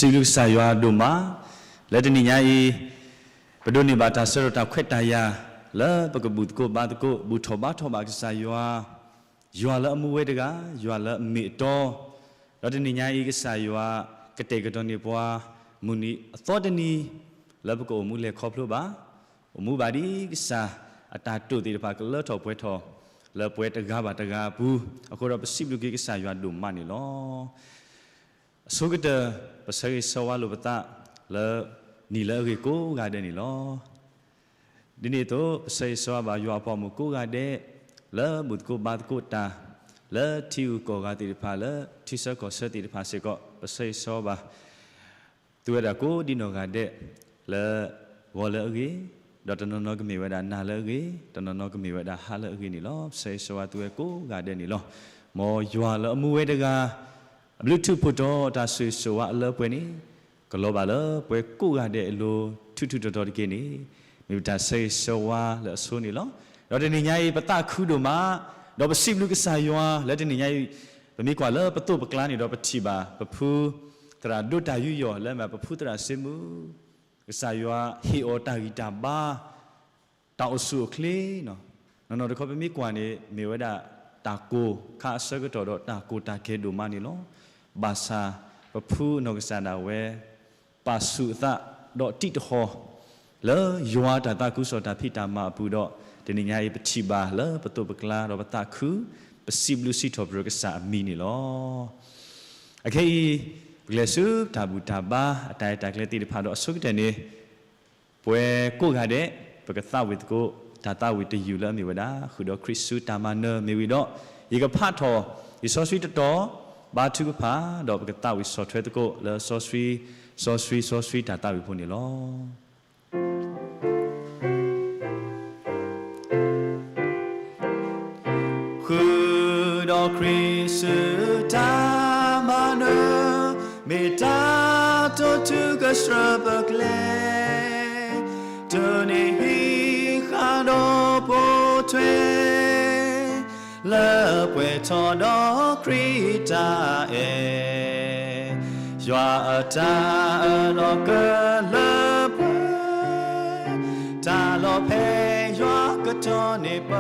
စံးဘျုးကစၢ်ယွၤဒိၣ်မး, လၢတနံၤညါအံၤ ပဒိးန့ၢ်ဘၣ်တၢ်ဆၢကတီၢ်တၢ်ခွဲးတၢ်ယာ် လၢပကဘူၣ်သကိးဘါသကိး ဘူၣ်ထီၣ်ဘါထီၣ်ဘၣ်ကစၢ်ယွၤ, ယွၤလၢအမူဝဲတဂၤ, ယွၤလၢအမ့ၢ်အတီ, ဒီးတနံၤညါအံၤ ကစၢ်ယွၤကတဲာ်ကတီၤန့ၢ်ပှၤ မုၢ်နံၤအသီတနံၤ လၢပကအိၣ်မူလဲၤခီဖျိဘၣ်, အိၣ်မူဘၣ်ဒ်ကစၢ်အတၢ်တိာ်သ့ၣ်တဖၣ်ကလၢထီၣ်ပှဲၤထီၣ် လၢပှၤတဂၤဘၣ်တဂၤအပူၤ, အဃိဒီးပစံးဘျုးက့ၤကစၢ်ယွၤဒိၣ်မးန့ၣ်လီၤ. အဆိကတၢၢ် ပဆၢဂ့ၤဆၢဝါလိာ်ပသး လၢနံၤလၢအဂ့ၤကိးဂၤဒဲးန့ၣ်လီၤ. ဒ်န့ၣ်အသိး ပဆၢဂ့ၤဆၢဝါဘၣ်ယွၤအပှၤဂီၢ်မုၢ်ကိးဂၤဒဲး လၢဘူၣ်သကိးဘါသကိးတၢ်, လၢထံဂုၤကီၢ်ဂၤသ့ၣ်တဖၣ် လၢထံဆၢကီၢ်ဆၢသ့ၣ်တဖၣ်စ့ၢ်ကီး ပဆၢဂ့ၤဆၢဝါဘၣ် သုဝဲဒၣ်ကိးဒံနီၢ်ဂၤဒဲး လၢဂီၤလၢအဂ့ၤ, ဒီးတနီၤနီၤကမ့ၢ်ဝဲဒၣ်နၤလၢအဂ့ၤ, တနီၤနီၤကမ့ၢ်ဝဲဒၣ်ဟါလၢအဂ့ၤန့ၣ်လီၤ. ပဆၢဂ့ၤဆၢဝါသုဝဲကိးဂၤဒဲးန့ၣ်လီၤ. မ်ယွၤလၢအမူဝဲတဂၤ အဘျုးထူးဖှိၣ်တီၤတၢ်ဆိၣ်ဂ့ၤဆိၣ်ဝါအလၢပှဲၤန့ၣ် ကလီၤဘၣ်လၢပှၤကိးဂၤဒဲးအလိၤ ထူးထူးတီၤတီၤတက့ၢ်န့ၣ် မ့ၢ်ပတၢ်ဆၢဂ့ၤဆၢဝါလၢအဆိန့ၣ်လီၤ. ဒီးတနံၤညါအံၤ ပသးခုဒိၣ်မး, ဒီးပစံးဘျုးကစၢ်ယွၤ လၢတနံၤညါအံၤ ပမ့ၢ်ကွၢ်လၢပသိးပကျါန့ၣ်ဒီး ပထံၣ်ဘၣ် ပဖုသရၣ်ဒိတၢ်ယူးယီၣ် လၢမ့ၢ်ပဖုသရၣ်စ့မုၢ်, ကစၢ်ယွၤဟ့ၣ်အီၤတၢ်ဂံၢ်တၢ်ဘါ တၢ်အိၣ်ဆူၣ်အိၣ်ချ့, နီၢ်နီၢ်တခီပမ့ၢ်ကွၢ်န့ၣ် မ့ၢ်ဝဲဒၣ်တၢ်ကိၢ်ခါအဆၢကတီၢ်ဒီးတၢ်ကိၢ်တၢ်ဂီၤဒိၣ်မးန့ၣ်လီၤ. ဘၣ်ဆၣ်ပဖုအနီၢ်ကစၢ်ဒၣ်ဝဲ ပာ်ဆူၣ်အသးဒီးတံးတဟီၣ် လၢယွၤတၢ်သးခုကစီၣ်တၢ်ဖံးတၢ်မၤအပူၤဒီး တနံၤညါအံၤပထံၣ်ဘၣ်လၢပသိးပကျါဒီးပသးခု ပစံးဘျုးစံးထီၣ်ပတြၢၤကစၢ်အမံၤန့ၣ်လီၤ. အခဲအံၤ ပကလဲၤဆူတၢ်ဘူၣ်တၢ်ဘါအတၢ်ရဲၣ်တၢ်ကျဲၤသ့ၣ်တဖၣ်ဒီးအဆိကတၢၢ်န့ၣ် ပှၤကိးဂၤဒဲး ပကသးဝံၣ်သကိး တၢ်သးဝံၣ်တယုၢ်လၢအမ့ၢ်ဝဲဒၣ် ဃုာ်ဒီးခရံာ်ဆူတၢ်မၤနၢၤမ့ၢ်ဝံၤဒီး ယကဖးထီၣ် ယစီဆှံတတီၤ ဘါထုကဖၣ် ဒီးပကသးဝံၣ်ဆီၣ်ထွဲသကိး လၢစီဆှံ စီဆှံ စီဆှံတၢ်သးဝံၣ်ဖိန့ၣ်လီၤ. ဃုာ်ဒီးခရံာ်ဆူတၢ်မၤနၢၤ မ့ၢ်တၢ်တိာ်ထူကဆှၢပကျဲ, တုၤန့ၣ်ဟံးဃာ်ဒီးပိာ်ထွဲ လၢပှဲၤထီၣ်ဒီးခရံာ်တၢ်အဲၣ်, ယွၤအတၢ်အၢၣ်လီၤကလၢပှဲၤ, တၢ်လီၤဖဲယွၤကတီၢ်န့ၢ်ပ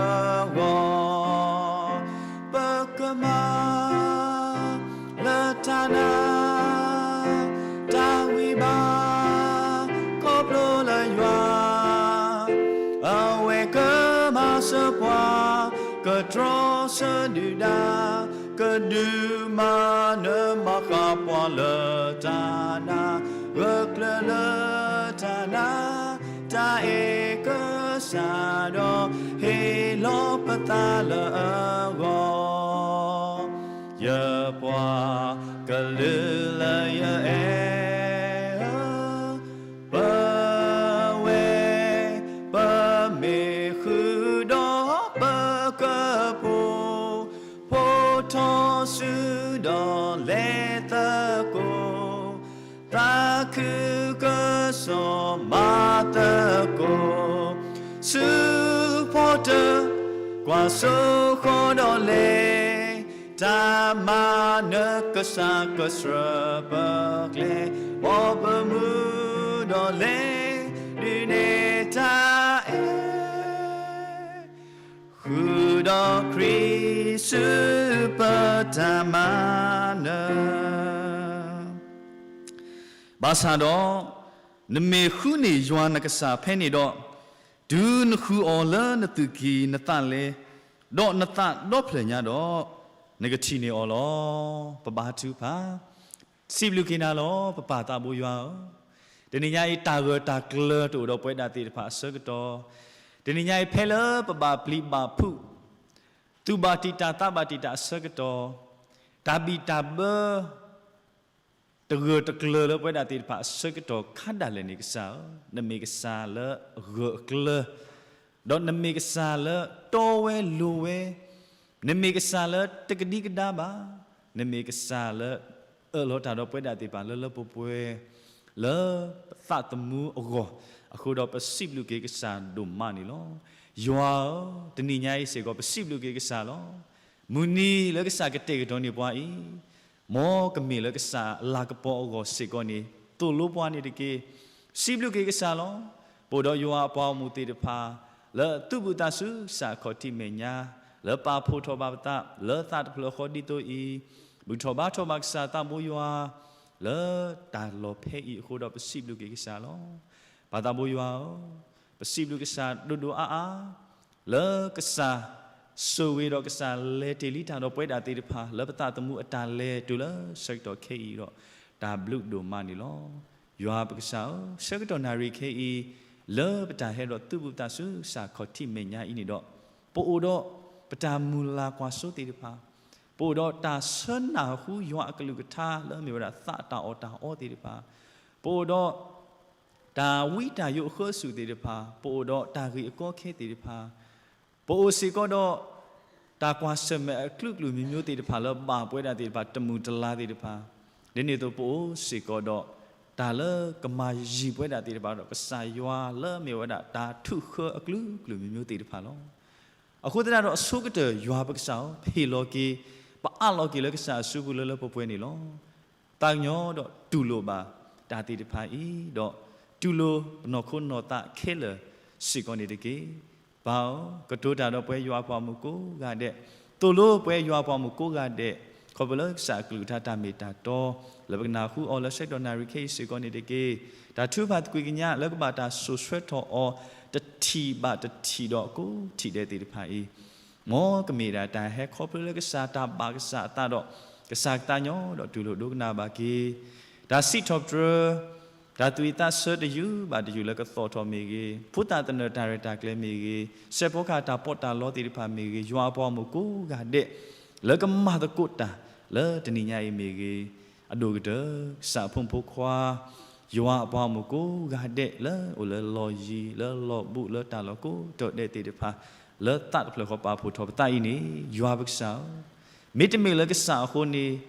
ဂီၢ်, ပကမၤ လၢတၢ်နာ် တၢ်ဂံၢ်ဘါ ခီဖျိလၢယွၤ အဝဲကမၤစၢၤပှၤ ကတြီဆၢဒုၣ်ဒါ ကဒုးမၤနၢၤမၤဃၣ်ပှၤလၢတၢ်နာ် ဂၢၢ်ကျၢၤလၢတၢ်နာ် တၢ်အဲၣ်ကစၢ်ဒီး ဟ့ၣ်လီၤပသးလၢအဂီၢ် ယပှၤကလုာ်လၢယအဲၣ်ဧၢ, ပဝဲ ပမ့ၢ်ဃုာ်ဒီးပကပူၤ, ဖိထီၣ်စုဒီးလဲၤသကိး, သးခုကစီၣ်မၤသကိး, ဆူဖီတၢၣ် ကွၢ်စိဃီဒီးလဲၤ တၢ်မၤနၢၤကစၢ်ကဆှၢပကျဲ, ဘီပမုၢ်ဒီးလဲၤ ဒုးနဲၣ်တၢ်အဲၣ် ဃုာ်ဒီးခရံာ်ဆူပတၢ်မၤနၢၤ. ဘၣ်ဆၣ်ဒီး နမ့ၢ်ဃုန့ၢ်ယွၤနကစၢ်ဖဲန့ၣ်ဒီး, တုၤနဃုအီၤလၢနသူၣ်ကံၢ်နသးလဲ, ဒီးနသးဒီဖျၢၣ်ညါဒီး, နကထံၣ်န့ၢ်အီၤလီၤ. ပဘါထုကဖၣ်, စံးဘျုးက့ၤနၤလီၤ ပပၢ်သးဘိယွၤဧၢ, တနံၤညါအံၤ တၢ်ဂၢၢ်တၢ်ကျၢၤတအိၣ်ဒီးပဝဲဒၣ်သ့ၣ်တဖၣ်အဆၢကတီၢ်, တနံၤညါအံၤ ဖဲလၢပဘၣ်ပျံၤဘၣ်ဖုး, သူၣ်ဘၣ်တံာ်တာ်သးဘၣ်တံာ်တာ်အဆၢကတီၢ်, တၢ်ဘံၣ်တၢ်ဘၢ တဂၢၢ်တကျၢၤလၢပဝဲဒၣ်သ့ၣ်တဖၣ်အဆၢကတီၢ်ခါဒၣ်လဲာ်န့ၣ် ကစၢ်ဧၢ, နမ့ၢ်ကစၢ်လၢအဂၢၢ်အကျၢၤ, ဒီးနမ့ၢ်ကစၢ်လၢတီဝဲလိၤဝဲ, နမ့ၢ်ကစၢ်လၢတကဒံကဒါဘၣ်, နမ့ၢ်ကစၢ်လၢအၢၣ်လီၤတၢ်ဒီးပဝဲဒၣ်သ့ၣ်တဖၣ်လၢလၢပှဲၤပှဲၤ လၢပသးသမူအဂီၢ်, အဃိဒီးပစံးဘျုးက့ၤကစၢ်ဒိၣ်မးန့ၣ်လီၤ. ယွၤဧၢ, တနံၤညါအံၤစ့ၢ်ကီး ပစံးဘျုးက့ၤကစၢ်လီၤ. မုၢ်နံၤလၢကစၢ်ကတဲာ်ကတီၤန့ၢ်ပှၤအံၤ, မ်ကမ့ၢ်လၢကစၢ်လၤကပီၤအဂီၢ်စ့ၢ်ကီးန့ၣ် သိၣ်လိပှၤန့ၣ်တက့ၢ်. စံးဘျုးက့ၤကစၢ်လီၤ. ပအိၣ်ဒီးယွၤအပှၤဂီၢ်မုၢ်သ့ၣ်တဖၣ် လၢအသူၣ်ဘုၣ်သးစူၤကစၢ်အခီၣ်ထံးမဲာ်ညါ လၢပာ်ဖှိၣ်ထီၣ်ဘၣ်ပသး လၢသးတဖျၢၣ်ဃီဒ်သိးအံၤ, ဘူၣ်ထီၣ်ဘါထီၣ်ဘၣ်ကစၢ်သးဘိယွၤ လၢတၢ်လီၢ်ဖဲအံၤအဃိဒီး ပစံးဘျုးက့ၤကစၢ်လီၤ. ပၢ်သးဘိယွၤဧၢ, ပစံးဘျုးကစၢ်ဒိၣ်ဒိၣ်အါအါ လၢကစၢ်ဆိၣ်ဂ့ၤဒီးကစၢ်လဲၤတ့ၢ်လံတၢ်ဒီးပဝဲဒၣ်သ့ၣ်တဖၣ် လၢပသးသမူအတၢ်လဲၤတုၤလၢဆၢကတီၢ်ခဲအံၤဒီး တၢ်ဘျုးဒိၣ်မးန့ၣ်လီၤ. ယွၤပကစၢ်ဧၢ, ဆၢကတီၢ်နၣ်ရံၣ်ခဲအံၤ လၢပတၢ်ဟဲဒီးသူၣ်ဘုၣ်သးစူၤကစၢ်ခီၣ်ထံးမဲာ်ညါအံၤန့ၣ်ဒီး ပအိၣ်ဒီးပတၢ်မုၢ်လၢ်ကွၢ်စိသ့ၣ်တဖၣ်, ပအိၣ်ဒီးတၢ်ဆၢနၢ်ဟူယွၤအကလုၢ်ကထါလၢအမ့ၢ်ဝဲဒၣ်သးအတၢ်အီၣ်တၢ်အီသ့ၣ်တဖၣ်, ပအိၣ်ဒီး တၢ်ဝံတၢ်ယိးအဃၢအစူၣ်သ့ၣ်တဖၣ်, ပအိၣ်ဒီးတၢ်ဂ့ၢ်အကီအခဲသ့ၣ်တဖၣ်, ပအိၣ်စ့ၢ်ကီးဒီး တၢ်ကွၢ်ဆၢၣ်မဲာ်အကလုာ်ကလုာ်မံၤမံၤသ့ၣ်တဖၣ်လၢဘၣ်ပဝဲဒၣ်သ့ၣ်တဖၣ် တမုာ်တလၤသ့ၣ်တဖၣ်, ဒ်န့ၣ်အသိးပအိၣ်စ့ၢ်ကီးဒီး တၢ်လၢကမၤယံၤပဝဲဒၣ်သ့ၣ်တဖၣ်ဒီး ကစၢ်ယွၤလၢအမ့ၢ်ဝဲဒၣ်တၢ်ထုးဃၢအကလုာ်ကလုာ်မံၤမံၤသ့ၣ်တဖၣ်လီၤ. အဃိသတးဒီးအဆိကတၢၢ်ယွၤပကစၢ်ဧၢ, ပဟ့ၣ်လီၤက့ၤ ပအးလီၤက့ၤလၢကစၢ်အစုပူၤလၢလၢပှဲၤပှဲၤန့ၣ်လီၤ. သးကညီၤဒီးတူၢ်လိာ်ဘၣ်တၢ်သ့ၣ်တဖၣ်အံၤ, ဒီးတူၢ်လိာ်ပနီၢ်ခိနီၢ်သးခဲလၢာ်စ့ၢ်ကီးန့ၣ်တက့ၢ်. ပၢ်ဧၢ, ကတိၤတၢ်ဒီးပဝဲယွၤအပှၤဂီၢ်မုၢ်ကိးဂၤဒဲး, သိၣ်လိပဝဲယွၤအပှၤဂီၢ်မုၢ်ကိးဂၤဒဲး, ခီဖျိလၢကစၢ်အကလုၢ်ကထါတၢ်မ့ၢ်တၢ်တီ လၢပကနၢ်ဟူအီၤလၢဆၢကတီၢ်နၣ်ရံၣ်ခဲအံၤစ့ၢ်ကီးန့ၣ်တက့ၢ်. တၢ်ထုကဖၣ်သကွံာ်ကညးလၢကဘၣ်တၢ်စိာ်ဆှၢထီၣ်အီၤ တထံၣ်ဘၣ်တထံၣ်ဒီးကိးထံၣ်ဒဲးသ့ၣ်တဖၣ်အံၤ, မ်ကမ့ၢ်ဒၣ်တၢ်ဟဲခီဖျိလၢကစၢ်တၢ်ဘၣ်ကစၢ်အသးဒီး ကစၢ်ကသးကညီၤဒီးတူၢ်လိာ်ဒိကနၣ်ဘၣ်က့ၤ တၢ်စံးထီၣ်ပတြၢၤ, တၢ်သူၣ်ဝံၣ်သးဆၢတယုၢ်ဘၣ်တယုၢ်လၢကသီၣ်ထီၣ်မ့ၢ်ဂ့ၤ, ဖိသၣ်သနၢၣ်တၢ်ရဲၣ်တၢ်ကျဲၤမ့ၢ်ဂ့ၤ, စဲးဖီကဟၣ်တၢ်ပီးတၢ်လီသ့ၣ်တဖၣ်မ့ၢ်ဂ့ၤ, ယွၤအပှၤဂီၢ်မုၢ်ကိးဂၤဒဲး လၢကမၤသကိးတၢ်လၢတနံၤညါအံၤမ့ၢ်ဂ့ၤ, အဒိၣ်ကတၢၢ် ကစၢ်အဖိမုၣ်ဖိခွါ ယွၤအပှၤဂီၢ်မုၢ်ကိးဂၤဒဲးလၢအိၣ်လၢလီၢ်ယံၤ လၢလီၢ်ဘူး လၢတၢ်လီၢ်ကိးတီၤဒဲးသ့ၣ်တဖၣ် လၢသးတဖျၢၣ်ဃီပာ်ဖှိၣ်ထီၣ်ပသးအံၤန့ၣ် ယွၤပကစၢ်ဧၢ, မ့တမ့ၢ်လၢကစၢ်အဃိန့ၣ်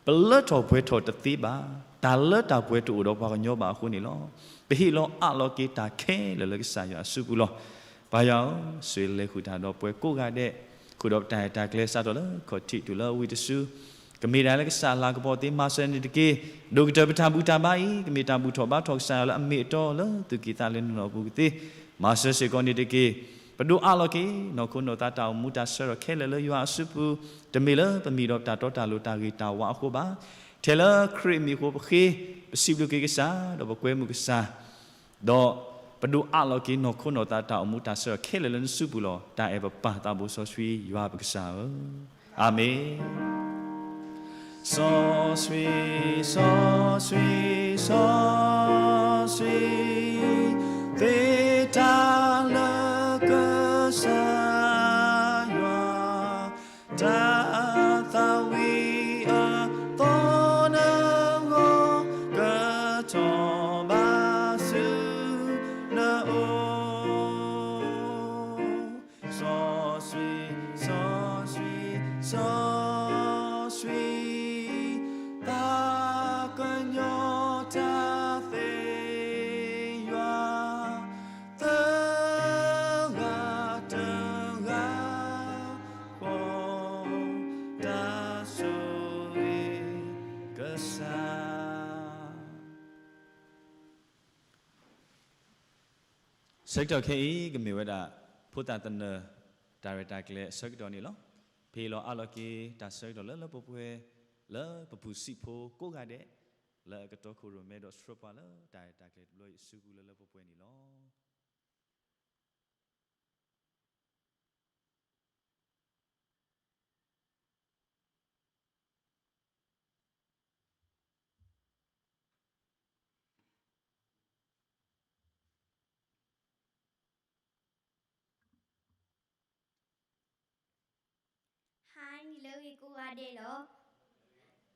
ပလၢထီၣ်ပှဲၤထီၣ်တသ့ဘၣ်. တၢ်လၢတၢ်ပှဲၤတအိၣ်ဒီးပှၤကညီဘၣ်အဃိန့ၣ်လီၤ. ပဟ့ၣ်လီၤအးလီၤက့ၤတၢ်ခဲလၢာ်လၢကစၢ်ယွၤအစုပူၤလီၤ. ပၢ်ယွၤဧၢ, ဆိၣ်ဂ့ၤလဲၤဃုာ်တၢ်ဒီးပှၤကိးဂၤဒဲး, ဃုာ်ဒီးပတၢ်ရဲၣ်တၢ်ကျဲၤစးထီၣ်လၢခီၣ်ထံးတုၤလၢဝံတစု, ကမ့ၢ်ဒၣ်လၢကစၢ်လၤကပီၤသ့မၤစၢၤန့ၣ်တက့ၢ်. ဒိၣ်ကတၢၢ်ပတၢ်ဘူၣ်တၢ်ဘါအံၤ ကမ့ၢ်တၢ်ဘူၣ်ထီၣ်ဘါထီၣ်ကစၢ်ယွၤလၢအမ့ၢ်အတီလၢသူၣ်ကံၢ်သးလဲနုာ်လီၤအပူၤကသ့, မၤစၢၤစ့ၢ်ကီးန့ၣ်တက့ၢ်. ပဒိးအးလီၤက့ၤ နီၢ်ခိနီၢ်သးတၢ်အိၣ်မူတၢ်ဆၢထီၣ်ခဲလၢာ်လၢယွၤအစုပူၤ, တမ့ၢ်လၢပမံၤဒီးတၢ်တီတၢ်လိၤတၢ်ဂ့ၤတၢ်ဝါအဃိဘၣ်. ထဲလၢခရံာ်အမံၤအဃိပဃ့, ပစံးဘျုးက့ၤကစၢ် ဒီးပကွဲမုာ်ကစၢ် ဒီးပဒိးအးလီၤက့ၤနီၢ်ခိနီၢ်သးတၢ်အိၣ်မူတၢ်ဆၢထီၣ်ခဲလၢာ်လၢနစုပူၤလီၤ. တၢ်အဲၣ်ပပၢ်သးဘိစီဆှံယွၤပကစၢ်ဧၢ, အၤမ့ၣ်. စီဆှံ, စီဆှံ, စီဆှံ, သ့တၢ်လၢကစၢ် ယွၤ, တၢ်သးဝံၣ်အသီနဂီၢ် ကထီၣ်ဘးဆူနအိၣ်, စီဆှံ, စီဆှံ, စီဆှံ, သးကညီၤတၢ်သ့ယွၤ သၢဂၤတဂၤဃီ, တၢ်ဆိၣ်ဂ့ၤကစၢ်. ဆၢကတီၢ်ခဲအံၤ ကမ့ၢ်ဝဲဒၣ် ဖိသၣ်သနၢၣ် တၢ်ရဲၣ်တၢ်ကျဲၤအဆၢကတီၢ်န့ၣ်လီၤ. ပဟ့ၣ်လီၤအးလီၤက့ၤ တၢ်ဆၢကတီၢ်လၢလၢပှဲၤပှဲၤ လၢပပူၤစံးဖိကိးဂၤဒဲး လၢအကတီခိၣ်ရိၣ်မဲဒီးဆှၢပှၤလၢတၢ်ရဲၣ်တၢ်ကျဲၤတဘျီအံၤအစုပူၤလၢလၢပှဲၤပှဲၤန့ၣ်လီၤ. ဟါနံၤလၢအဂ့ၤကိးဂၤဒဲးလီၤ.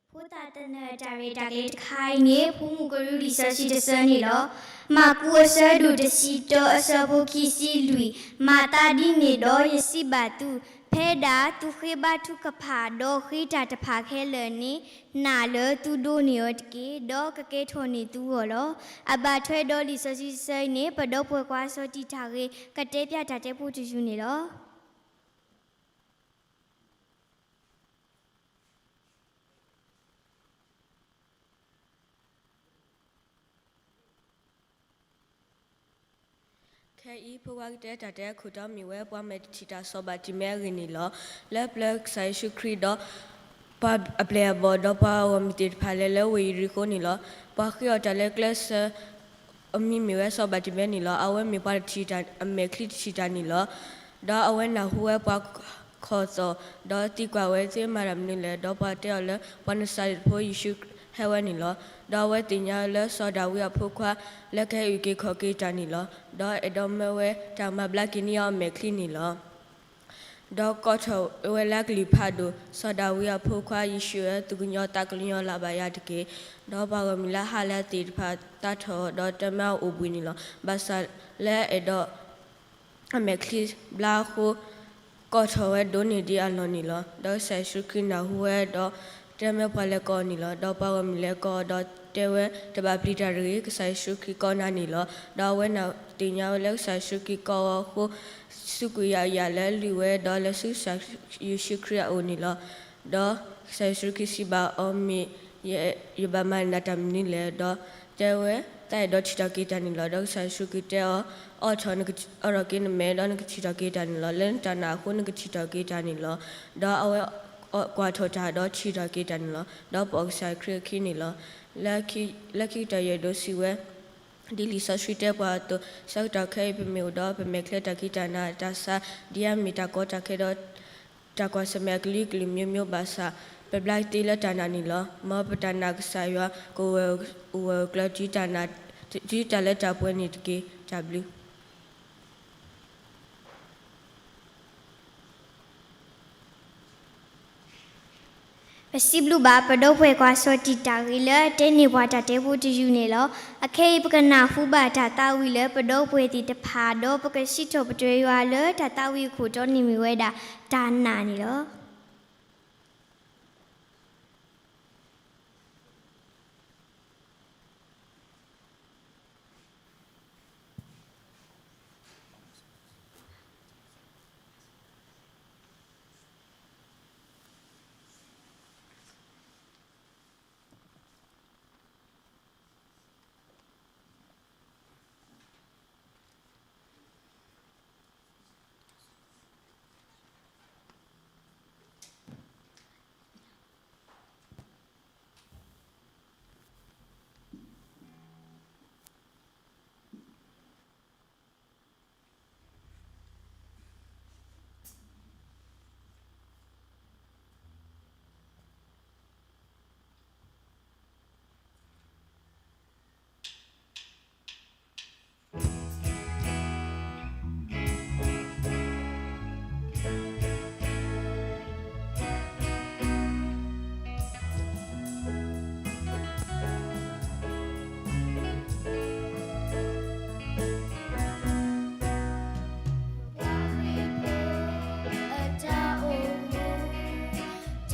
ဖိသၣ်သနၢၣ်တၢ်ရဲၣ်တၢ်ကျဲၤတခါအံၤန့ၣ် ဖိမုၣ်ကရူၢ်လံာ်စီဆှံတဆၢန့ၣ်လီၤ. မၢ်ကူးအဆၢဒိၣ်တဆံတၢအဆၢဖိခံဆံလွံၢ်, မၤသးဒ်န့ၣ်ဒီး ယစံးဘၣ်သု, ဖဲဒၣ်သုဃ့ဘါထုကဖၣ် ဒီးဃ့တၢ်တဖၣ်ခဲလၢာ်န့ၣ် နာ်လၢသုဒိးန့ၢ်အီၤတက့ၢ်, ဒီးကကဲထီၣ်န့ၢ်သုဂီၢ်လီၤ. အဘၣ်ထွဲဒီးလံာ်စီဆှံတဆၢအံၤန့ၣ် ပဒီပုၢ်ဝဲၢ်ခွါစီၤတံၢ်ထၣ်ဂ့ၤ ကတဲပျးတၢ်တဲဖိတယုၢ်န့ၣ်လီၤ. ဖဲအံၤ ဖိခွါကတဲတၢ်တဲအခိၣ်တီမ့ၢ်ဝဲ ပှၤမဲာ်တထံၣ်တၢ်စီၤဘၤတံၤမဲအဂ့ၢ်န့ၣ်လီၤ. လၢပျၢၤကစၢ်ယ့ၣ်ၡူးခရံာ်ဒီး ပှၤအပျဲၢ်အဘီၣ် ဒီးပှၤဂီၢ်မုၢ်သ့ၣ်တဖၣ်လဲၤလၢဝ့ၢ်ယရံၤဃိၤန့ၣ်လီၤ. ပှၤဃ့အီၤတၢ်လၢကျဲစၢၤ အမံၤမ့ၢ်ဝဲစီၤဘၤတံၤမဲန့ၣ်လီၤ. အဝဲမ့ၢ်ပှၤတထံၣ်တၢ် အမဲာ်ချံတထံၣ်တၢ်န့ၣ်လီၤ. ဒီးအဝဲနၢ်ဟူဝဲပှၤခီၣ်သီၣ် ဒီးသံကွၢ်ဝဲ သုမၤတၢ်မနုၤလဲၣ်. ဒီးပှၤတဲအီၤလၢ ပှၤနစၤရ့းဖိယ့ၣ်ၡူးဟဲဝဲန့ၣ်လီၤ. ဒီးအဝဲသ့ၣ်ညါလၢစီၤဒၤဝံးအဖိခွါ လၢကအုၣ်က့ၤခီၣ်က့ၤတၢ်န့ၣ်လီၤ. ဒီးအဲၣ်ဒိးမၢဝဲတၢ်မၤဘျါက့ၤန့ၢ်အီၤအမဲာ်ချံန့ၣ်လီၤ. ဒီးကိးထီၣ်ဝဲလၢအကလုၢ်ဖးဒိၣ်, စီၤဒၤဝံးအဖိခွါယ့ၣ်ၡူးဧၢ, သူၣ်ကညီၤသးကညီၤလၢ်ဘၣ်ယၤတက့ၢ်. ဒီးပှၤဂီၢ်မုၢ်လၢဟးလၢသ့ၣ်တဖၣ်သးထီၣ်ဒီးတဲမၢအအိၣ်ဘှံးန့ၣ်လီၤ. ဘၣ်ဆၣ်လၢအဲၣ်ဒိး အမဲာ်ချံဘျါအဃိ ကိးထီၣ်ဝဲဒိၣ်န့ၢ်ဒံးအလီၢ်န့ၣ်လီၤ. ဒီးကစၢ်ယ့ၣ်ၡူးခရံာ်နၢ်ဟူဝဲဒီး တဲမၢပှၤလဲၤကိးအီၤန့ၣ်လီၤ. ဒီးပှၤဂီၢ်မုၢ်လဲၤကိးအီၤဒီးတဲဝဲ တဘၣ်ပျံၤတၢ်တဂ့ၤ, ကစၢ်ယ့ၣ်ၡူးခရံာ်ကိးနၤန့ၣ်လီၤ. ဒီးအဝဲသ့ၣ်ညါဝဲလၢကစၢ်ယ့ၣ်ၡူးခရံာ်ကိးအီၤအဃိ စူးကွံာ်ယၤအယၣ်လၢအလုၢ်ဝဲ ဒီးလဲၤဆူကစၢ်ယ့ၣ်ၡူးခရံာ်အအိၣ်န့ၣ်လီၤ. ဒီးကစၢ်ယ့ၣ်ၡူးခရံာ်စံးဘၣ်အီၤ, မ့ၢ်ယ ယဘၣ်မၤနၤတၢ်မနုၤလဲၣ်. ဒီးတဲဝဲ, သးအဲၣ်ဒိးထံၣ်ထီၣ်က့ၤတၢ်န့ၣ်လီၤ. ဒီးကစၢ်ယ့ၣ်ၡူးခရံာ်တဲအီၤ, အိးထီၣ်, အိးထီၣ်က့ၤနမဲာ် ဒီးနကထံၣ်ထီၣ်က့ၤတၢ်န့ၣ်လီၤ. လၢနတၢ်နာ်အဃိနကထံၣ်ထီၣ်က့ၤတၢ်န့ၣ်လီၤ. ဒီးအဝဲကွၢ်ထီၣ်တၢ်ဒီးထံၣ်ထီၣ်က့ၤတၢ်န့ၣ်လီၤ. ဒီးပိာ်ကစၢ်ခရံာ်အခံန့ၣ်လီၤ. လၢခံကတၢၢ်ယအဲၣ်ဒိးစံးဝဲ ဒ်လံာ်စီဆှံတဲပှၤအသိး, ဆၢကတီၢ်ခဲအံၤပမ့ၢ်အိၣ်ဒီး ပမဲာ်ချံတၢ်ခံးတၢ်နၤတၢ်ဆါ ဒ်အမ့ၢ်တၢ်ကီတၢ်ခဲဒီး တၢ်ကွၢ်ဆၢၣ်မဲာ်အကလုာ်ကလုာ် မျိုးမျိုး ဘၣ်ဆၣ် ပဘျါသ့လၢတၢ်နာ်န့ၣ်လီၤ. မ်ပတၢ်နာ်ကစၢ်ယွၤ ကအိၣ်ဝဲအိၣ်ကျၢၤ တုၤတၢ်လၢတၢ်ပှဲၤန့ၣ်တက့ၢ်. တၢ်ဘျုး ပစံးဘျုးဘၣ်ပဒီပုၢ်ဝဲၢ်ကွၢ်စီၤတံာ်တာ်ဂ့ၤလၢအတဲန့ၢ်ပှၤတၢ်တဲဖိတယုၢ်န့ၣ်လီၤ. အခဲအံၤ ပကနၢ်ဟူဘၣ်တၢ်သးဝံၣ်လၢပဒီပုၢ်ဝဲၢ်သ့ၣ်တဖၣ် ဒီးပကစံးထီၣ်ပတြၢၤယွၤလၢတၢ်သးဝံၣ်အခိၣ်တီန့ၣ်မ့ၢ်ဝဲဒၣ် တၢ်နာ်န့ၣ်လီၤ.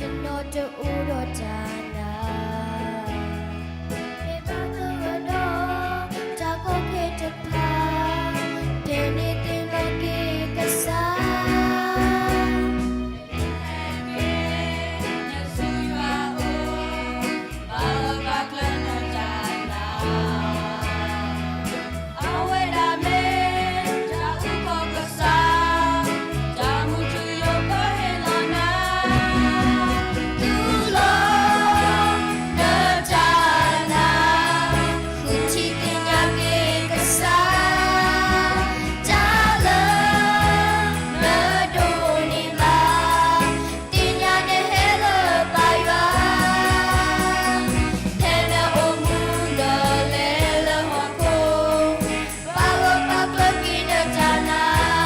တနီၤတအိၣ်ဒီးတၢ်နာ်, ဖဲဘၣ်သဂၢၢ်ဒီး တၢ်ကီခဲတဖၣ်, ဖဲန့ၣ်သ့ၣ်နီၣ်က့ၤကစၢ် အဝဲဒၣ်မ့ၢ်တၢ်အုၣ်ကီၤကစၢ်, တၢ်မူထူယိာ်ကဟ့ၣ်လီၤနၤ, တူၢ်လိာ်နတၢ်နာ်, ဃုထံၣ်သ့ၣ်ညါက့ၤကစၢ်, တၢ်လၢနဒိးန့ၢ်ဘၣ် သ့ၣ်ညါနဟဲလၢပၢ်ယွၤ, ဖဲနအိၣ်မူဒီးလဲၤလၢဟီၣ်ခိၣ်, ပာ်ဂၢၢ်ပာ်ကျၢၤက့ၤနတၢ်နာ်.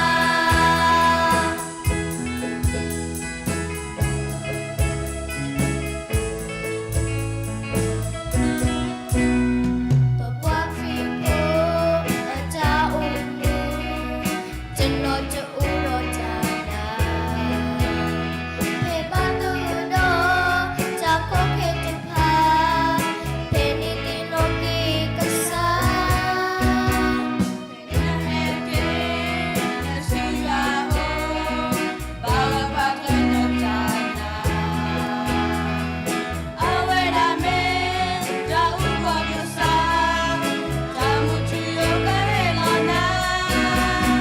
ပပှၤခရံာ်ဖိအတၢ်အိၣ်မူ, တနီၤတအိၣ်ဒီးတၢ်နာ်, ဖဲဘၣ်သဂၢၢ်ဒီး တၢ်ကီခဲတဖၣ်, ဖဲန့ၣ်သ့ၣ်နီၣ်က့ၤကစၢ် အဝဲဒၣ်မ့ၢ်တၢ်အုၣ်ကီၤကစၢ်, တၢ်မူထူယိာ်ကဟ့ၣ်လီၤနၤ,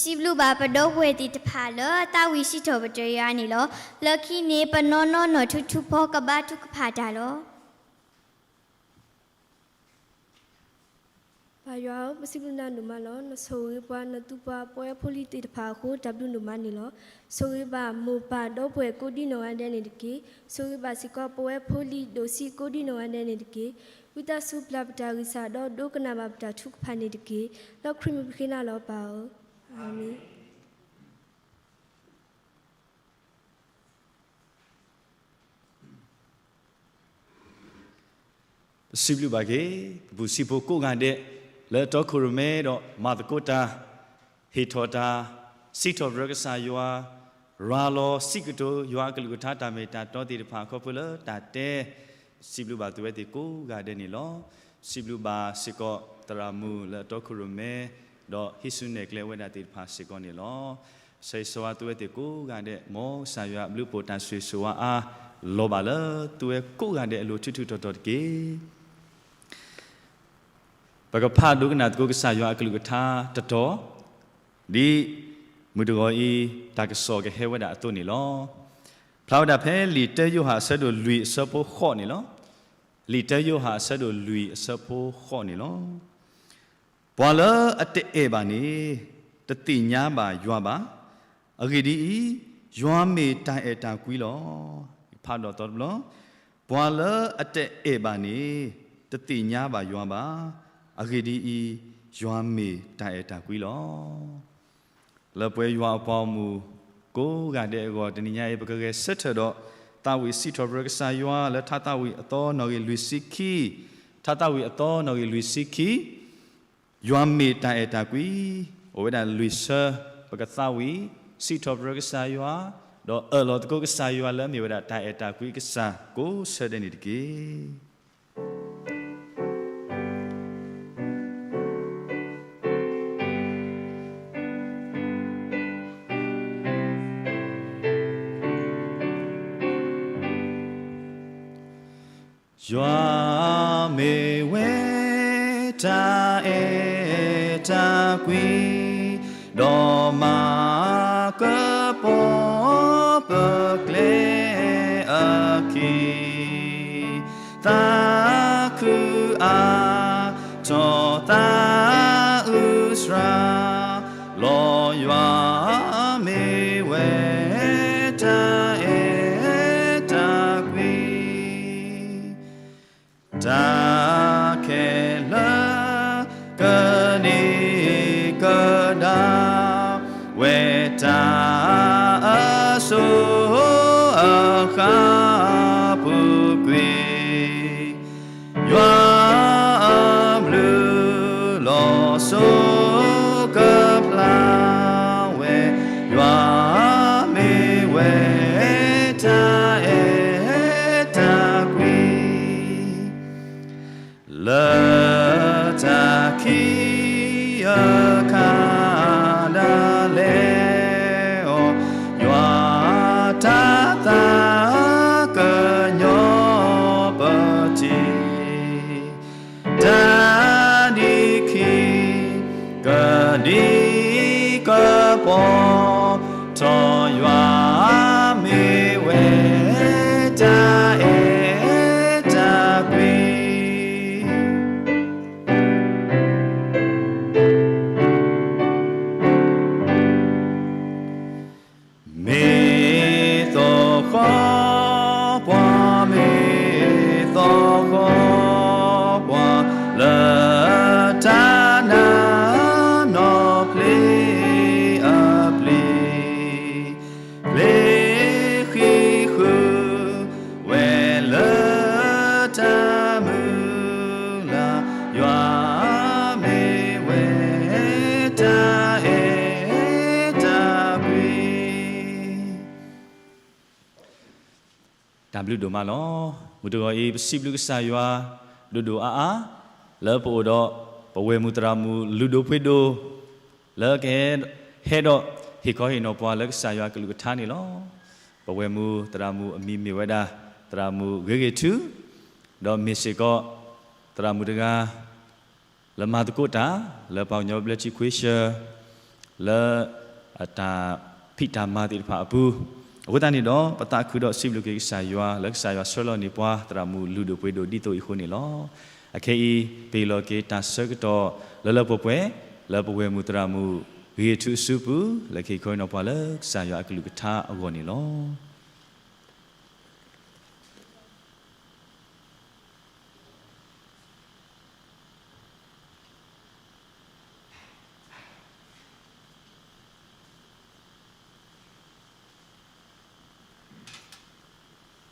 စံးဘျုးဘၣ်ပဒီပုၢ်ဝဲၢ်သ့ၣ်တဖၣ်လၢသးဝံၣ်စံးထီၣ်ပတြၢၤယွၤန့ၣ်လီၤ. လၢခံန့ၣ် ပနီၢ်နီၢ်နီၢ်ထူထူဖီကဘါထုကဖၣ်တၢ်လီၤ. ပၢ်ယွၤဧၢ, ပစံးဘျုးနၤဒိၣ်မးလီၤ. နဆိၣ်ဂ့ၤပှၤ, နသူပှၤ, ပဝဲဖိလံၤသ့ၣ်တဖၣ်အဃိ တၢ်ဘျုးဒိၣ်မးန့ၣ်လီၤ. ဆိၣ်ဂ့ၤဘၣ်မိၢ်ပၢ်ဒီပုၢ်ဝဲၢ်ကိးဒံနီၢ်ဂၤဒဲးန့ၣ်တက့ၢ်. ဆိၣ်ဂ့ၤဘၣ်စ့ၢ်ကီးပဝဲဖိလံၤဒိၣ်ဆံးကိးဒံနီၢ်ဂၤဒဲးန့ၣ်တက့ၢ်. ဝံသးစူၤပျၢ်ပတၢ်ဂံၢ်စၢ်ဒီးဒိကနၣ်ဘၣ်ပတၢ်ထုကဖၣ်န့ၣ်တက့ၢ်. လၢခရံာ်မံၤပဃ့နၤလီၤပၢ်ဧၢ. အၤမ့ၣ်. ပစံးဘျုးဘၣ်က့ၤ ပပုၢ်စံးဖိကိးဂၤဒဲး လၢတီခိၣ်ရိၣ်မဲဒီးမၤသကိးတၢ်, ဟ့ၣ်ထီၣ်တၢ်, စံးထီၣ်ပတြၢၤကစၢ်ယွၤ, ရၤလီၤစံးကတိၤယွၤအကလုၢ်ကထါတၢ်မ့ၢ်တၢ်တီသ့ၣ်တဖၣ်ခီဖျိလၢတၢ်တဲ, ပစံးဘျုးဘၣ်သုဝဲသ့ၣ်ကိးဂၤဒဲးန့ၣ်လီၤ. ပစံးဘျုးဘၣ်စ့ၢ်ကီးသရၣ်မုၣ်လၢအတီခိၣ်ရိၣ်မဲ ဒီးဟံးစုနဲၣ်ကျဲဝဲဒၣ်သ့ၣ်တဖၣ်စ့ၢ်ကီးန့ၣ်လီၤ. ဆၢဂ့ၤဆၢဝါသုဝဲသ့ၣ်ကိးဂၤဒဲး, မ်ကစၢ်ယွၤအဘျုးအဖှိၣ်တၢ်ဆိၣ်ဂ့ၤဆိၣ်ဝါအါ လီၤဘၣ်လၢသုဝဲကိးဂၤဒဲးအလိၤထူထူတီတီတက့ၢ်. ပကဖးဒိကနၣ်သကိးကစၢ်ယွၤအကလုၢ်ကထါတတီၤ, ဒ်မုၢ်တဂီၤအံၤ တၢ်ကစီၣ်ကဟဲဝဲဒၣ်အသိးန့ၣ်လီၤ. ဖျါဝဲဒၣ်ဖဲလံာ်တၢယိၤဟၣ်အဆၢဒိၣ်လွံၢ်အဆၢဖိဃိးန့ၣ်လီၤ. လံာ်တၢယိၤဟၣ်အဆၢဒိၣ်လွံၢ်အဆၢဖိဃိးန့ၣ်လီၤ. ပှၤလၢအတအဲၣ်ဘၣ်န့ၣ် တသ့ၣ်ညါဘၣ်ယွၤဘၣ်. အဂ့ၢ်ဒ်အံၤ, ယွၤမ့ၢ်တၢ်အဲၣ်တၢ်ကွံလီၤ. ဖးဒီးသီတဘျီ, ပှၤလၢအတအဲၣ်ဘၣ်န့ၣ် တသ့ၣ်ညါဘၣ်ယွၤဘၣ်. အဂ့ၢ်ဒ်အံၤ, ယွၤမ့ၢ်တၢ်အဲၣ်တၢ်ကွံလီၤ. လၢပဝဲယွၤအပှၤဂီၢ်မုၢ်ကိးဂၤဒဲးအဂီၢ် တနံၤညါအံၤ ပကဂဲၤဆၢထၢၣ်ဒီးသးဝံၣ်စံးထီၣ်ပတြၢၤကစၢ်ယွၤလၢထါသးဝံၣ်အသီနီၣ်ဂံၢ်လွံၢ်ဆံခံ, ထါသးဝံၣ်အသီနီၣ်ဂံၢ်လွံၢ်ဆံခံ, ယွၤမ့ၢ်တၢ်အဲၣ်တၢ်ကွံ, အိၣ်ဝဲဒၣ်လွံၢ်ဆၢ, ပကသးဝံၣ်စံးထီၣ်ပတြၢၤကစၢ်ယွၤ, ဒီးအၢၣ်လီၤသကိးကစၢ်ယွၤလၢအမ့ၢ်ဝဲဒၣ်တၢ်အဲၣ်တၢ်ကွံကစၢ်ကိးဆၢဒဲးန့ၣ်တက့ၢ်. ယွၤမ့ၢ်ဝဲတၢ်အဲၣ်တၢ်ကွံ, ဒီးမၤကပီၤပကျဲအခံ, သးခုအါထီၣ်သးအုးစှၤ, လီၤယွၤမ့ၢ်ဝဲတၢ်အဲၣ်တၢ်ကွံ. တၢ်ခဲလၢာ်ကန့ၢ်ကဒါ ဝဲတၢ်အစိၤအဃၣ်ပူၤကွံာ်, ယွၤအဘျုးလီၤစိၤကဖျါဝဲ, ယွၤမ့ၢ်ဝဲတၢ်အဲၣ်တၢ်ကွံ. လၢတၢ်ခံအခါဒၣ်လဲာ်အီၤ, ယွၤတၢ်သးကညီၤပထံၣ်, တၢ်ဒံခံ ကဒံကပီၤထီၣ်, ယွၤမ့ၢ်ဝဲတၢ်အဲၣ်တၢ်ကွံ. မ့ၢ်သီဃီပှၤ, မ့ၢ်သီဃီပှၤ, လၢတၢ်နာ်နီၢ်ဖျ့အပျ့ၤ, ဖျ့ဃံးဃုာ်ဝဲလၢတၢ်မုၢ်လၢ်, ယွၤမ့ၢ်ဝဲတၢ်အဲၣ်တၢ်ကွံ. တၢ်ဘျုးဒိၣ်မးလီၤ. မုၢ်တဂီၤအံၤ ပစံးဘျုးကစၢ်ယွၤ ဒိၣ်ဒိၣ်အါအါ လၢပအိၣ်ဒီး ပဝဲၢ်မုၢ်သရၣ်မုၣ်လုၢ်ဒိၣ်ပှ့ၤဒိၣ် လၢကဟဲ ဟဲဒီးဟ့ၣ်ခီဟ့ၣ်နီၤပှၤလၢကစၢ်ယွၤကလုၢ်ကထါန့ၣ်လီၤ. ပဝဲၢ်မုၢ်သရၣ်မုၣ်အမံၤမ့ၢ်ဝဲဒၣ် သရၣ်မုၣ်ဂ့ၤဂ့ၤထူ, ဒီးမ့ၢ်စ့ၢ်ကီး သရၣ်မုၣ်တဂၤ လၢမၤသကိးတၢ် လၢပှၤကညီဘျၢထံခွ့ဆၢ လၢအတၢ်ဖံးတၢ်မၤသ့ၣ်တဖၣ်အပူၤ, အဃိသတးန့ၣ်ဒီး ပသးခုဒီးစံးဘျုးက့ၤကစၢ်ယွၤ လၢကစၢ်ယွၤဆှၢလီၤန့ၢ်ပှၤသရၣ်မုၣ်လုၢ်ဒိၣ်ပှ့ၤဒိၣ်ဒ်သိးအံၤအဃိန့ၣ်လီၤ. အခဲအံၤ ပဟ့ၣ်လီၤက့ၤတၢ်ဆၢကတီၢ်လၢလၢပှဲၤပှဲၤ လၢပဝဲၢ်မုၣ်သရၣ်မုၣ်ဂ့ၤထူအစုပူၤ လၢကဟ့ၣ်ခီနီၤပှၤလၢကစၢ်ယွၤအကလုၢ်ကထါအဂီၢ်န့ၣ်လီၤ.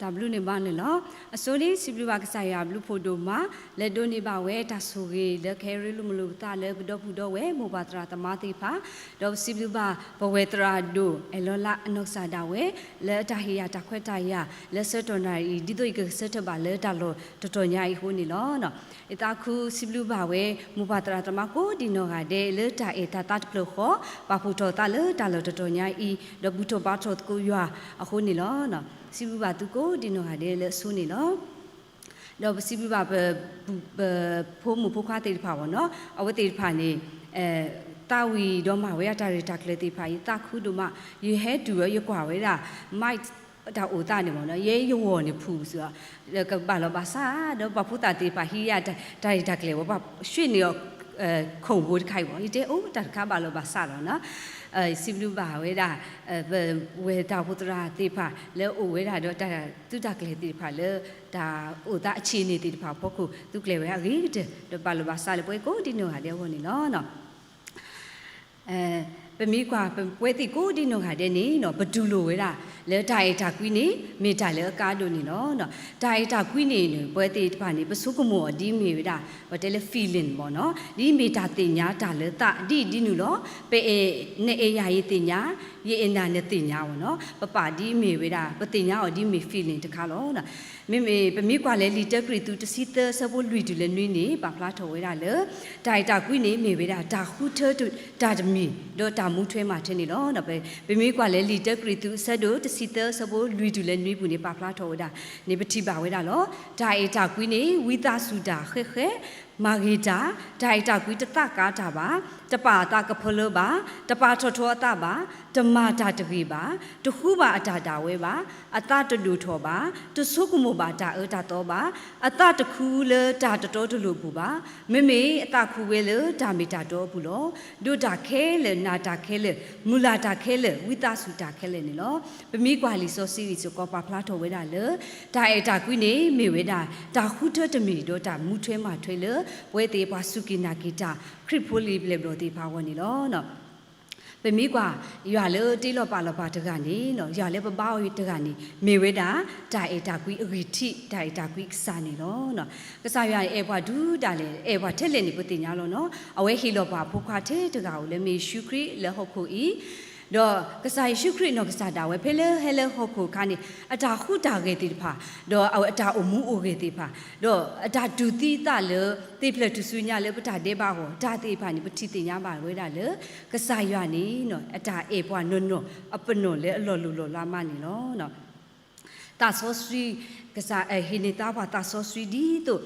တၢ်ဘျုးန့ၢ်ဘၣ်န့ၣ်လီၤ. အဆိန့ၣ် စံးဘျုးဘၣ်ကစၢ်ယွၤအဘျုးဖှိၣ်ဒိၣ်မး လၢဒိးန့ၢ်ဘၣ်ဝဲတၢ်ဆိၣ်ဂ့ၤ လၢကဟဲရ့လိာ်မုာ်လိာ်ပသးလၢပဒီပုၢ်ဒီဝဲၢ်မိၢ်ပၢ်သရၣ်သမါသ့ၣ်တဖၣ်, ဒီးပစံးဘျုးဘၣ်ပဝဲၢ်သရၣ်ဒိၣ်အဲၣ်လီၤလးအနီၢ်ကစၢ်ဒၣ်ဝဲ လၢတၢ်ဟ့ၣ်ယၤတၢ်ခွဲးတၢ်ယာ် လၢဆၢကတီၢ်နၣ်ရံၣ်အံၤ ဒ်သိးယကဂဲၤဆၢထၢၣ်ဘၣ်လၢတၢ်လီၢ်တတီၤညါအံၤအဃိန့ၣ်လီၤ. ယသးခုစံးဘျုးဘၣ်ဝဲ မိၢ်ပၢ်သရၣ်သမါကိးဒံနီၢ်ဂၤဒဲး လၢတၢ်အဲၣ်တၢ်သးတဖျၢၣ်ဃီ ပာ်ဖှိၣ်ထီၣ်သးလၢတၢ်လီၢ်တတီၤညါအံၤ ဒီးဘူၣ်ထီၣ်ဘါထီၣ်သကိးယွၤအဃိန့ၣ်လီၤ. စံးဘျုးဘၣ်သုကိးဒံနီၢ်ဂၤဒဲးလၢအဆိန့ၣ်လီၤ. ဒီးပစံးဘျုးဘၣ်ပ ပဖိမုၣ်ဖိခွါသ့ၣ်တဖၣ်ဘၣ်နီၤ အဝဲသ့ၣ်တဖၣ်န့ၣ် သးဝံၣ်ဒီးမၤဝဲဒၣ်တၢ်ရဲၣ်တၢ်ကျဲၤသ့ၣ်တဖၣ်အံၤ ယသးခုဒိၣ်မး, ယဟဲတုၤဝဲယကွၢ်ဝဲဒၣ် mic တၢ်အိၣ်သးန့ၣ်ဘၣ်နီၤ ယဲယဂီၢ်န့ၣ်ဖုးစ့ၢ်ကီး ကဘၣ်လီၤဘၣ်စး ဒီးပှၤဖိသၣ်သ့ၣ်တဖၣ်ဟံးယၤတၢ်ရဲၣ်တၢ်ကျဲၤဝဲ ပှၤရွှေ့နေရော ခုံဘိတခါအံၤဘၣ် ယတဲအိၣ် တၢ်တခါဘၣ်လီၤဘၣ်စးလီၤနီၤ စံးဘျုးဘၣ်ဝဲဒၣ် ပဝဲၢ်တၢ်အိၣ်ဖှိၣ်သရၣ်သ့ၣ်တဖၣ် လၢအအိၣ်ဝဲဒၣ်ဒီးတၢ်သုးတၢ်ကျဲၤသ့ၣ်တဖၣ်လၢ တၢ်အိၣ်သးအဆံးန့ၣ်သ့ၣ်တဖၣ်အဖီခိၣ် သုကျဲၤဝဲအဂ့ၤကတၢၢ် ဒီးဘၣ်လီၤဘၣ်စးလၢပဝဲကိးဒံနီၢ်ဂၤဒဲးအဂီၢ်န့ၣ်လီၤ. ပမ့ၢ်ကွၢ်ပဝဲသ့ၣ်ကိးဒံနီၢ်ဂၤဒဲးန့ၣ်နီၤ ပတူၢ်လိာ်ဝဲဒၣ် လၢတၢ်အဲၣ်တၢ်ကွံန့ၣ် မ့ၢ်တၢ်လၢအကါဒိၣ်န့ၣ်လီၤ. တၢ်အဲၣ်တၢ်ကွံန့ၣ် ပဝဲသ့ၣ်တဖၣ်န့ၣ် ပဆိကမိၣ်အီၤဒ်အမ့ၢ်ဝဲဒၣ် ပတဲလၢ feeling ဘၣ်နီၤ ဒ်အမ့ၢ်တၢ်သ့ၣ်ညါတၢ်လၢသးဒ်အံၤဒ်နုၤလီၤ. ပအဲၣ် နအဲၣ်ယၤယသ့ၣ်ညါ ယအဲၣ်နၤနသ့ၣ်ညါဘၣ်နီၤ ပပာ်ဒ်အမ့ၢ်ဝဲဒၣ် ပသ့ၣ်ညါအီၤဒ်အမ့ၢ် feeling တခါလီၤ. မ့မ့ၢ်ပမ့ၢ်ကွၢ်လၢလံာ်တၢကရံၣ်သူး တဆံသၢအဆၢဖိလွံၢ်တုၤလၢနွံန့ၣ် ပာ်ဖျါထီၣ်ဝဲဒၣ်လၢ တၢ်အဲၣ်တၢ်ကွံန့ၣ် မ့ၢ်ဝဲဒၣ်တၢ်ဃုထၢတၢ်တမံၤ ဒီးတၢ်မူထွဲမၤထွဲန့ၣ်လီၤ. ပမ့ၢ်ကွၢ်လၢလံာ်တၢကရံၣ်သူး အဆၢဒိၣ်တဆံသၢ အဆၢဖိလွံၢ်တုၤလၢနွံပူၤန့ၣ် ပာ်ဖျါထီၣ်ဝဲဒၣ်န့ၣ် ပထံၣ်ဘၣ်ဝဲဒၣ်လီၤ. တၢ်အဲၣ်တၢ်ကွံန့ၣ် ဝံသးစူၤတၢ်ဃဲးဃဲး မၤဂ့ၤတၢ်, တၢ်အဲၣ်တၢ်ကွံတသးကါတၢ်ဘၣ်, တပာ်အသးကဖၢလၢဘၣ်, တပာ်ထီၣ်ထီအသးဘၣ်, တမၤတၢ်တဂ့ၤဘၣ်, တဃုဘၣ်အတၢ်ဒၣ်ဝဲဘၣ်, အသးတဒိၣ်ထီၣ်ဘၣ်, တဆိကမိၣ်ဘၣ်တၢ်အၢတၢ်သီဘၣ်, အသးတခူလၢတၢ်တတီတလိၤအပူၤဘၣ်. မ့မ့ၢ်အသးခူဝဲလၢတၢ်မ့ၢ်တၢ်တီအပူၤလီၤ. ဒိးတၢ်ခဲလၢာ်, နာ်တၢ်ခဲလၢာ်, မုၢ်လၢ်တၢ်ခဲလၢာ်, ဝံသးစူၤတၢ်ခဲလၢာ်န့ၣ်လီၤ. ပမ့ၢ်ကွၢ်လံာ်စီဆှံအံၤစ့ၢ်ကီး ပာ်ဖျါထီၣ်ဝဲဒၣ်လၢ တၢ်အဲၣ်တၢ်ကွံန့ၣ် မ့ၢ်ဝဲဒၣ် တၢ်ဃုထၢတမံၤဒီးတၢ်မူထွဲမၤထွဲလၢ ပဝဲသ့ၣ်ပှၤစူၢ်က့ၤနာ်က့ၤတၢ် ခရံာ်ဖိလံာ်ပျဲၢ်ဘျီၣ်သ့ၣ်တဖၣ်အဂီၢ်န့ၣ်လီၤ. ပမ့ၢ်ကွၢ် ယွၤလၢတ့လီၤပာ်လီၤပှၤတဂၤန့ၣ် ယွၤလၢပဘါအီၤတဂၤန့ၣ် မ့ၢ်ဝဲဒၣ် တၢ်အဲၣ်တၢ်ကွံအဂံၢ်ထံး တၢ်အဲၣ်တၢ်ကွံအကစၢ်န့ၣ်လီၤ. ကစၢ်ယွၤအဲၣ်ပှၤဒုးဒၣ်လဲာ် အဲၣ်ပှၤထဲလဲၣ်န့ၣ် ပသ့ၣ်ညါလီၤနီၤ. အဝဲဟ့ၣ်လီၤပှၤအဖိခွါထဲတဂၤဧိၤ လၢမ့ၢ်ယ့ၣ်ၡူးခရံာ်လၢဟီၣ်ခိၣ်အံၤ ဒီးကစၢ်ယ့ၣ်ၡူးခရံာ်နီၢ်ကစၢ်ဒၣ်ဝဲ ဖဲလၢဟဲလၢဟီၣ်ခိၣ်အခါန့ၣ် အတၢ်ဟူးတၢ်ဂဲၤသ့ၣ်တဖၣ် ဒီးအဝဲအတၢ်အိၣ်မူအိၣ်ဂဲၤသ့ၣ်တဖၣ် ဒီးအတၢ်တူၢ်သံအသးလၢ သ့ၣ်ဖျၢၣ်ထူၣ်စုညါလၢပတၢ်ဒဲးဘးအဂီၢ် တၢ်သ့ၣ်တဖၣ်န့ၣ် ပထံၣ်သ့ၣ်ညါဘၣ်ဝဲဒၣ်လၢ ကစၢ်ယွၤန့ၣ် အတၢ်အဲၣ်ပှၤနီၢ်နီၢ် အပနီၣ်လၢအလီၤလိၢ်လီၤလးမးန့ၣ်လီၤ. သးစီဆှံ ကစၢ်ဟ့ၣ်န့ၢ်သါပှၤသးစီဆှံဒ်သိး တၢ်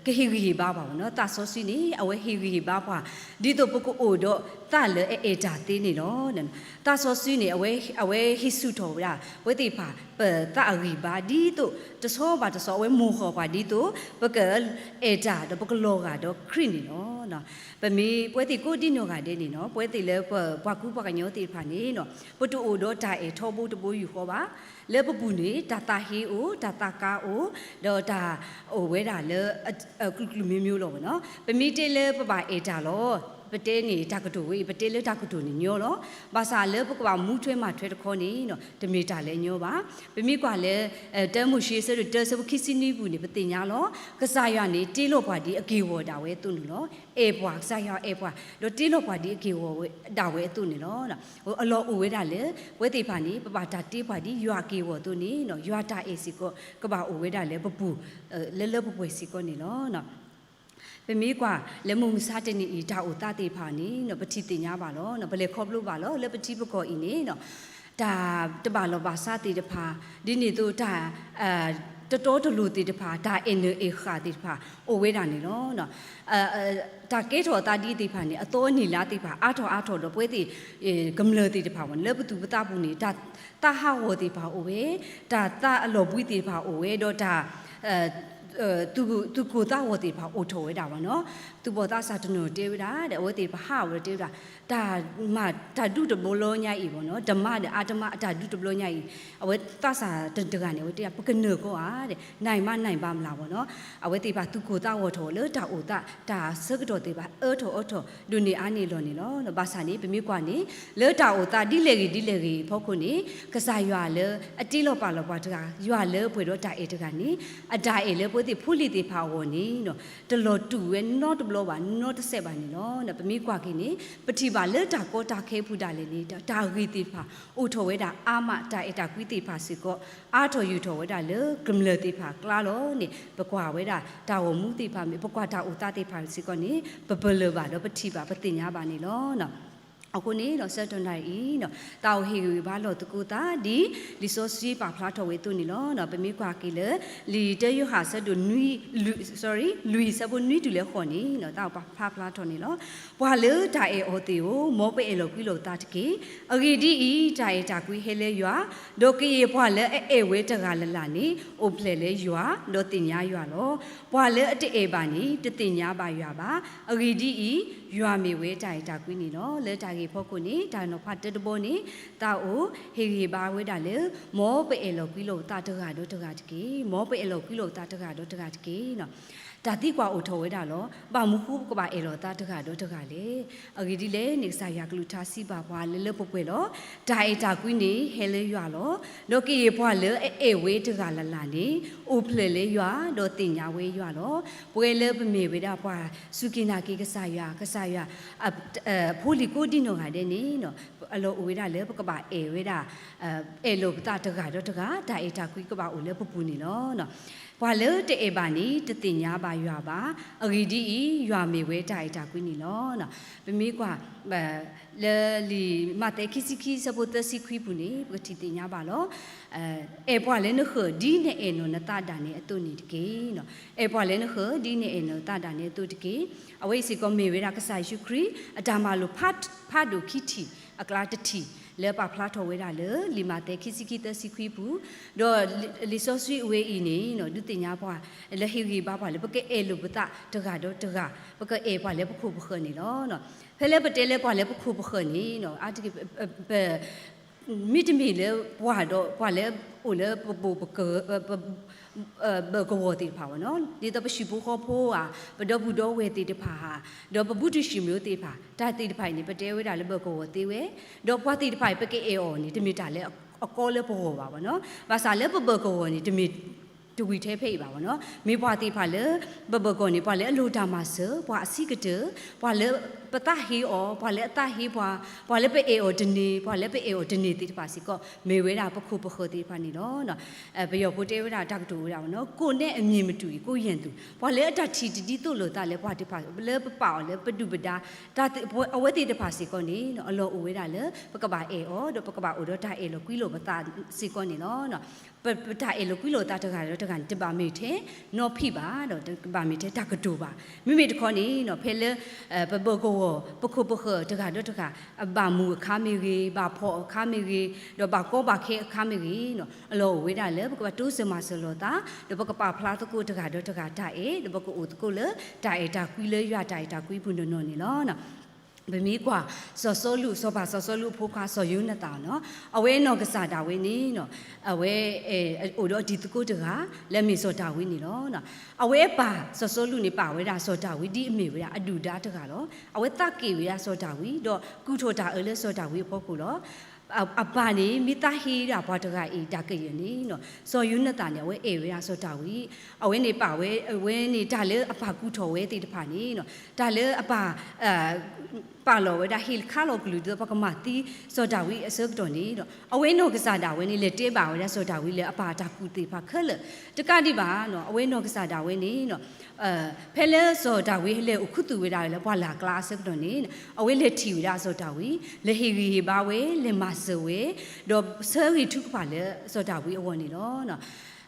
ကဟ့ၣ်ဂံၢ်ဟ့ၣ်ဘါပှၤနီၤ. သးစီဆှံန့ၣ် အဝဲဟ့ၣ်ဂံၢ်ဟ့ၣ်ဘါပှၤ ဒ်သိးပကအိၣ်ဒီးသးလၢအအဲၣ်တၢ်သ့န့ၣ်လီၤ. သးစီဆှံန့ၣ် အဝဲဟ့ၣ်ဆူၣ်ထီၣ်ဝဲဒၣ် ပဝဲသ့ၣ်တဖၣ် ပသးအဂံၢ်ဘါ ဒ်သိးတဆီဘၣ်တဆီ အဝဲမိၢ်ဃီၣ်ပှၤဒ်သိး ပကအဲၣ်တၢ်ဒီးပကလီၤဂာ်ဒီးခရံာ်န့ၣ်လီၤ. ပမ့ၢ်ပဝဲသ့ၣ်ကိးဒံနီၢ်ဂၤဒဲးန့ၣ်နီၤ ပဝဲသ့ၣ်လၢပှၤကူပှၤကညီသ့ၣ်တဖၣ်န့ၣ်နီၤ ပတအိၣ်ဒီးတၢ်အဲၣ်ထီဘိတဘိယူၢ်ဃီဘၣ်. လၢပပူၤန့ၣ် တၢ်သးဟ့အိၣ် တၢ်သးကါအိၣ် ဒီးတၢ်အိၣ်ဝဲဒၣ်လၢ အကလုာ်ကလုာ်မ့ၢ်မ့ၢ်လီၤနီၤ. ပမ့ၢ်တဲလၢပဘၣ်အဲၣ်တၢ်လီၤ ပတဲန့ၣ်တၢ်ကတိၤဝဲအံၤ ပတဲလၢတၢ်ကတိၤန့ၣ်ညီလီၤ. ဘၣ်ဆၣ်လၢပကဘၣ်မူထွဲမၤထွဲတခီန့ၣ် တမ့ၢ်တၢ်လၢအညီဘၣ်. ပမ့ၢ်ကွၢ်လၢ တၢမိၤၡ့အဆၢဒိၣ်တၢ အဆၢဖိခံဆံနွံပူၤန့ၣ် ပသ့ၣ်ညါလီၤ. ကစၢ်ယွၤန့ၣ် တ့လီၤပှၤဒ်အက့ၢ်အဂီၤဒၣ်ဝဲအသိးန့ၣ်လီၤ. အဲၣ်ပှၤ ကစၢ်ယွၤအဲၣ်ပှၤ ဒီးတ့လီၤပှၤဒ်အက့ၢ်အဂီၤဒၣ်ဝဲအသိးန့ၣ်လီၤ. အလီၢ်အိၣ်ဝဲဒၣ်လၢ ပဝဲသ့ၣ်တဖၣ်န့ၣ် ပဘၣ်တၢ်တ့ပှၤဒ်ယွၤအက့ၢ်အဂီၤအသိးန့ၣ် ယွၤတၢ်အဲၣ်စ့ၢ်ကီး ကဘၣ်အိၣ်ဝဲဒၣ်လၢပပူၤ လၢလၢပှဲၤပှဲၤစ့ၢ်ကီးန့ၣ်လီၤ. ပမ့ၢ်ကွၢ်လၢမုၢ်မဆါတနံၤအံၤ တၢ်အိၣ်သးသ့ၣ်တဖၣ်န့ၣ် ပထံၣ်သ့ၣ်ညါဘၣ်လီၤ. ပလဲၤခီဖျိဘၣ်လီၤ လၢပထံပကီၢ်အံၤန့ၣ် တၢ်တဘၣ်လီၢ်ဘၣ်စးသ့ၣ်တဖၣ် ဒ်န့ၣ်အသိးတၢ် တတီတလိၤသ့ၣ်တဖၣ် တၢ်အဲၣ်နၢၤအဲၣ်ဃၣ်သ့ၣ်တဖၣ်အိၣ်ဝဲဒၣ်န့ၣ်လီၤ. တၢ်ကဲထီၣ်အသးဒ်သ့ၣ်တဖၣ်န့ၣ် အသီအနံၣ်လါသ့ၣ်တဖၣ် အါထီၣ်အါထီၣ်ဒီးပဝဲသ့ၣ် ကမျၢၢ်သ့ၣ်တဖၣ်ဝဲ လၢပသူၣ်ပသးပူၤန့ၣ် တၢ်သးဟးဂီၤသ့ၣ်တဖၣ်အိၣ်ဝဲ, တၢ်သးအလီၤဘှံးသ့ၣ်တဖၣ်အိၣ်ဝဲ ဒီးတၢ် သူၣ်ကိၢ်သးဂီၤသ့ၣ်တဖၣ်အိၣ်ထီၣ်ဝဲဒၣ်ဝဲနီၤ. သူၣ်ဘီၣ်သးစၢ်တနီၤတဲဝဲဒၣ်ဒီး အဝဲသ့ၣ်တဖၣ်ဟးဝဲတဲဝဲဒၣ် တၢ်မၤတၢ်ဒူတဘျီညါအံၤဘၣ်နီၤ, တမၤဒီးအါတမၤအတၢ်ဒူတဘျီညါအံၤ, အဝဲသးစၢ်တဂၤန့ၣ် အဝဲတဲ ပကနၢၤကီဧါဒီး နၢ်မးနၢ်ဘၣ်မလၤဘၣ်နီၤ. အဝဲသ့ၣ်တဖၣ်သူၣ်ကိၢ်သးဂီၤထီၣ်လၢတၢ်အိၣ်သး တၢ်ဆၢကတီၢ်သ့ၣ်တဖၣ် အၢထီၣ်အၢထီၣ် ဒိၣ်န့ၢ်အါန့ၢ်လီၢ်န့ၣ်လီၤ. ဘၣ်ဆၣ်န့ၣ် ပမ့ၢ်ကွၢ်န့ၣ် လၢတၢ်အိၣ်သးဒ်လဲၣ်ဂ့ၤဒ်လဲၣ်ဂ့ၤအဖီခိၣ်န့ၣ် ကစၢ်ယွၤလၢအတ့လီၤပာ်လီၤပှၤတဂၤ ယွၤလၢပှဲၤဒီးတၢ်အဲၣ်တဂၤန့ၣ် အတၢ်အဲၣ်လၢပဝဲသ့ၣ်ဖိလံၤသ့ၣ်တဖၣ်အဂီၢ်န့ၣ် တလီၤတူာ်ဝဲနီတဘျီဘၣ် နီတစဲးဘၣ်န့ၣ်လီၤ. ပမ့ၢ်ကွၢ်က့ၤန့ၣ် ပထံၣ်ဘၣ်လၢတၢ်ကီတၢ်ခဲအပူၤဒၣ်လဲာ်န့ၣ် တၢ်ဂ့ၢ်သ့ၣ်တဖၣ် အိၣ်ထီၣ်ဝဲဒၣ်အါမး တၢ်အဲၣ်တၢ်ကွံသ့ၣ်တဖၣ်စ့ၢ်ကီး အါထီၣ်ယူၢ်ထီၣ်ဝဲဒၣ်လၢကမျၢၢ်သ့ၣ်တဖၣ်ကျါလီၤန့ၣ် ပကွၢ်ဝဲဒၣ်တၢ်ဂီၤမူသ့ၣ်တဖၣ်မ့ၢ် ပကွၢ်တၢ်အိၣ်သးသ့ၣ်တဖၣ်စ့ၢ်ကီးန့ၣ် ပပလၢၢ်ဘၣ်ဒီးပထံၣ်ဘၣ်ပသ့ၣ်ညါဘၣ်န့ၣ်လီၤ. အဃိန့ၣ်ဒီးဆၢကတီၢ်နၣ်ရံၣ်အံၤ တၢ်အိၣ်ဟ့ၣ်ဂံၢ်ဟ့ၣ်ဘါလီၢ်သကိးသးဒ် လံာ်စီဆှံပာ်ဖျါထီၣ်ဝဲအသိးန့ၣ်လီၤ. ပမ့ၢ်ကွၢ်က့ၤလၢ လံာ်တၢယိၤဟၣ်ဆၢဒိၣ် လွံၢ်ဆၢဖိနွံတုၤလၢဃိးန့ၣ် တၢ်အိၣ်ပာ်ဖျါဖျါထီၣ်န့ၣ်လီၤ. ပှၤလၢတၢ်အဲၣ်အီၤသ့ၣ်ဧၢ, မ်ပအဲၣ်လီၤကွံလီၤပသးတက့ၢ်. အဂ့ၢ်ဒ်အံၤ, တၢ်အဲၣ်တၢ်ကွံဟဲလၢယွၤ, ဒီးကယဲၢ်ပှၤလၢအအဲၣ်ဝဲတဂၤလၢ်လၢ်န့ၣ် အိၣ်ဖျဲၣ်လၢယွၤ, ဒီးသ့ၣ်ညါယွၤလီၤ. ပှၤလၢအတအဲၣ်ဘၣ်န့ၣ် တသ့ၣ်ညါဘၣ်ယွၤဘၣ်. အဂ့ၢ်ဒ်အံၤ, ယွၤမ့ၢ်ဝဲတၢ်အဲၣ်တၢ်ကွံန့ၣ်လီၤ. လၢတၢ်ဂ့ၢ်ဖီခိၣ်န့ၣ် တၢ်နီၤဖးတၢတဘီန့ၣ် တၢ်အိၣ်ဟ့ၣ်ဂံၢ်ဟ့ၣ်ဘါဝဲဒၣ်လၢ မ်ပအဲၣ်လီၤကွံလီၤပသးတဂၤဒီးတဂၤတက့ၢ်. မ်ပအဲၣ်လီၤကွံလီၤပသးတဂၤဒီးတဂၤတက့ၢ်. တၢ်သံကွၢ်အိၣ်ထီၣ်ဝဲဒၣ်လီၤ. ဘၣ်မနုၤဃိပကဘၣ်အဲၣ်လီၤသးတဂၤဒီးတဂၤလဲၣ်. အဂ့ၢ်ဒ်လဲၣ်န့ၣ် ကစၢ်ယွၤကလုၢ်ကထါစံးဘၣ်ပှၤလၢလၢပှဲၤပှဲၤလီၤ. တၢ်အဲၣ်တၢ်ကွံန့ၣ် ဟဲလၢယွၤလီၤ. ဒီးကယဲၢ်ပှၤလၢအအဲၣ်ဝဲတဂၤလၢ်လၢ်န့ၣ် အိၣ်ဖျဲၣ်လၢယွၤ, ဒီးသ့ၣ်ညါဝဲယွၤလီၤ. ပဝဲလၢပမ့ၢ်ဝဲဒၣ်ပှၤစူၢ်က့ၤနာ်က့ၤကစၢ်ယွၤ, ကစၢ်ယွၤ ဖိလံၤကိးဒံနီၢ်ဂၤဒဲးန့ၣ် အလီၢ်အိၣ်ဝဲဒၣ်လၢပကဘၣ်အဲၣ်ဝဲဒၣ် အဲၣ်လီၤပသးတဂၤဒီးတဂၤ, တၢ်အဲၣ်တၢ်ကွံကဘၣ်အိၣ်လၢပပူၤန့ၣ်လီၤ. ပှၤလၢတအဲၣ်ဘၣ်န့ၣ် တသ့ၣ်ညါဘၣ်ယွၤဘၣ်. အဂ့ၢ်ဒ်အံၤ, ယွၤမ့ၢ်ဝဲတၢ်အဲၣ်တၢ်ကွံန့ၣ်လီၤ. ပမ့ၢ်ကွၢ် လၢလံာ်မးသဲခံဆံခံဆၢဖိသၢဆံခွံပူၤန့ၣ် ပကထံၣ်သ့ၣ်ညါဘၣ်လီၤ. အဲၣ်ပှၤလၢနဃၢၤ ဒ်နအဲၣ်နီၤနသးဒၣ်နဲအသိးန့ၣ်တက့ၢ်. အဲၣ်ပှၤလၢနဃၢၤ ဒ်နအဲၣ်နီၤနသးဒၣ်နဲအသိးတက့ၢ်. အဝဲအံၤစ့ၢ်ကီးမ့ၢ်ဝဲဒၣ်ကစၢ်ယ့ၣ်ၡူးခရံာ် အတၢ်မၤလိာ်ဖးဒိၣ်ခံထံၣ်အကျါတထံၣ် လၢပာ်ဖျါထီၣ်ဝဲဒၣ်လၢ လံာ်မးသဲခံဆံခံသၢဆံခွံပူၤ, ဒီးလံာ်စီဆှံအဝဲအံၤန့ၣ် ဒုးသ့ၣ်ညါပှၤ လၢဟ့ၣ်ဂံၢ်ဘါပှၤလၢ ပကအဲၣ်လိာ်ပသးတဂၤဒီးတဂၤ, ပကအဲၣ်ပှၤလၢပခိၣ်ပဃၢၤန့ၣ်လီၤ. ဖဲလၢပတဲလၢပှၤလၢပခိၣ်ပဃၢၤန့ၣ် အါတက့ၢ် ပ မ့တမ့ၢ်လၢပှၤဒီး ပှၤလၢအိၣ်လၢပဘိၣ်ပက ဘၢၣ်ကဝီၤသ့ၣ်တဖၣ်ဘၣ်နီၤ, ဒ်သိးပဟံၣ်ဖိဃီဖိဧါ, ပဒီပုၢ်ဒီဝဲၢ်သ့ၣ်တဖၣ်ဧါ, ဒီးပဘူးတံၢ်စံၣ်မံၤသ့ၣ်တဖၣ်, တၢ်သ့ၣ်တဖၣ်အံၤန့ၣ် ပတဲဝဲဒၣ်လၢဘၢၣ်ကဝီၤသ့ဝဲ, ဒီးပှၤသ့ၣ်တဖၣ်အံၤ ပကအဲၣ်အီၤန့ၣ် တမ့ၢ်တၢ်လၢအကီလၢပဂီၢ်ဘၣ်ဘၣ်နီၤ, ဘၣ်ဆၣ်လၢပဘၢၣ်ကဝီၤန့ၣ် တမ့ၢ်တဝံၤထဲဖဲအံၤဘၣ်ဘၣ်နီၤ, မ့ၢ်ပှၤသ့ၣ်တဖၣ်လၢ ပဘၢၣ်ကဝီၤန့ၣ် ပှၤလၢအလိၣ်တၢ်မၤစၢၤ, ပှၤအဆံးကတၢၢ်, ပှၤလၢပသးဟ့အီၤ, ပှၤလၢအသးဟ့ပှၤ, ပှၤလၢပအဲၣ်အီၤတန့ၢ်, ပှၤလၢပအဲၣ်အီၤတန့ၢ်သ့ၣ်တဖၣ်စ့ၢ်ကီး မ့ၢ်ဝဲဒၣ်ပခိၣ်ပဃၢၤသ့ၣ်တဖၣ်န့ၣ်လီၤ. ပယီၤဖိတဲဝဲဒၣ်တၢ်ကတိၤဝဲဒၣ်နီၤ, ကိုယ်နဲ့အမြင်မတူရင် ကိုယ့်ရန်သူ, ပှၤလၢအတၢ်ထံၣ်တဒ်သိးလိာ်သးလၢပှၤသ့ၣ်တဖၣ် လၢပပာ်အီၤလၢပဒုၣ်ပဒါ, တၢ်သ့ၣ် အဝဲသ့ၣ်တဖၣ်စ့ၢ်ကီးန့ၣ် အလီၢ်အိၣ်ဝဲဒၣ်လၢ ပကဘၣ်အဲၣ်အီၤ ဒီးပကဘၣ်အိၣ်ဒီးတၢ်အဲၣ်လီၤကွံလိာ်ပသးစ့ၢ်ကီးန့ၣ်လီၤ. ပ ပတၢ်အဲၣ်လီၤကွံလိာ်သးတဂၤဒီးတဂၤန့ၣ် တဘၣ်မ့ၢ်ထဲနီၤဖံးဘၣ် ဒီးတဘၣ်မ့ၢ်ထဲတၢ်ကတိၤဘၣ်. မ့မ့ၢ်တခီန့ၣ် ဖဲလၢ ပဘၢၣ်ကဝီၤ ပခိၣ်ပဃၢၤတဂၤဒီးတဂၤ အဘၣ်မူအခါမ့ၢ်ဂ့ၤ, ဘၣ်ဖှီၣ်အခါမ့ၢ်ဂ့ၤ, ဒီးဘၣ်ကီဘၣ်ခဲအခါမ့ၢ်ဂ့ၤ, အလီၢ်အိၣ်ဝဲဒၣ်လၢ ပကဘၣ်တိစၢၤမၤစၢၤလိာ်သး ဒီးပကပာ်ဖျါသကိးတဂၤဒီးတဂၤတၢ်အဲၣ်, ဒီးပကအိၣ်သကိးလၢတၢ်အဲၣ်တၢ်ကွံလၢယွၤတၢ်အဲၣ်တၢ်ကွံပူၤနီၢ်နီၢ်န့ၣ်လီၤ. ပမ့ၢ်ကွၢ် စီၤစီလူး, စီၤပၤစီၤစီလူးအဖိခွါစီၤယိၤနသၣ်နီၤ, အဝဲနီၢ်ကစၢ်ဒၣ်ဝဲန့ၣ် အဝဲ အိၣ်ဒီးအတံၤသကိးတဂၤ လၢအမ့ၢ်စီၤဒၤဝံးန့ၣ်လီၤ. အဝဲအပၢ်စီၤစီလူးန့ၣ် ပာ်ဝဲဒၣ်စီၤဒၤဝံး ဒ်အမ့ၢ်ဝဲဒၣ်အဒုၣ်ဒါတဂၤလီၤ. အဝဲသးက့ၣ်ဝဲဒၣ်စီၤဒၤဝံး ဒီးကူၣ်ထီၣ်တၢ်အၢလၢစီၤဒၤဝံးအဖီခိၣ်လီၤ. အပၢ်န့ၣ် မ့ၢ်သးဟ့ဒၣ်ပှၤတဂၤအံၤတၢ်ကယၢၢ်န့ၣ် စီၤယိၤနသၣ်န့ၣ် အဝဲအဲၣ်ဝဲဒၣ်စီၤဒၤဝံး, အဝဲန့ၣ်ပာ်ဝဲ အဝဲန့ၣ်တၢ်လၢအပၢ်ကူၣ်ထီၣ်ဝဲသ့ၣ်တဖၣ်န့ၣ် တၢ်လၢအပၢ် ပာ်လီၤဝဲဒၣ်ဟ့ၣ်ခါလီၤကလုၢ် ဒ်သိးပကမၤသံစီၤဒၤဝံးအဆၢကတီၢ်န့ၣ် အဝဲနီၢ်ကစၢ်ဒၣ်ဝဲန့ၣ် လဲၤတဲဘၣ်ဝဲဒၣ်စီၤဒၤဝံးလၢအပၢ်အတၢ်ကူၣ်သ့ၣ်တဖၣ်ခဲလၢာ်, တကးဒံးဘၣ် အဝဲနီၢ်ကစၢ်ဒၣ်ဝဲန့ၣ် ဖဲလၢစီၤဒၤဝံးလဲၤအိၣ်ခူသူၣ်ဝဲဒၣ်လၢပှၢ်လၢ်ကျါအဆၢကတီၢ်န့ၣ် အဝဲလဲၤထံၣ်ဝဲဒၣ်စီၤဒၤဝံး လဲၤဟ့ၣ်ဂံၢ်ဟ့ၣ်ဘါဝဲ လဲၤမၤစၢၤဝဲ ဒီးဆၢဂ့ၤထုကဖၣ်လၢစီၤဒၤဝံးအဂီၢ်န့ၣ်လီၤ.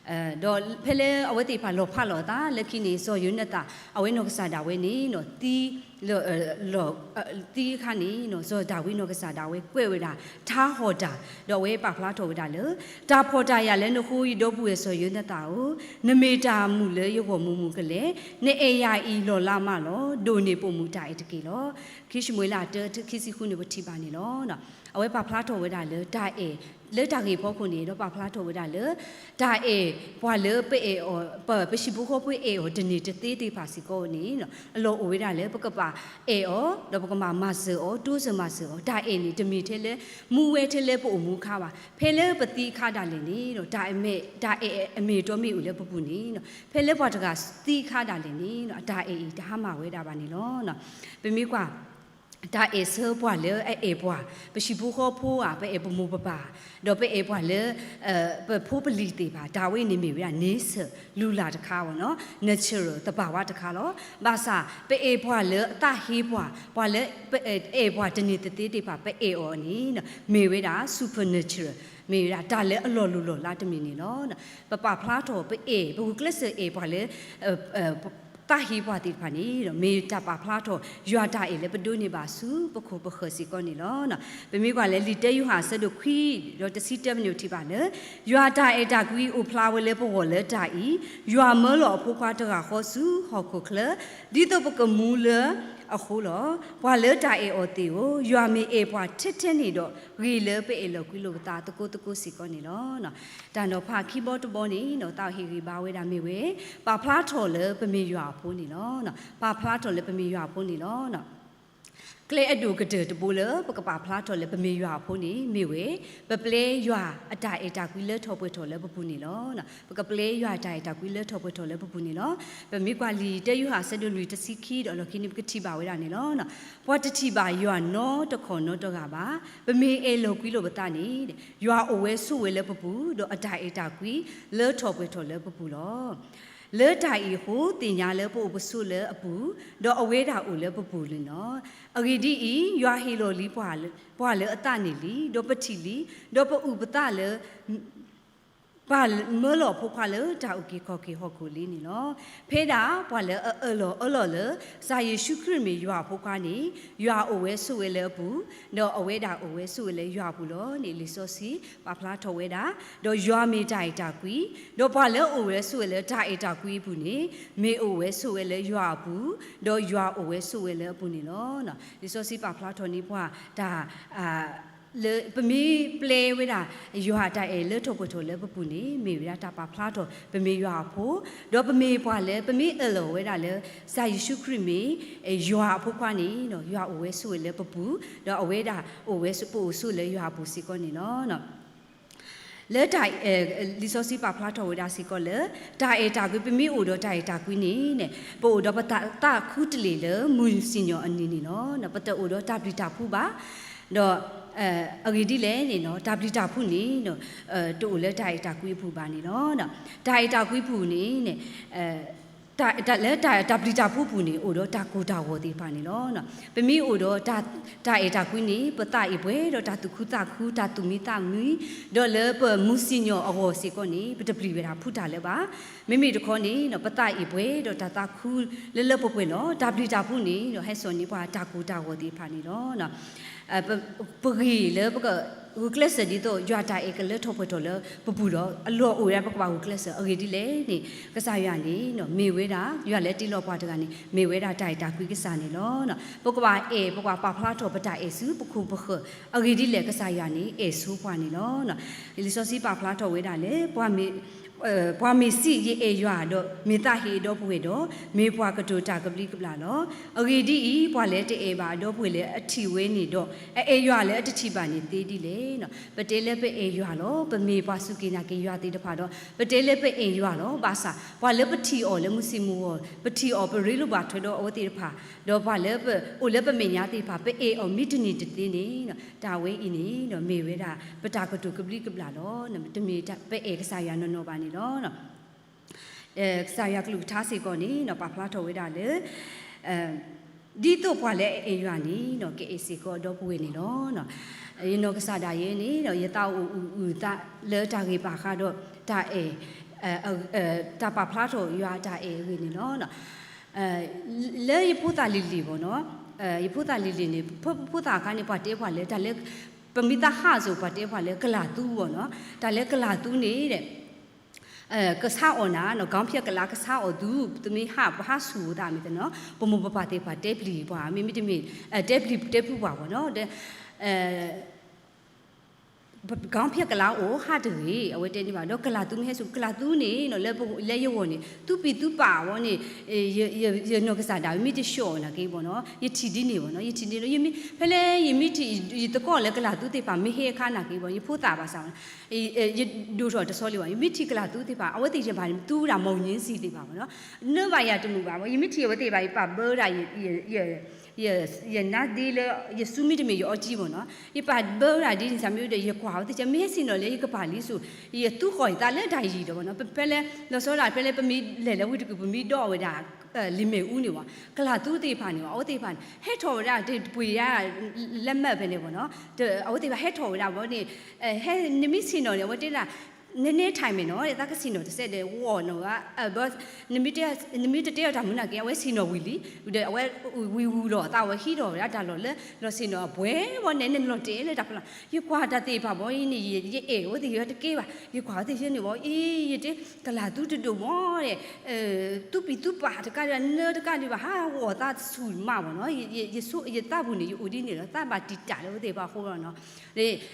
ဒီးဖဲလၢအဝဲသ့ၣ်တဖၣ်လီၤဖးလီၤအသးလၢခံန့ၣ် စီၤယိၤနသၣ် အဝဲနီၢ်ကစၢ်ဒၣ်ဝဲန့ၣ် သံ သံအခါန့ၣ် စီၤဒၤဝံးနီၢ်ကစၢ်ဒၣ်ဝဲကွဲးဝဲဒၣ် ထါဟီၣ်တၢ် ဒီးအဝဲပာ်ဖျါထီၣ်ဝဲဒၣ်လၢ တၢ်ဖှီၣ်တၢ်ယာ်လၢနဃိ ယဒီပုၢ်ဝဲၢ်စီၤယိၤနသၣ်ဧၢ, နမ့ၢ်တၢ်မုာ်လၢယဂီၢ်မုာ်မုာ်ကလဲာ်, နအဲၣ်ယၤအံၤလီၢ်လါမးလီၤ. ဒိၣ်န့ၢ်ပိာ်မုၣ်တၢ်အဲၣ်တက့ၢ်လီၤ. ခံၡမူၤအ့လး တၢ ခံဆံဃုန့ၣ် ပထံၣ်ဘၣ်န့ၣ်လီၤ. အဝဲပာ်ဖျါထီၣ်ဝဲဒၣ်လၢတၢ်အဲၣ် လၢတၢ်ဂ့ၢ်ဖီခိၣ်န့ၣ် ဒီးပာ်ဖျါထီၣ်ဝဲဒၣ်လၢ တၢ်အဲၣ်ပှၤလၢပအဲၣ်အီၤ ပ ပဟံၣ်ဖိဃီဖိအဲၣ်အီၤတန့ၢ်တသ့သ့ၣ်တဖၣ်စ့ၢ်ကီးန့ၣ် အလီၢ်အိၣ်ဝဲဒၣ်လၢပကဘၣ်အဲၣ်အီၤ ဒီးပကဘၣ်မၤစၢၤအီၤ တိစၢၤမၤစၢၤအီၤ. တၢ်အဲၣ်န့ၣ် တမ့ၢ်ထဲလၢ မူဝဲထဲလၢပအိၣ်မူအခါဘၣ်. ဖဲလၢပသံအခါဒၣ်လဲာ်န့ၣ် တၢ်အဲၣ် တၢ်အဲၣ်အမ့ၢ်အတီမ့ၢ်အိၣ်လၢပပူၤန့ၣ် ဖဲလၢပှၤတဂၤသံအခါဒၣ်လဲာ်န့ၣ် အတၢ်အဲၣ်အံၤတဟါမၢ်ဝဲဒၣ်ဘၣ်န့ၣ်လီၤ. ပမ့ၢ်ကွၢ် တၢ်အဲၣ်ဆၢပှၤလၢအအဲၣ်ပှၤ ပဟံၣ်ဖိဃီဖိဧါ, ပအဲၣ်ပမိၢ်ပပၢ်, ဒီးပအဲၣ်ပှၤလၢ ပဖိပလံၤသ့ၣ်တဖၣ် တၢ်ဝဲအံၤန့ၣ်မ့ၢ်ဝဲဒၣ် nature လူလၢ်တခါအီၤနီၤ, natural သဘာဝတခါလီၤ. ဘၣ်ဆၣ် ပအဲၣ်ပှၤလၢအသးဟ့ပှၤ, ပှၤလၢ အဲၣ်ပှၤတန့ၢ်တသ့သ့ၣ်တဖၣ် ပအဲၣ်အီၤန့ၣ် မ့ၢ်ဝဲဒၣ် supernatural မ့ၢ်ဝဲဒၣ်တၢ်လၢအလီၤလိၢ်လီၤလးတမံၤန့ၣ်လီၤ. ပပာ်ဖျါထီၣ်ပအဲၣ် ပဂုာ်ကျဲးစၢးအဲၣ်ပှၤလၢ သးဟ့ပှၤသ့ၣ်တဖၣ်န့ၣ် မ့ၢ်တၢ်ပာ်ဖျါထီၣ် ယွၤတၢ်အဲၣ်လၢပဒိးန့ၢ်ဘၣ်ဆူပခိၣ်ပဃၢၤစ့ၢ်ကီးန့ၣ်လီၤ. ပမ့ၢ်ကွၢ်လၢလံာ်တၢယိၤဟၣ်အဆၢဒိၣ်ခွံ ဒီးတဆံတၢပနံၣ်ထံၣ်ဘၣ်လၢ ယွၤတၢ်အဲၣ်တၢ်ကွံအိၣ်ဖျါဝဲလၢပဂီၢ်လၢတၢ်အံၤ, ယွၤမၢလီၤအဖိခွါတဂၤဃီဆူဟီၣ်ခိၣ်ချၢ ဒ်သိးပကမူလၢအဃိလီၤ. ပှၤလၢတၢ်အဲၣ်အီၤသ့ၣ်ဧၢ, ယွၤမ့ၢ်အဲၣ်ပှၤထဲထဲန့ၣ်ဒီး ဂ့ၤလၢပအဲၣ်လီၤကွံလိာ်ပသးသကိးသကိးစ့ၢ်ကီးန့ၣ်လီၤ. တၢ်နီၤဖးခံဘီတဘီန့ၣ် သးဟ့ၣ်ဂံၢ်ဘါဝဲဒၣ်မ့ၢ်ဝဲ ပာ်ဖျါထီၣ်လၢပမ့ၢ်ယွၤအဖိန့ၣ်လီၤ. ပာ်ဖျါထီၣ်လၢပမ့ၢ်ယွၤအဖိန့ၣ်လီၤ. ကျဲအဒိၣ်ကတၢၢ်တဘိလၢပကပာ်ဖျါထီၣ်လၢပမ့ၢ်ယွၤအဖိန့ၣ် မ့ၢ်ဝဲ ပပျဲယွၤအတၢ်အဲၣ်တၢ်ကွံလၢထီၣ်ပှဲၤထီၣ်လၢပပူၤန့ၣ်လီၤ. ပကပျဲယွၤအတၢ်အဲၣ်တၢ်ကွံလၢထီၣ်ပှဲၤထီၣ်လၢပပူၤန့ၣ်လီၤ. ပမ့ၢ်ကွၢ်လံာ်တၢယိၤဟၣ်အဆၢဒိၣ်လွံၢ်တဆံခံဒီးလီၢ်ခံန့ၣ် ပကထံၣ်ဘၣ်ဝဲဒၣ်န့ၣ်လီၤ. ပှၤတထံၣ်ဘၣ်ယွၤနီတခီၣ်နီတဂၤဘၣ်. ပမ့ၢ်အဲၣ်လီၤကွံလိာ်ပသးန့ၣ် ယွၤအိၣ်ဝဲဆိးဝဲလၢပပူၤ, ဒီးအတၢ်အဲၣ်တၢ်ကွံလၢထီၣ်ပှဲၤထီၣ်လၢပပူၤလီၤ. လၢတၢ်အံၤအဃိ သ့ၣ်ညါလၢပအိၣ်ပဆိးလၢအပူၤ, ဒီးအဝဲဒၣ်အိၣ်လၢပပူၤန့ၣ်လီၤ. အဂ့ၢ်ဒ်အံၤ, ယွၤဟ့ၣ်လီၤလံပှၤလၢအသးန့ၣ်လံ, ဒီးပထံၣ်လံ, ဒီးပအုၣ်ပသးလၢ ပၢ်မၢလီၤအဖိခွါလၢတၢ်အုၣ်က့ၤခီၣ်က့ၤဟီၣ်ခိၣ်လံန့ၣ်လီၤ. ဖဲဒၣ်ပှၤလၢအအၢၣ်လီၤအၢၣ်လီၤလၢ ကစၢ်ယ့ၣ်ၡူးခရံာ်မ့ၢ်ယွၤအဖိခွါန့ၣ် ယွၤအိၣ်ဝဲဆိးဝဲလၢအပူၤ, ဒီးအဝဲဒၣ်အိၣ်ဝဲဆိးဝဲလၢယွၤအပူၤလီၤန့ၣ် လံာ်စီဆှံပာ်ဖျါထီၣ်ဝဲဒၣ်, ဒီးယွၤမ့ၢ်တၢ်အဲၣ်တၢ်ကွံ, ဒီးပှၤလၢအအိၣ်ဝဲဆိးဝဲလၢတၢ်အဲၣ်တၢ်ကွံအပူၤန့ၣ် မ့ၢ်အိၣ်ဝဲဆိးဝဲလၢယွၤအပူၤ, ဒီးယွၤအိၣ်ဝဲဆိးဝဲလၢအပူၤန့ၣ်လီၤ. လံာ်စီဆှံပာ်ဖျါထီၣ်န့ၢ်ပှၤတၢ် လၢပမ့ၢ်ပျဲဝဲဒၣ် ယွၤအတၢ်အဲၣ်လၢထီၣ်ပှဲၤထီၣ်လၢပပူၤန့ၣ် မ့ၢ်ဝဲဒၣ်တၢ်ပာ်ဖျါထီၣ် ပမ့ၢ်ယွၤအဖိ, ဒီးပမ့ၢ်ပှၤလၢ ပမ့ၢ်အၢၣ်လီၤဝဲဒၣ်လၢ ကစၢ်ယ့ၣ်ၡူးခရံာ်မ့ၢ် ယွၤအဖိခွါန့ၣ် ယွၤအိၣ်ဝဲဆိးဝဲလၢပပူၤ, ဒီးအဝဲဒၣ်အိၣ်ဝဲ ပအိၣ်ဆိးလၢယွၤအပူၤစ့ၢ်ကီးန့ၣ်လီၤ. လၢတၢ် လံာ်စီဆှံပာ်ဖျါထီၣ်ဝဲဒၣ်စ့ၢ်ကီးလၢ တၢ်အဲၣ်တၢ်ကွံ ပမ့ၢ်အိၣ်ဒီးတၢ်အဲၣ်တၢ်ကွံန့ၣ် ပအိၣ်ဒီးပသးခူတလ့ၢ်လၢမုၢ်စံၣ်ညီၣ်အနံၤန့ၣ်လီၤ. ပတအိၣ်ဒီးတၢ်ပျံၤတၢ်ဖုးဘၣ်, ဒီး အဂ့ၢ်ဒ်လဲၣ်န့ၣ် တၢ်ပျံၤတၢ်ဖုးန့ၣ် တအိၣ်လၢတၢ်အဲၣ်တၢ်ကွံအပူၤဘၣ်န့ၣ်လီၤ. တၢ်အဲၣ်တၢ်ကွံပူၤန့ၣ် လၢတၢ်ပျံၤတၢ်ဖုးပူၤန့ၣ် အိၣ်ဒီးတၢ်ကိၢ်တၢ်ဂီၤသ့ၣ်တဖၣ်န့ၣ်လီၤ. ပမ့ၢ်အိၣ်ဒီး တၢ်အဲၣ်တၢ်ကွံန့ၣ် ပသးအံၤပှဲၤဒီးတၢ်သူၣ်ခုသးခု တၢ်သူၣ်မံသးမုာ်, ဒီးလၢပမုၢ်စံၣ်ညီၣ်အဂီၢ်စ့ၢ်ကီးန့ၣ် ပတပျံၤဝဲဒၣ်ဖုးတၢ်လၢၤဘၣ်. မ့မ့ၢ်တခီန့ၣ် ပသးအံၤပှဲၤဒီးတၢ်သးခုလၢလၢပှဲၤပှဲၤလီၤ. တၢ်ပျံၤတၢ်ဖုးန့ၣ် ဟဲစိာ်န့ၢ်ပှၤတၢ်ကိၢ်တၢ်ဂီၤသ့ၣ်တဖၣ်န့ၣ်လီၤ. ပဂ့ၤလၢပကဂုာ်ကျဲးစၢးဒ်သိး ယွၤတၢ်အဲၣ်ကလၢထီၣ်ပှဲၤထီၣ်လၢပပူၤဒီး အလီၢ်အိၣ်ဝဲဒၣ်ပကဘၣ်ဂုာ်ကျဲးစၢး အဂ့ၢ်ဒ်လဲၣ်န့ၣ် ကစၢ်ယွၤန့ၣ် မ့ၢ်ဝဲဒၣ် ယွၤလၢတ့လီၤပှၤတဂၤန့ၣ် မ့ၢ်ဝဲဒၣ်တၢ်အဲၣ်တၢ်ကွံကစၢ်န့ၣ်လီၤ. ပကဘၣ်အဲၣ် ပကဘၣ်ပာ်ဖျါထီၣ်ပတၢ်အဲၣ်ဆူပခိၣ်ပဃၢၤ အဂ့ၢ်ဒ်လဲၣ် ကစၢ်ယွၤန့ၣ် အဲၣ်ဆိပှၤန့ၣ်လီၤ. လံာ်စီဆှံပာ်ဖျါထီၣ်ဝဲဒၣ်လၢ ပှၤမ့ၢ်စံး ယအဲၣ်ယွၤဒီး မ့ၢ်သးဟ့အဒီပုၢ်ဝဲၢ်ဒီး မ့ၢ်ပှၤကတိၤတၢ်ကဘျံးကဘျၣ်လီၤ. အဂ့ၢ်ဒ်အံၤ, ပှၤလၢတအဲၣ်ဘၣ်အဒီပုၢ်ဝဲၢ်လၢအထံၣ်ဝဲန့ၣ်ဒီး အအဲၣ်ယွၤလၢအတထံၣ်ဘၣ်န့ၣ်သ့ဒ်လဲၣ်. ပတဲလၢပအဲၣ်ယွၤလီၤ. ပမ့ၢ်ပှၤစူၢ်က့ၤနာ်က့ၤယွၤသ့ၣ်တဖၣ်ဒီး ပတဲလၢပအဲၣ်ယွၤလီၤ. ဘၣ်ဆၣ် ပှၤလၢပထံၣ်အီၤလၢမုၢ်ဆ့ၣ်မုၢ်ဂီၤ, ပထံၣ်အီၤ ပရ့လိာ်ဘၣ်ထွဲဒီးအဝဲသ့ၣ်တဖၣ်, ဒီးပှၤလၢပအိၣ်လၢပမဲာ်ညါသ့ၣ်တဖၣ် ပအဲၣ်အီၤမ့ၢ်တန့ၢ်တသ့န့ၣ် တၢ်ဝဲအံၤန့ၣ် မ့ၢ်ဝဲဒၣ် ပတၢ်ကတိၤကဘျံးကဘျၣ်လီၤ. တမ့ၢ်ပအဲၣ်ကစၢ်ယွၤနီၢ်နီၢ်ဘၣ်န့ၣ်လီၤ. ကစၢ်ယွၤကလုၢ်ကထါစ့ၢ်ကီးန့ၣ် ပာ်ဖျါထီၣ်ဝဲဒၣ်လၢ ဒ်သိးပှၤလၢအအဲၣ်ယွၤန့ၣ် ကအဲၣ်စ့ၢ်ကီးအဒီပုၢ်ဝဲၢ်န့ၣ်လီၤ. ယနီၢ်ကစၢ်ဒၣ်ယဲန့ၣ် ယသးအိၣ်အုၣ်အုၣ်သးလၢတၢ်ဂ့ၢ်ဘၣ်ဃးဒီးတၢ်အဲၣ် တၢ်ပာ်ဖျါထီၣ်ယွၤအတၢ်အဲၣ်အဂ့ၢ်န့ၣ်လီၤ. လၢယဖိသၣ်လံၤလံၤဘၣ်နီၤ, ယဖိသၣ်လံၤလံၤန့ၣ် ဖိသၣ်အခါန့ၣ် ပှၤတဲပှၤလၢ တၢ်လၢ ပမ့ၢ်သးဟးစိၤ ပှၤတဲပှၤလၢကလၤသူဘၣ်နီၤ, တၢ်လၢကလၤသူန့ၣ် ကဆါအီၣ်နၤနီၤ, ခေါင်းဖျက်ကလါ ကဆါအီၣ်သု, ပမ့ၢ်ဟး ပဟးဆူၣ်သးမ့ၢ်သနီၤ, ပမိၢ်ပပၢ်သ့ၣ်တဖၣ်တဲပျံၤပှၤ မ့မ့ၢ်တမ့ၢ် တဲပျံၤတဲဖုပှၤဘၣ်နီၤ, ဒီး ခေါင်းဖျက်ကလါအိၣ်ဟးတဂ့ၤ အဝဲတဲန့ၣ်ဘၣ်, ဒီးကလၤသူမ့ၢ်ဟဲဆူၣ် ကလၤသူန့ၣ်နီၤ လၢယဂီၢ်န့ၣ် သူပံၤသူပာ်အဝဲန့ၣ် ယနီၢ်ကစၢ်ဒၣ်ဝဲ မ့ၢ်တဆှီၣ်အီၤနာ်က့ဘၣ်နီၤ, ယထံၣ်ဒ်န့ၣ်ဘၣ်နီၤ, ယထံၣ်န့ၣ်ဒီး ယမ့ၢ် ဖဲလၢယမ့ၢ်ထံၣ် ယသကိးလၢကလၤသူသ့ၣ်တဖၣ် မ့ၢ်ဟဲအခါနာ်က့ဘၣ် ယဖိသၣ်ဘၣ်ဆၣ် ယဒိၣ်ထီၣ်တဆီလံဘၣ်, ယမ့ၢ်ထံၣ်ကလၤသူသ့ၣ်တဖၣ် အဝဲသ့ၣ်ယဘၣ်သူဝဲဒၣ် မောင်ရင်စီသ့ၣ်တဖၣ်ဘၣ်နီၤ, နၢဘၣ်ယၤတမုာ်ဘၣ်, ယမ့ၢ်ထံၣ်အဝဲသ့ၣ်တဖၣ် ယပာ်ဘၢဝဲဒၣ် ယနါဒ့လၢ ယစုမ့တမ့ၢ်ယအီကံဘၣ်နီၤ, ယပာ်ဘၢဝဲဒၣ်ဒ်န့ၣ် စၢ်မ့ၢ်ဒီး ယကွၢ်ဝဲသ့ၣ် မ့ၢ်ဟဲဆ့ၣ်နီၤလၢယကပၤလံစိၤ ယသူဃီၤယသးလၢတၢ်ယံၤဒီးဘၣ်နီၤ, ဖဲလၢ လီၤဆီဒၣ် ဖဲလၢပမ့ၢ်လဲၤလၢဝ့ၢ်တကူၣ် ပမ့ၢ်ဒီးဝဲဒၣ် လံာ်မဲာ်အူန့ၣ်ဘၣ်, ကလၤသူသ့ၣ်တဖၣ်န့ၣ်ဘၣ် အဝဲသ့ၣ်တဖၣ်န့ၣ် ဟဲထီၣ်ဝဲဒၣ် တပှ့ၤယၤ လၢမၢဖဲန့ၣ်ဘၣ်နီၤ, အဝဲသ့ၣ်တဖၣ်ဟဲထီၣ်ဝဲဒၣ်ဘၣ်န့ၣ် နမ့ၢ်ဆ့ၣ်နီၤန့ၣ် အဝဲတဲဒၣ် နနဲထံးမဲာ်နီၤ သးကဆ့ၣ်နီၤတစဲးဒီး ဝီၢ်နီၤဘၣ်, နမ့ၢ်တတဲအီၤတၢ်မနုၤနာ်က့ အဝဲဆ့ၣ်နီၤဝံၤလံ, ဒီးအဝဲဝံၤဝံၤလီၤအသး အဝဲဟံးထီၣ်ဝဲဒၣ်တၢ်လီၢ်လၢ လီၤဆ့ၣ်နီၤအပှဲၤဘၣ်န့ၣ် နလီၤတဲာ်လၢတၢ်ဖီလာ်, ယကွၢ်တၢ်သ့ၣ်တဖၣ်ဘၣ်အံၤန့ၣ် ယအဲၣ်အဝဲသ့ၣ်ယတကဲဘၣ်, ယကွၢ်ဝဲသ့ၣ်ယဲန့ၣ်ဘၣ်အံၤ ယတဲ ကလၤသူတဒိၣ်မးဒီး သူပံၤသူပာ်တကးဒံး နၢတကးဒံးဘၣ် ဟးဂီၤသးဆူၣ်မးဘၣ်နီၤ, ယသးပူၤန့ၣ် ယအိၣ်ဒ်န့ၣ်လီၤ, သးဘၣ်တံာ်တာ်လၢအဝဲသ့ၣ်တဖၣ်အဃိလီၤနီၤ,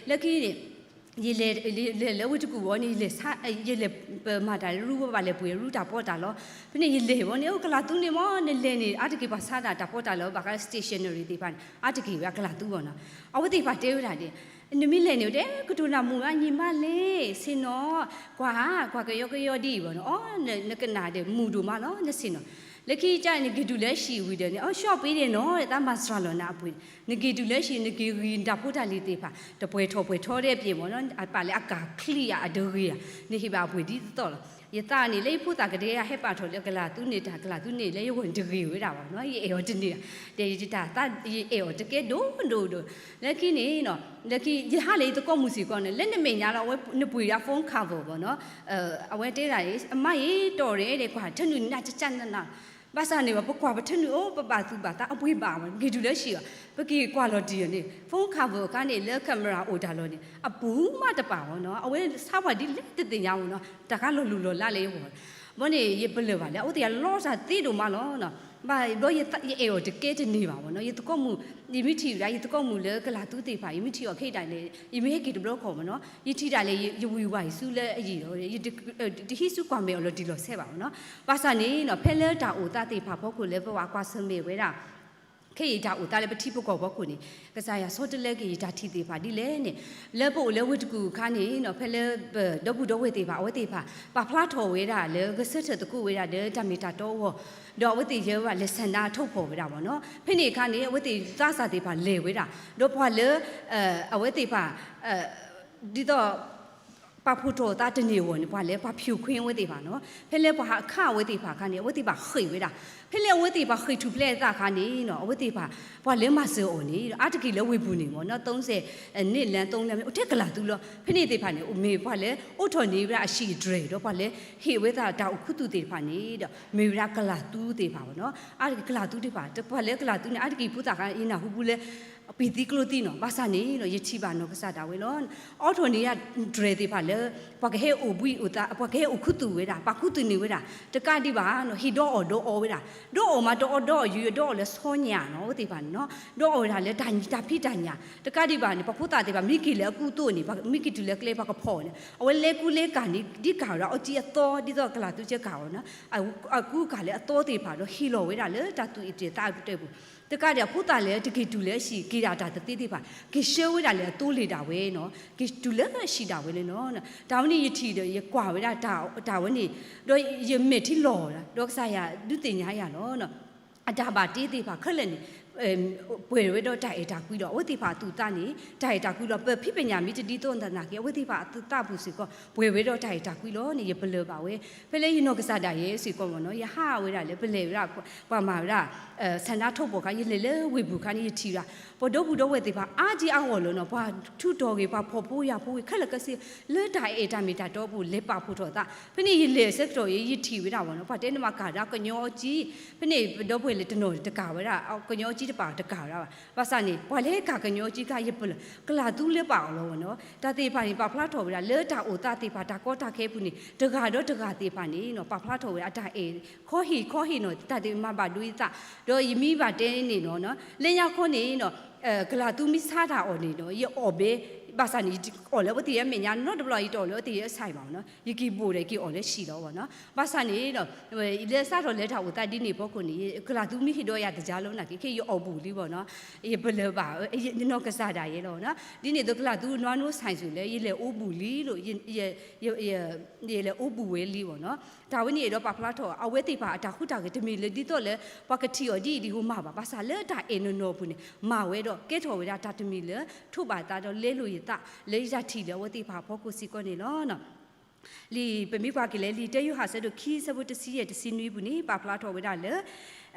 လၢခံန့ၣ် ယလဲၤလၢဝ့ၢ်တကူၣ်ဘၣ်န့ၣ် ယလဲၤ ယလဲၤပမၤတၢ်လၢရူ ပဘၣ်လဲၤပှ့ၤရူတၢ်ပီးတၢ်လီ, ဖဲန့ၣ်ယလဲၤဘၣ်န့ၣ် အိၣ်ကလၤသူန့ၣ်မး နလဲၤန့ၣ် အါတက့ၢ်ပှၤဆါတၢ်တၢ်ပီးတၢ်လီ ဘၣ်ဃး stationery သ့ၣ်တဖၣ်န့ၣ် အါတက့ၢ်ဝဲအကလၤသူဘၣ်နီၤ, အဝဲသ့ၣ်တဖၣ်တဲဝဲဒၣ်ဒ် နမ့ၢ်လဲၤန့ၣ် တဲ ကတိၤနၤမူၤဘၣ် ညီမလေး ဆ့ၣ်နီၤ ကွၢ် ကွၢ်ကယီကယီဒ်အံၤဘၣ်နီၤ, အိ နကနၣ်ဒီးမူၤဒိၣ်မးလီၤ နဆ့ၣ်နီၤ, လၢခံကန့ၣ် နက့ၤတုၤလၢဟံၣ်ဝံၤဒီးန့ၣ် အိ ရှော့ပေးတယ်နော် သးမၤစှၤလီၤနၤအပှ့ၤ, နက့ၤတုၤလၢဟံၣ် နက့ၤဂ့ၤနတၢ်ဖိတၢ်လံၤသ့ၣ်တဖၣ် တပှဲၤထီၣ်ပှဲၤထီတဘ့ၣ်ဘၣ်နီၤ, အပာ်လၢအကၤချံအတဂ့ၤဧါ, နဟ့ၣ်ဘၣ်အပှ့ၤဒ်သိးသိးလီၤ, ယသးန့ၣ် လၢယဖိသၣ်ကတဲယၤ ဟဲပာ်ထီၣ်လၢကလၤသူန့ၣ် တၢ်ကလၤသူန့ၣ် လၢယဂီၢ်န့ၣ်တဂ့ၤဝဲဒၣ်ဘၣ်နီၤ, ယအဲၣ်အီၤတန့ၢ်ဧါ, ဒီးယတၢ်သး ယအဲၣ်အီၤတကဲဒိၣ်ဒိၣ်ဒိၣ်, လၢခံန့ၣ် လၢခံ ယဟးလၢယသကိးမုၣ်စ့ၢ်ကီးန့ၣ် လၢနမဲာ်ညါလီၤ အဝဲနပှ့ၤဒၣ် phone cover ဘၣ်နီၤ, အဝဲတဲဒၣ် အမါယဲ တီၢ်ရဲၣ်ဒီး ကွၢ်ထၢနုာ်နးကကနနၤ, ဘၣ်ဆၣ်န့ၣ်ဘၣ် ပကွၢ်ပထၢနုာ်အိၣ် ပဘၣ်သူၣ်ဘၣ်သး အပှ့ၤဘၣ်ဘၣ် က့ၤတုၤလၢဟံၣ်ဘၣ်, ပက့ၤကွၢ်လီၤတံၢ်အီၤန့ၣ် phone cover အခါန့ၣ် လၢ camera အိၣ်တၢ်လီၤန့ၣ် အပူၤမးတပာ်ဘၣ်နီၤ, အဝဲဆါပှၤဒ်လဲၣ်တသ့ၣ်ညါဘၣ်နီၤ, တၢ်ခါလီၤလူၢ်လီၤလးလၢယဂီၢ်, ဘၣ်န့ၣ် ယပလၢၢ်ဘၣ်လၢ အဝဲသ့ၣ်အလီတၢ်သ့ဒိၣ်မးလီၤ, ဘၣ်ဘျီယအဲၣ်အီၤတကဲတန့ၢ်ဘၣ်ဘၣ်နီၤ, ယသကိးမုၣ် ယမ့ၢ်ထံၣ်ဝဲဒၣ် ယသကိးမုၣ်လၢကလၤသူသ့ၣ်တဖၣ် ယမ့ၢ်ထံၣ်အီၤခဲအံၤဒၣ်လဲာ် ယမ့ၢ်ဟဲက့ၤတဘျီခီၣ်မးနီၤ, ယထံၣ်ဒၣ်လဲာ် ယဝံၤဝါအံၤဆူလၢအယံာ်ဒီး တဟံးဆူကွၢ်မဲာ်အီၤလီၤတံၢ်လီၤဆဲးဘၣ်မးနီၤ, ဘၣ်ဆၣ်န့ၣ်နီၤ ဖဲလၢတၢ်အိၣ်သးသ့ၣ်တဖၣ်ဖီခိၣ်လၢပဘၣ်ကွၢ်ဆၢၣ်မဲာ်ဝဲဒၣ် ခဲအံၤတၢ်အိၣ်သးလၢပထံပကီၢ်ဖီခိၣ်န့ၣ် ကစၢ်ယွၤဆီတလဲက့ၤယတၢ်ထံၣ်သ့ၣ်တဖၣ်ဒ်လဲၣ်န့ၣ်, လၢပအိၣ်လၢဝ့ၢ်တကူၣ်အခါန့ၣ်နီၤ ဖဲလၢပဒီပုၢ်ဒီဝဲၢ်သ့ၣ်တဖၣ် အဝဲသ့ၣ်တဖၣ် ပာ်ဖျါထီၣ်ဝဲဒၣ်လၢဂဲၤဆၢထၢၣ်သကိးဝဲဒၣ်ဒီးတၢ်မ့ၢ်တၢ်တီအဂီၢ်, ဒီးအဝဲသ့ၣ်ယဲဘၣ်လဲၤဆန္ဒထုတ်ဖော်ဝဲဒၣ်မးနီၤ, ဖဲန့ၣ်အခါန့ၣ် အဝဲသ့ၣ်သးစၢ်သ့ၣ်တဖၣ်လဲၤဝဲဒၣ်, ဒီးပှၤလၢ အဝဲသ့ၣ်တဖၣ် ဒ်သိး ပာ်ဖှိၣ်ထီၣ်အသးတန့ၢ်အဂီၢ်န့ၣ် ပှၤလၢပှၤဖၠိၣ်ခွ့အဝဲသ့ၣ်တဖၣ်နီၤ, ဖဲလၢပှၤဟးခးအဝဲသ့ၣ်တဖၣ်အခါန့ၣ် အဝဲသ့ၣ်တဖၣ်ဃ့ၢ်ဝဲဒၣ်, ဖဲလၢအဝဲသ့ၣ်တဖၣ်ဃ့ၢ်ထူၣ်ဖျဲးအသးအခါန့ၣ်နီၤ အဝဲသ့ၣ်တဖၣ် ပှၤလၢမၤစၢၤအီၤန့ၣ် အါတက့ၢ်လၢဝ့ၢ်ပူၤန့ၣ်မးနီၤ သုံးဆယ်နှစ်လမ်း သုံးလမ်း အိၣ်ထဲကလၤသူလီၤ, ဖဲန့ၣ်သ့ၣ်တဖၣ်န့ၣ် မ့ၢ်ပှၤလၢအိးထီၣ်န့ၢ်ဝဲဒၣ်အဟံၣ်အတြဲၤ ဒီးပှၤလၢဟ့ၣ်ဝဲသးတၢ်အိၣ်ခူသူၣ်သ့ၣ်တဖၣ်န့ၣ်ဒီး မ့ၢ်ဝဲဒၣ်ကလၤသူသ့ၣ်တဖၣ်မးနီၤ, အါတက့ၢ်ကလၤသူသ့ၣ်တဖၣ် ပှၤလၢကလၤသူန့ၣ် အါတက့ၢ်ဖိသၣ်ခါ ယနၢ်ဟူပူၤလၢ ပံာ်သံကျိသံနီၤ, ဘၣ်ဆၣ်န့ၣ်နီၤ ယထံၣ်ဘၣ်နီၢ်ကစၢ်ဒၣ်ဝဲလီၤ. အိးထီၣ်န့ၢ်ယတြဲၤသ့ၣ်တဖၣ်လၢ ပှၤကဟဲအိၣ်ဘှံးအိၣ်သါ ပှၤကဟဲအိၣ်ခူသူၣ်ဝဲဒၣ် ပာ်ခူသူၣ်န့ၢ်ဝဲဒၣ် တကးဒံးဘၣ်နီၤ ဟ့ၣ်ဒီးအီၣ်ဒီးအီဝဲဒၣ်, ဒီးအီၣ်မးတအီဒီးအီယိယိ ဒီးအီၣ်လၢဆီညၣ်နီၤ အဝဲသ့ၣ်တဖၣ်န့ၣ်နီၤ, ဒီးအီၣ်ဝဲဒၣ်လၢတၢ်ဖံးတၢ်ညၣ် တကးဒံးဘၣ်န့ၣ် ပှၤဖိသၣ်သ့ၣ်တဖၣ် မ့ၢ်က့ၤလၢအကူအသိးန့ၣ် မ့ၢ်က့ၤတုၤလၢကျဲ ပှၤကဖီၣ်အီၤန့ၣ် အဝဲလဲၤကူလဲၤကၤန့ၣ် ဒ်ကၤဝဲဒၣ်အီကၠံအသီ ဒ်သိးကလၤသူကကၤအီၤနီၤ, အကူကၤလၢအသီသ့ၣ်တဖၣ်ဒီး ဟ့ၣ်လီၤဝဲဒၣ်လၢတၢ်သူၣ်အံၣ်တၢ်သးအတၢၢ်ပူၤ တကးဒံး အဖိသၣ်လၢတက့ၤတုၤလၢအဟံၣ် က့ၤဒၣ်တၢ်သသ့သ့ၣ်တဖၣ် က့ၤဆှၢဝဲဒၣ်လၢအသိလ့ၣ်ဒၣ်ဝဲနီၤ, က့ၤတုၤလၢအဟံၣ်ဒၣ်ဝဲလၢနီၤ, တၢ်ဝဲန့ၣ်ယထံၣ်ဒီး ယကွၢ်ဝဲဒၣ် တၢ်ဝဲန့ၣ် ဒီးယမဲာ်ထံလီၤ ဒီးကစၢ်ယွၤဒုးသ့ၣ်ညါယၤလီၤ. အတၢ်ဘၣ်တ့သ့ၣ်တဖၣ်ခဲလၢာ်န့ၣ် ပှဲၤဝဲဒီးတၢ်အဲၣ်တၢ်ကွံဒီး အဝဲသ့ၣ်တဖၣ်အသူၣ်အသးန့ၣ် တၢ်အဲၣ်တၢ်ကွံလီၤ. ပဖံးပညၣ်မ့ၢ်တဒ်သိးသနာ်က့ အဝဲသ့ၣ်တဖၣ်အသူၣ်အသးပူၤစ့ၢ်ကီး ပှဲၤဝဲဒီးတၢ်အဲၣ်တၢ်ကွံလီၤန့ၣ် ယပလၢၢ်ဘၣ်ဝဲ. ဖဲလၢယနီၢ်ကစၢ်ဒၣ်ယဲစ့ၢ်ကီးမ့ၢ်နီၤ ယဟးဝဲဒၣ်လၢပလဲၤဝဲဒၣ် ပှၤမၤဝဲဒၣ် ဆန္ဒထုတ်ဖော် ခါ ယလဲၤလၢဝ့ၢ်ပူၤခါန့ၣ် ယထံၣ်ဝဲဒၣ် ပှၤဒီပုၢ်ဒီဝဲၢ်သ့ၣ်တဖၣ် အါက့အဂီၢ်လီၤနီၤ, ပှၤထူးတီၤဂ့ၤ ပှၤဖှီၣ်ဖိယာ်ဖိဂ့ၤ ခဲလၢာ်ခဲဆ့ လၢတၢ်အဲၣ်တၢ်မ့ၢ်တၢ်တီအပူၤ လဲၤပာ်ဖှိၣ်ထီၣ်အသး. ဖဲန့ၣ်ယလဲၤအဆၢကတီၢ်အံၤ ယထံၣ်ဝဲဒၣ်ဘၣ်နီၤ, ပှၤတဲန့ၣ်မးကၤဒၣ်ကညီအကၠံ, ဖဲန့ၣ်ပဒီပုၢ်ဝဲၢ်လဲၤတနီၤတကၤဝဲဒၣ်, ကညီအကၠံတပာ်တကၤဝဲဒၣ်ဘၣ်. ဘၣ်ဆၣ်န့ၣ် ပှၤလၢကၤကညီအကၠံခါ ယပလၢၢ် ကလၤသူလၢပာ်အီၤလီၤနီၤ. တၢ်သ့ၣ်တဖၣ်န့ၣ် ပာ်ဖျါထီၣ်ဝဲဒၣ် လၢတၢ်အိၣ်သးသ့ၣ်တဖၣ် တၢ်ကီတၢ်ခဲအပူၤန့ၣ် တဂၤဒီးတဂၤသ့ၣ်တဖၣ်န့ၣ်နီၤ ပာ်ဖျါထီၣ်ဝဲဒၣ် အတၢ်အဲၣ်ခီဟ့ၣ်ခီဟ့ၣ်နီၤ တၢ်သ့ၣ်မၤဘၣ်ဒိအံၤသး, ဒီးယမ့ၢ်ဘၣ်တဲန့ၣ်နီၤ လၢညါခီန့ၣ်နီၤ ကလၤသူမ့ၢ်ဆါတၢ်အီၣ်န့ၣ်နီၤ ယအီၣ်ဘဲ, ဘၣ်ဆၣ်န့ၣ် ယအီၣ်လၢအဝဲသ့ၣ်အမဲာ်ညါနီတဘျီ ယတအီၣ်လၢအဝဲသ့ၣ်အဆၢဘၣ်နီၤ, ယက့ၤဘိၣ်ဒီး ယက့ၤအီၣ်လၢဟံၣ်လီၤဘၣ်နီၤ. ဘၣ်ဆၣ်န့ၣ်ဒီး လၢစးထီၣ်လၢတၢ်အိၣ်သးဒ်န့ၣ်အဖီခိၣ်န့ၣ် ကလၤသူမ့ၢ်ဟ့ၣ်ဒီးယၤတယါလၢနက့ ခဲအံၤယအီၣ်ဘူးလံဘၣ်နီၤ, ယပလၢၢ်ဘၣ် ယနီၢ်ကစၢ်ဒၣ်ယဲလီၤနီၤ. ဒ်န့ၣ်အသိး ကလၤသူနီၢ်နီၢ်ဆဲးစူၤလၢ ယလဲၤအိၣ်ဘူးလံလိၤ ယလဲၤအိၣ်ဘူးဝဲလံဘၣ်နီၤ. တၢ်ဝဲန့ၣ်အဲၣ်ဒိးပာ်ဖျါထီၣ် အဝဲသ့ၣ်တဖၣ်အတၢ်ဟူးတၢ်ဂဲၤ တမ့ၢ်လၢဒ်သိးလၢ ပှၤကထံၣ်အီၤဒ်အံၤဒ်အံၤမ့ၢ်ဘၣ်, ဘၣ်ဆၣ်လၢတၢ်အဲၣ်နီၢ်နီၢ်အပူၤန့ၣ် မၤဝဲဒီးကဲထီၣ်ဝဲဒၣ်တၢ်တမံၤလၢ ထိးဘၣ်သးဒီးလဲလိာ်ယသး လၢယတၢ်ထံၣ်လၢအဝဲသ့ၣ်တဖၣ်အဖီခိၣ်စ့ၢ်ကီးန့ၣ်လီၤ. လံာ်ပမ့ၢ်ကွၢ်က့ၤလၢလံာ်တၢယိၤဟၣ်အဆၢဒိၣ်ခံ အဆၢဖိတဆံယဲၢ်တဆံနွံအပူၤန့ၣ် ပာ်ဖျါထီၣ်ဝဲဒၣ်လၢ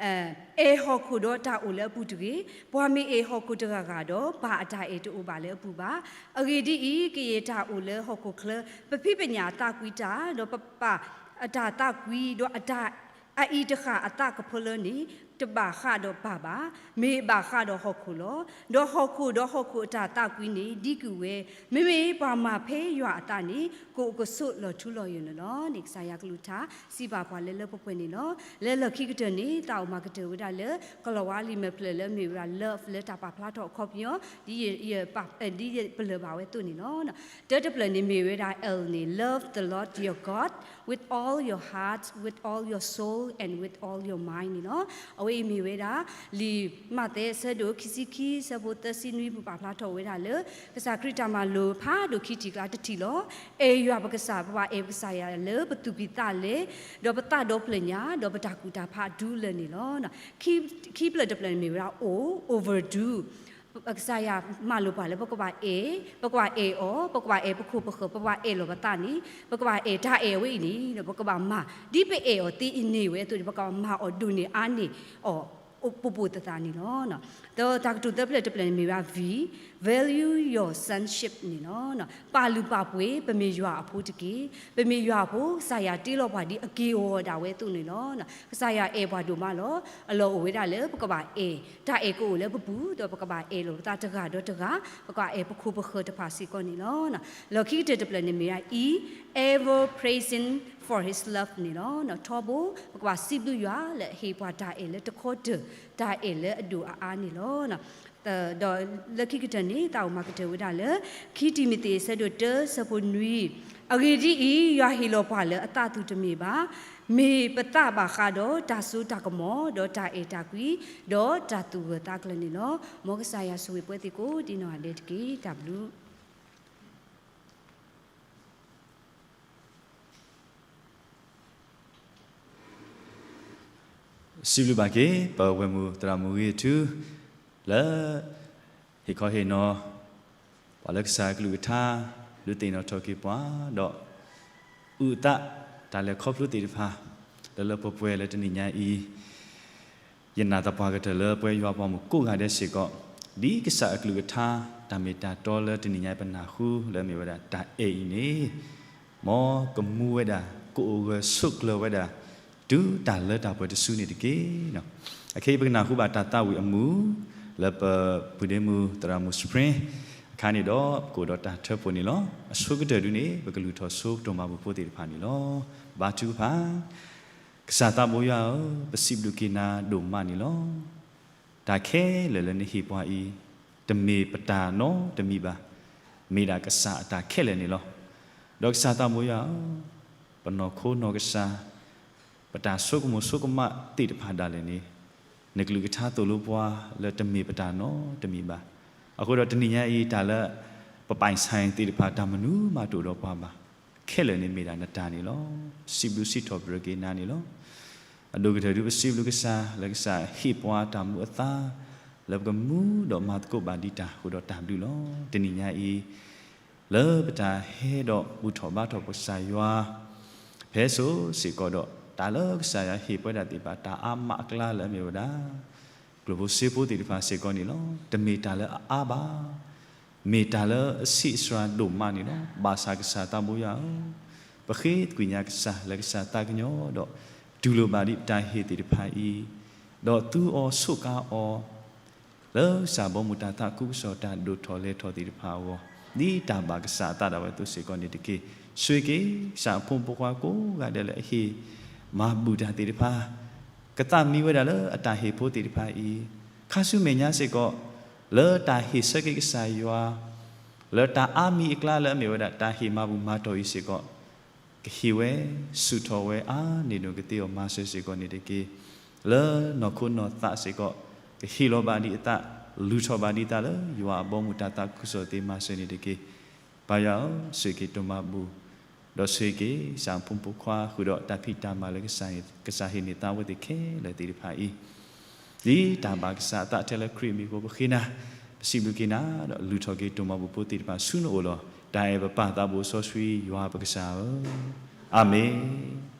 အဲၣ်ဟီၣ်ခိၣ်ဒီးတၢ်အိၣ်လၢအပူၤတဂ့ၤ. ပှၤမ့ၢ်အဲၣ်ဟီၣ်ခိၣ်တဂၤဂၤဒီး ဘၣ်အတၢ်အဲၣ်တအိၣ်ဘၣ်လၢအပူၤဘၣ်. အဂ့ၢ်ဒ်အံၤ, ကယဲၢ်တၢ်အိၣ်လၢဟီၣ်ခိၣ်ချၢ ပဖံးပညၣ်အသးကွံတၢ်, ဒီးပပာ်အတၢ်သးကွံ, ဒီးအတၢ် အအံၤတဃၣ်အသးကဖၢလၢန့ၣ် တဘၣ်ဃးဒီးပၢ်ဘၣ်, မ့ၢ်ဘၣ်ဃးဒီးဟီၣ်ခိၣ်လီၤ. ဒီးဟီၣ်ခိၣ်ဒီးဟီၣ်ခိၣ်အတၢ်သးကွံန့ၣ် ဒံကွံာ်ဝဲ, မ့မ့ၢ်ပှၤမၤဖဲယွၤအသးန့ၣ် ကအိၣ်ကဆိးလီၤထူလီၤယိာ်န့ၣ်လီၤ. န့ၣ်ကစၢ်ယွၤကလုၢ်ကထါစံးပာ်ပှၤလၢလၢပှဲၤပှဲၤန့ၣ်လီၤ. လၢလီၢ်ခံကတၢၢ်န့ၣ် သးအိၣ်မၤကတၢၢ်ဝဲဒၣ်လၢ ကလီၤဝါလံာ်မဲာ်ဖျၢၣ်လၢအမ့ၢ်ဝဲဒၣ် love လၢတၢ်ပာ်ဖျါထီၣ်အခီပညီ ဒ်ယပလၢၢ်ဘၣ်ဝဲအသိးန့ၣ်လီၤ. တၢတဖျၢၣ်န့ၣ်မ့ၢ်ဝဲဒၣ် L န့ၣ် love the Lord your God with all your heart, with all your soul, and with all your mind န့ၣ်လီၤ. အဝဲအံၤမ့ၢ်ဝဲဒၣ် လံာ်မးသဲအဆၢဒိၣ်ခံဆံခံ အဆၢဖိသၢဆံနွံပူၤပာ်ဖျါထီၣ်ဝဲဒၣ်လၢ ကစၢ်ခရံာ်တၢ်မၤလိာ်ဖးဒိၣ်ခံထံၣ်ကျါတထံၣ်လီၤ. အဲၣ်ယွၤပကစၢ်, ပဘၣ်အဲၣ်ပကစၢ်ယွၤလၢပသူၣ်ကံၢ်သးလဲ, ဒီးပသးဒီဖျၢၣ်ညါ, ဒီးပတၢ်ကူၣ်တၢ်ဖးဒူလၢာ်န့ၣ်လီၤ. ခံဖျၢၣ်တဖျၢၣ်န့ၣ်မ့ၢ်ဝဲဒၣ် O, overdo ကစၢ်ယွၤမၤလိာ်ပှၤလၢပကဘၣ်အဲၣ်, ပကဘၣ်အဲၣ်အီၤ, ပကဘၣ်အဲၣ်ပခိၣ်ပဃၢၤ, ပဘၣ်အဲၣ်လီၤပသးန့ၣ်, ပကဘၣ်အဲၣ်တၢ်အဲၣ်အဝဲအံၤန့ၣ် ပကဘၣ်မၤ ဒ်ပအဲၣ်အီၤသ့အန့ၣ်ဝဲအသိးန့ၣ် ပကဘၣ်မၤအီၤဒိၣ်န့ၢ်အါန့ၢ်အီၤ ပိာ်ပိာ်သးသးန့ၣ်လီၤ. ဒီးတၢ်ကတိၤသၢဖျၢၣ်တဖျၢၣ်န့ၣ်မ့ၢ်ဝဲဒၣ် V, value your sonship န့ၣ်လီၤ. ပာ်လုၢ်ပာ်ပှ့ၤ ပမ့ၢ်ယွၤအဖိတက့ၢ်. ပမ့ၢ်ယွၤအဖိ ကစၢ်ယွၤတ့လီၤပှၤဒ်အက့ၢ်အဂီၤဒၣ်ဝဲအသိးန့ၣ်လီၤ. ကစၢ်ယွၤအဲၣ်ပှၤဒိၣ်မးလီၤ. အလီၢ်အိၣ်ဝဲဒၣ်လၢပကဘၣ်အဲၣ်, တၢ်အဲၣ်ကအိၣ်လၢပပူၤ ဒီးပကဘၣ်အဲၣ်လိာ်ပသးတဂၤဒီးတဂၤ, ပကဘၣ်အဲၣ်ပခိၣ်ပဃၢၤတဖၣ်စ့ၢ်ကီးန့ၣ်လီၤ. လီၢ်ခံကတၢၢ်တဖျၢၣ်န့ၣ်မ့ၢ်ဝဲဒၣ် E, ever praising for his love န့ၣ်လီၤ. ထီဘိ ပကဘၣ်စံးဘျုးယွၤလၢအဟ့ၣ်ပှၤတၢ်အဲၣ်လၢတခီတၢၢ်, တၢ်အဲၣ်လၢအဒိၣ်အအါန့ၣ်လီၤ. ဒီးလၢခံကတၢၢ်န့ၣ် သးအိၣ်မၤကတၢၢ်ဝဲဒၣ်လၢ ခံတံၤမသ့း အဆၢဒိၣ်တၢ အဆၢဖိနွံ, အဂ့ၢ်ဒ်အံၤ, ယွၤဟ့ၣ်လီၤပှၤလၢအသးအသူၣ်တမ့ၢ်ဘၣ်, မ့ၢ်ပသးဘၣ်ဃးဒီးတၢ်စိတၢ်ကမီၤ, ဒီးတၢ်အဲၣ်တၢ်ကွံ, ဒီးတၢ်သူၣ်ဂၢၢ်သးကျၢၤန့ၣ်လီၤ. မ်ကစၢ်ယွၤဆိၣ်ဂ့ၤပှၤသ့ၣ်ကိးဒံနီၢ်ဂၤဒဲးတက့ၢ်. တၢ်ဘျုး စံးဘျုးဘၣ်က့ၤ ပဝဲၢ်မုၢ်သရၣ်မုၣ်ဂ့ၤထူ လၢ ဟ့ၣ်ခီဟ့ၣ်နီၤ ပှၤလၢကစၢ်ကလုၢ်ကထါ ဒုးသ့ၣ်နီၣ်ထီၣ်က့ၤပှၤ ဒီး အုၣ်အသး တၢ်လဲၤခီဖျိသ့ၣ်တဖၣ် လၢလၢပှဲၤပှဲၤလၢတနံၤညါအံၤ ယနာ်သပှၢ်ကတၢၢ်လၢပဝဲယွၤပှၤမုၣ်ကိးဂၤဒဲးစ့ၢ်ကီး ဒ်ကစၢ်အကလုၢ်ကထါ တၢ်မ့ၢ်တၢ်တီလၢတနံၤညါအံၤ ပနၢ်ဟူလၢအမ့ၢ်ဝဲဒၣ်တၢ်အဲၣ်အံၤန့ၣ် မ်ကမူဝဲဒၣ် ကအိၣ်ဂၢၢ်ဆိးကျၢၤဝဲဒၣ် တုၤတၢ်လၢတၢ်ပှဲၤတစုန့ၣ်တက့ၢ်. အခဲအံၤပကနၢ်ဟူဘၣ်တၢ်သးဝံၣ်အမုာ် လၢပပုၢ်ဒ့မုၣ်သရၣ်မုၣ် Spring အခါန့ၣ်ဒီး ပကအိၣ်ဒီးတၢ်ထၢဖှိၣ်န့ၣ်လီၤ. အဆိကတၢၢ်ဒုန့ၣ် ပကလုၢ်ထီၣ်ဆိကတီၢ်မၤပူၤဖိသ့ၣ်တဖၣ်န့ၣ်လီၤ. ဘါထုကဖၣ် ကစၢ်သးဘိယွၤဧၢ, ပစံးဘျုးက့ၤနၤဒိၣ်မးန့ၣ်လီၤ. တၢ်ခဲလၢာ်လၢနဟ့ၣ်ပှၤအံၤ တမ့ၢ်ပတၢ်နီတမံၤဘၣ်, မ့ၢ်ဒၣ်ကစၢ်အတၢ်ခဲလၢာ်န့ၣ်လီၤ. ဒီးကစၢ်သးဘိယွၤဧၢ, ပနီၢ်ခိနီၢ်ကစၢ် ပတၢ်ဆိကမိၣ်ဆိကမးသ့ၣ်တဖၣ်ဒၣ်လဲာ်န့ၣ် နကလုၢ်ကထါသိၣ်လိပှၤလၢတမ့ၢ်ပတၢ်နီတမံၤဘၣ်. အဃိဒီးတနံၤညါအံၤ တၢ်လၢပပိုင်ဆိုင်သ့ၣ်တဖၣ် တၢ်မနုၤမးတအိၣ်ဒီးပှၤဘၣ်. ခဲလၢာ်န့ၣ်မ့ၢ်ဒၣ်နတၢ်န့ၣ်လီၤ. စံးဘျုးစံးထီၣ်ပတြၢၤက့ၤနၤန့ၣ်လီၤ. အဒိၣ်ကတၢၢ်ဒုပစံးဘျုးကစၢ် လၢကစၢ်ဟ့ၣ်ပှၤတၢ်မူအသါ လၢပကမူဒီးမၤသကိးဘၣ်ဒံးတၢ်ဃိဒီးတၢ်ဘျုးလီၤ. တနံၤညါအံၤ လၢပတၢ်ဟဲဒီးဘူၣ်ထီၣ်ဘါထီၣ်ပကစၢ်ယွၤ ဖဲစိၤစ့ၢ်ကီးဒီး တၢ်လၢကစၢ်ယွၤဟ့ၣ်ပှၤဒၣ်သ့ၣ်တဖၣ် တၢ်အါမးအကျါလၢအမ့ၢ်ဝဲဒၣ် ကျိၣ်ဖိစ့ဖိသ့ၣ်တဖၣ်စ့ၢ်ကီးန့ၣ်လီၤ. တမ့ၢ်တၢ်လၢအအါဘၣ်, မ့ၢ်တၢ်လၢအဆံးအစှၤဒိၣ်မးန့ၣ်လီၤ. ဘၣ်ဆၣ်ကစၢ်သးဘိယွၤဧၢ, ပဃ့သကွံာ်ညါကစၢ်လၢကစၢ်သးကညီၤဒီး တူၢ်လိာ်ဘၣ်ဒံးပတၢ်ဟ့ၣ်သ့ၣ်တဖၣ်အံၤ, ဒီးသူအီၤဆိးကါအီၤ လၢကစၢ်ဘီမုၢ်တၢ်သးခုကစီၣ်တၢ်ဒိၣ်ထီၣ်လဲၤထီၣ်သ့ၣ်တဖၣ်အဂီၢ်, ဒ်တၢ်ဘၣ်ကစၢ်အသးဒၣ်ဝဲအသိးစ့ၢ်ကီးန့ၣ်တက့ၢ်. ဆိၣ်ဂ့ၤက့ၤကစၢ်အဖိမုၣ်ဖိခွါကိးဂၤဒဲးလၢအဟ့ၣ်မၤဘူၣ်တၢ်သ့ၣ်တဖၣ်, ကသးမံဝဲဒၣ်လၢအတၢ်ဟ့ၣ်ဖိသ့ၣ်တဖၣ်အံၤ, ခါဆူမဲာ်ညါစ့ၢ်ကီး လၢတၢ်ဟ့ၣ်ဆၢက့ၤကစၢ်ယွၤ လၢတၢ်အါမံၤအကျါလၢအမ့ၢ်ဝဲဒၣ်တၢ်ဟ့ၣ်မၤဘူၣ်မၤတီၢ်အံၤစ့ၢ်ကီး ကဟ့ၣ်ဝဲ, ဆူၣ်ထီၣ်ဝဲအါန့ၢ်ဒိၣ်ကသ့အီၤမၤစၢၤစ့ၢ်ကီးန့ၣ်တက့ၢ်. လၢနီၢ်ခိနီၢ်သးစ့ၢ်ကီး ကဟ့ၣ်လီၤဘၣ်ဒံးအသး, လူၤထီၣ်ဘၣ်ဒံးအသးလၢယွၤအဘီမုၢ်တၢ်သးခုကစီၣ်သ့မၤစၢၤန့ၣ်တက့ၢ်. ပၢ်ယွၤဧၢ, ဆိၣ်ဂ့ၤက့ၤတိၢ်မၤဘူၣ်, ဒီးဆိၣ်ဂ့ၤက့ၤကစၢ်ဖိမုၣ်ဖိခွါဃုာ်ဒီးတၢ်ဖံးတၢ်မၤလၢကစၢ်ဟ့ၣ်န့ၢ်သါဝဲသ့ၣ်ခဲလၢာ်သ့ၣ်တဖၣ်အံၤ ဒ်တၢ်ဘၣ်ကစၢ်အသးထဲလၢခရံာ်အမံၤအဃိ ပဃ့နၤ, ပစံးဘျုးက့ၤနၤ, ဒီးလူၤထီၣ်က့ၤတိၢ်မၤဘူၣ်ဖိသ့ၣ်တဖၣ်ဆူနအိၣ်လီၤ. တၢ်အဲၣ်ပပၢ်သးဘိၣ်စီဆှံယွၤပကစၢ်ဧၢ, အၤမ့ၣ်.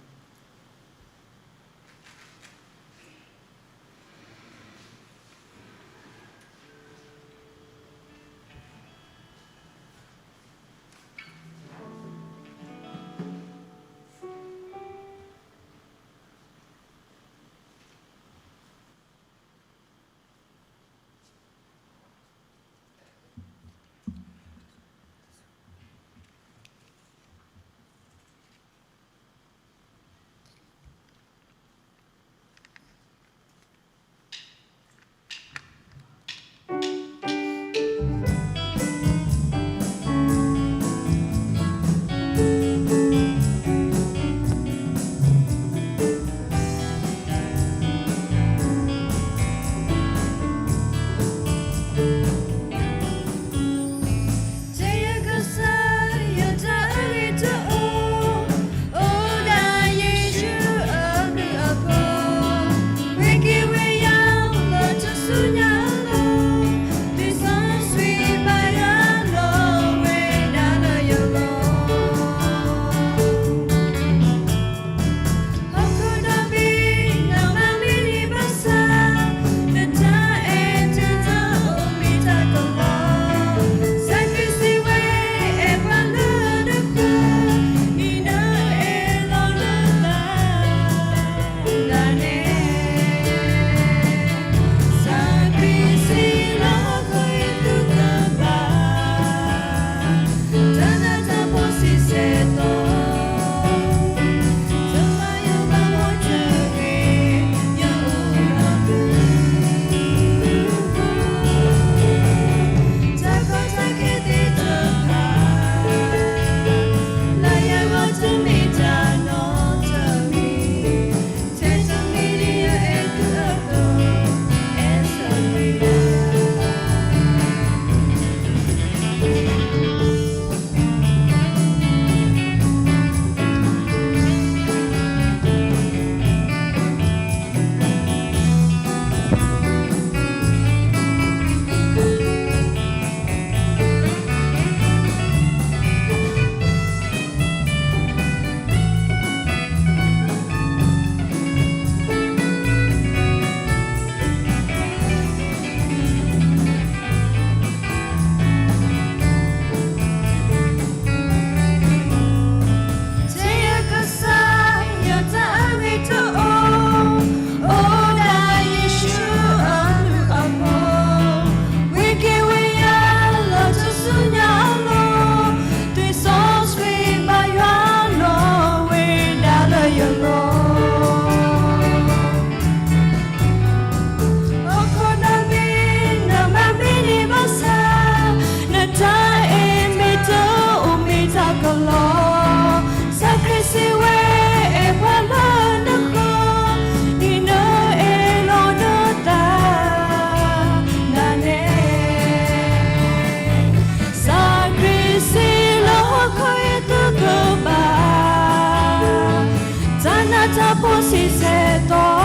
တၢ်နးတၢ်ဖှီၣ်ဆံးဆဲၣ်တီၤ,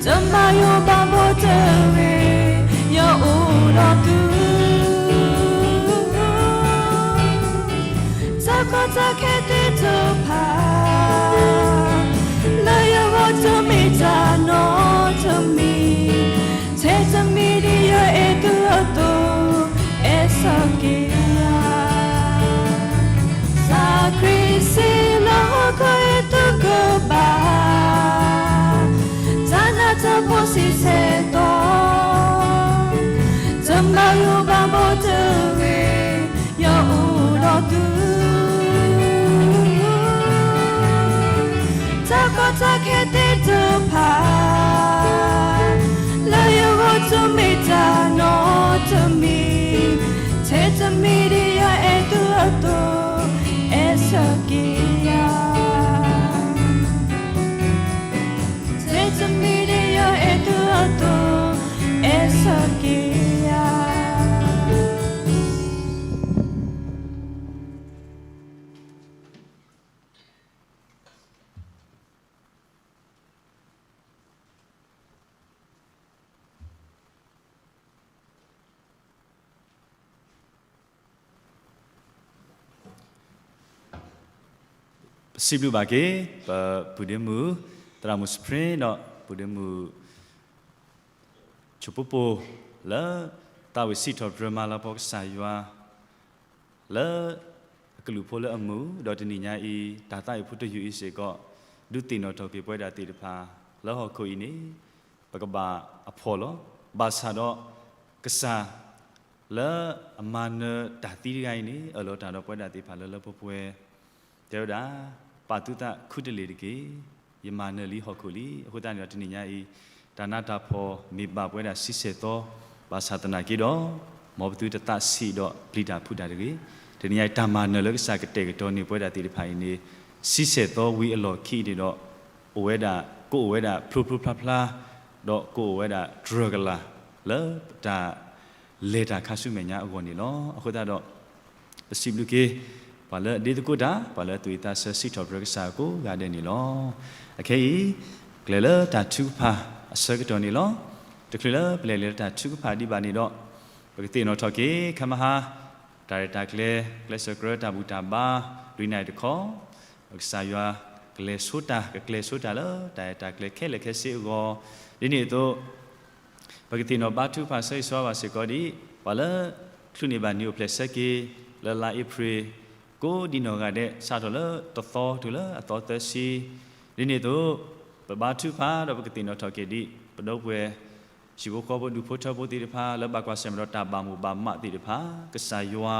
တမၤယိၤဘၣ်ဘီတဂ့ၤ, ယအိၣ်ဒီးသု တၢ်ကီတၢ်ခဲသ့ၣ်တဖၣ် လၢယဂီၢ်တမ့ၢ်တၢ်နီတမံၤ, တၢ်ခဲသ့ၣ်တဖၣ် လၢယဂီၢ်တမ့ၢ်တၢ်နီတမံၤ, ထဲတမံၤဒံး ယအဲၣ်သုအသိး, အဲၣ်ဆၢက့ၤယၤ, ထဲတမံၤဒံး ယအဲၣ်သုအသိး, အဲၣ်ဆၢက့ၤယၤ. ပစံးဘျုးဘၣ်က့ၤ ပပုၢ်ဒ့မုၣ် သရၣ်မုၣ်စပရ့ ဒီးပုၢ်ဒ့မုၣ် ဆိၣ်ပိပိ လၢသးဝံၣ်စံးထီၣ်ပတြၢၤမၤလၤကပီၤကစၢ်ယွၤ လၢအကလုၢ်ဖိလၢအမုာ်, ဒီးတနံၤညါအံၤ တၢ်သးဝံၣ်ဖိတယုၢ်အံၤစ့ၢ်ကီး ဒုးသ့ၣ်နီၣ်ထီၣ်က့ၤပဝဲဒၣ်သ့ၣ်တဖၣ် လၢဟီၣ်ခိၣ်အံၤန့ၣ် ပကဘၣ်အဖှီၣ်လီၤ. ဘၣ်ဆၣ်ဒီးကစၢ် လၢအမၤနၢၤတၢ်သံတဂၤအံၤန့ၣ် အၢၣ်လီၤတၢ်ဒီးပဝဲဒၣ်သ့ၣ်တဖၣ်လၢလၢပှဲၤပှဲၤ, တဲဝဲဒၣ်, ပာ်သုသးခူတလ့ၢ်တက့ၢ်, ယမၤနၢၤလံဟီၣ်ခိၣ်လံ. အဃိသတးန့ၣ်ဒီး တနံၤညါအံၤ တၢ်နးတၢ်ဖှီၣ်မ့ၢ်ဘၣ်ပဝဲဒၣ်ဆံဆဲၣ်သီ, ဘၣ်ဆၣ်သနာ်က့ဒီး မ်ပသုတသးဆံးဒီးပျံၤတၢ်ဖုးတၢ်တဂ့ၤ. တနံၤညါအံၤ တၢ်မၤနၢၤလၢကစၢ်ကတဲာ်ကတီၤန့ၢ်ပဝဲဒၣ်သ့ၣ်တဖၣ်အံၤန့ၣ် ဆံဆဲၣ်သီဝံၤအလီၢ်ခံန့ၣ်ဒီး အိၣ်ဝဲဒၣ်, ကအိၣ်ဝဲဒၣ်ဖျိဖျိဖျါဖျါ, ဒီးကအိၣ်ဝဲဒၣ်တြၢၤကလာ် လၢတၢ် လဲၤတၢ်ခါဆူမဲာ်ညါအဂီၢ်န့ၣ်လီၤ. အဃိသတးဒီး ပစံးဘျုးက့ၤ ပှၤလၢအဒ့သကိးတၢ်, ပှၤလၢအသူၣ်ဝံၣ်သးဆၢစံးထီၣ်ပတြၢၤကစၢ်အကိးဂၤဒဲးန့ၣ်လီၤ. အခဲအံၤ ကျဲၤလၢတၢ်ထုကဖၣ်အဆၢကတီၢ်န့ၣ်လီၤ. တချုးလၢပလဲၤလၢတၢ်ထုကဖၣ်ဒံးဘၣ်န့ၣ်ဒီး ပကသ့ၣ်နီၣ်ထီၣ်က့ၤ ခဲမဟါ တၢ်ရဲၣ်တၢ်ကျဲၤ ကျဲးစၢးကြၢးတၢ်ဘူၣ်တၢ်ဘါ လွံၢ်နၣ်ရံၣ်တခီ ကစၢ်ယွၤကလဲၤဆိတၢ် ကကျဲၤဆိတၢ်လၢတၢ်ရဲၣ်တၢ်ကျဲၤခဲလၢာ်ခဲဆ့အဂီၢ်, ဒ်န့ၣ်အသိး ပကသ့ၣ်နီၣ်ဘါထုကဖၣ်ဆၢဂ့ၤဆၢဝါဘၣ်စ့ၢ်ကီးဒ် ပှၤလၢချုးန့ၢ်ဘၣ်နံၣ်အိၣ်ဖျဲၣ်ဆၢက့ၤ လၢလါအ့ဖြ့ၣ် ကိးဒံနီၢ်ဂၤဒဲး စးထီၣ်လၢတသီတုၤလၢအသီသၢဆံ, ဒ်န့ၣ်အသိး ပဘါထုကဖၣ်ဒီးပကသ့ၣ်နီၣ်ထီၣ်က့ၤဒ် ပဒီပုၢ်ဝဲၢ် ဟံၣ်ဖိဃီဖိဒူၣ်ဖိထၢဖိသ့ၣ်တဖၣ် လၢဘၣ်ကွၢ်ဆၢၣ်မဲာ်ဒီးတၢ်ဘၣ်မိၣ်ဘၣ်မးသ့ၣ်တဖၣ် ကစၢ်ယွၤ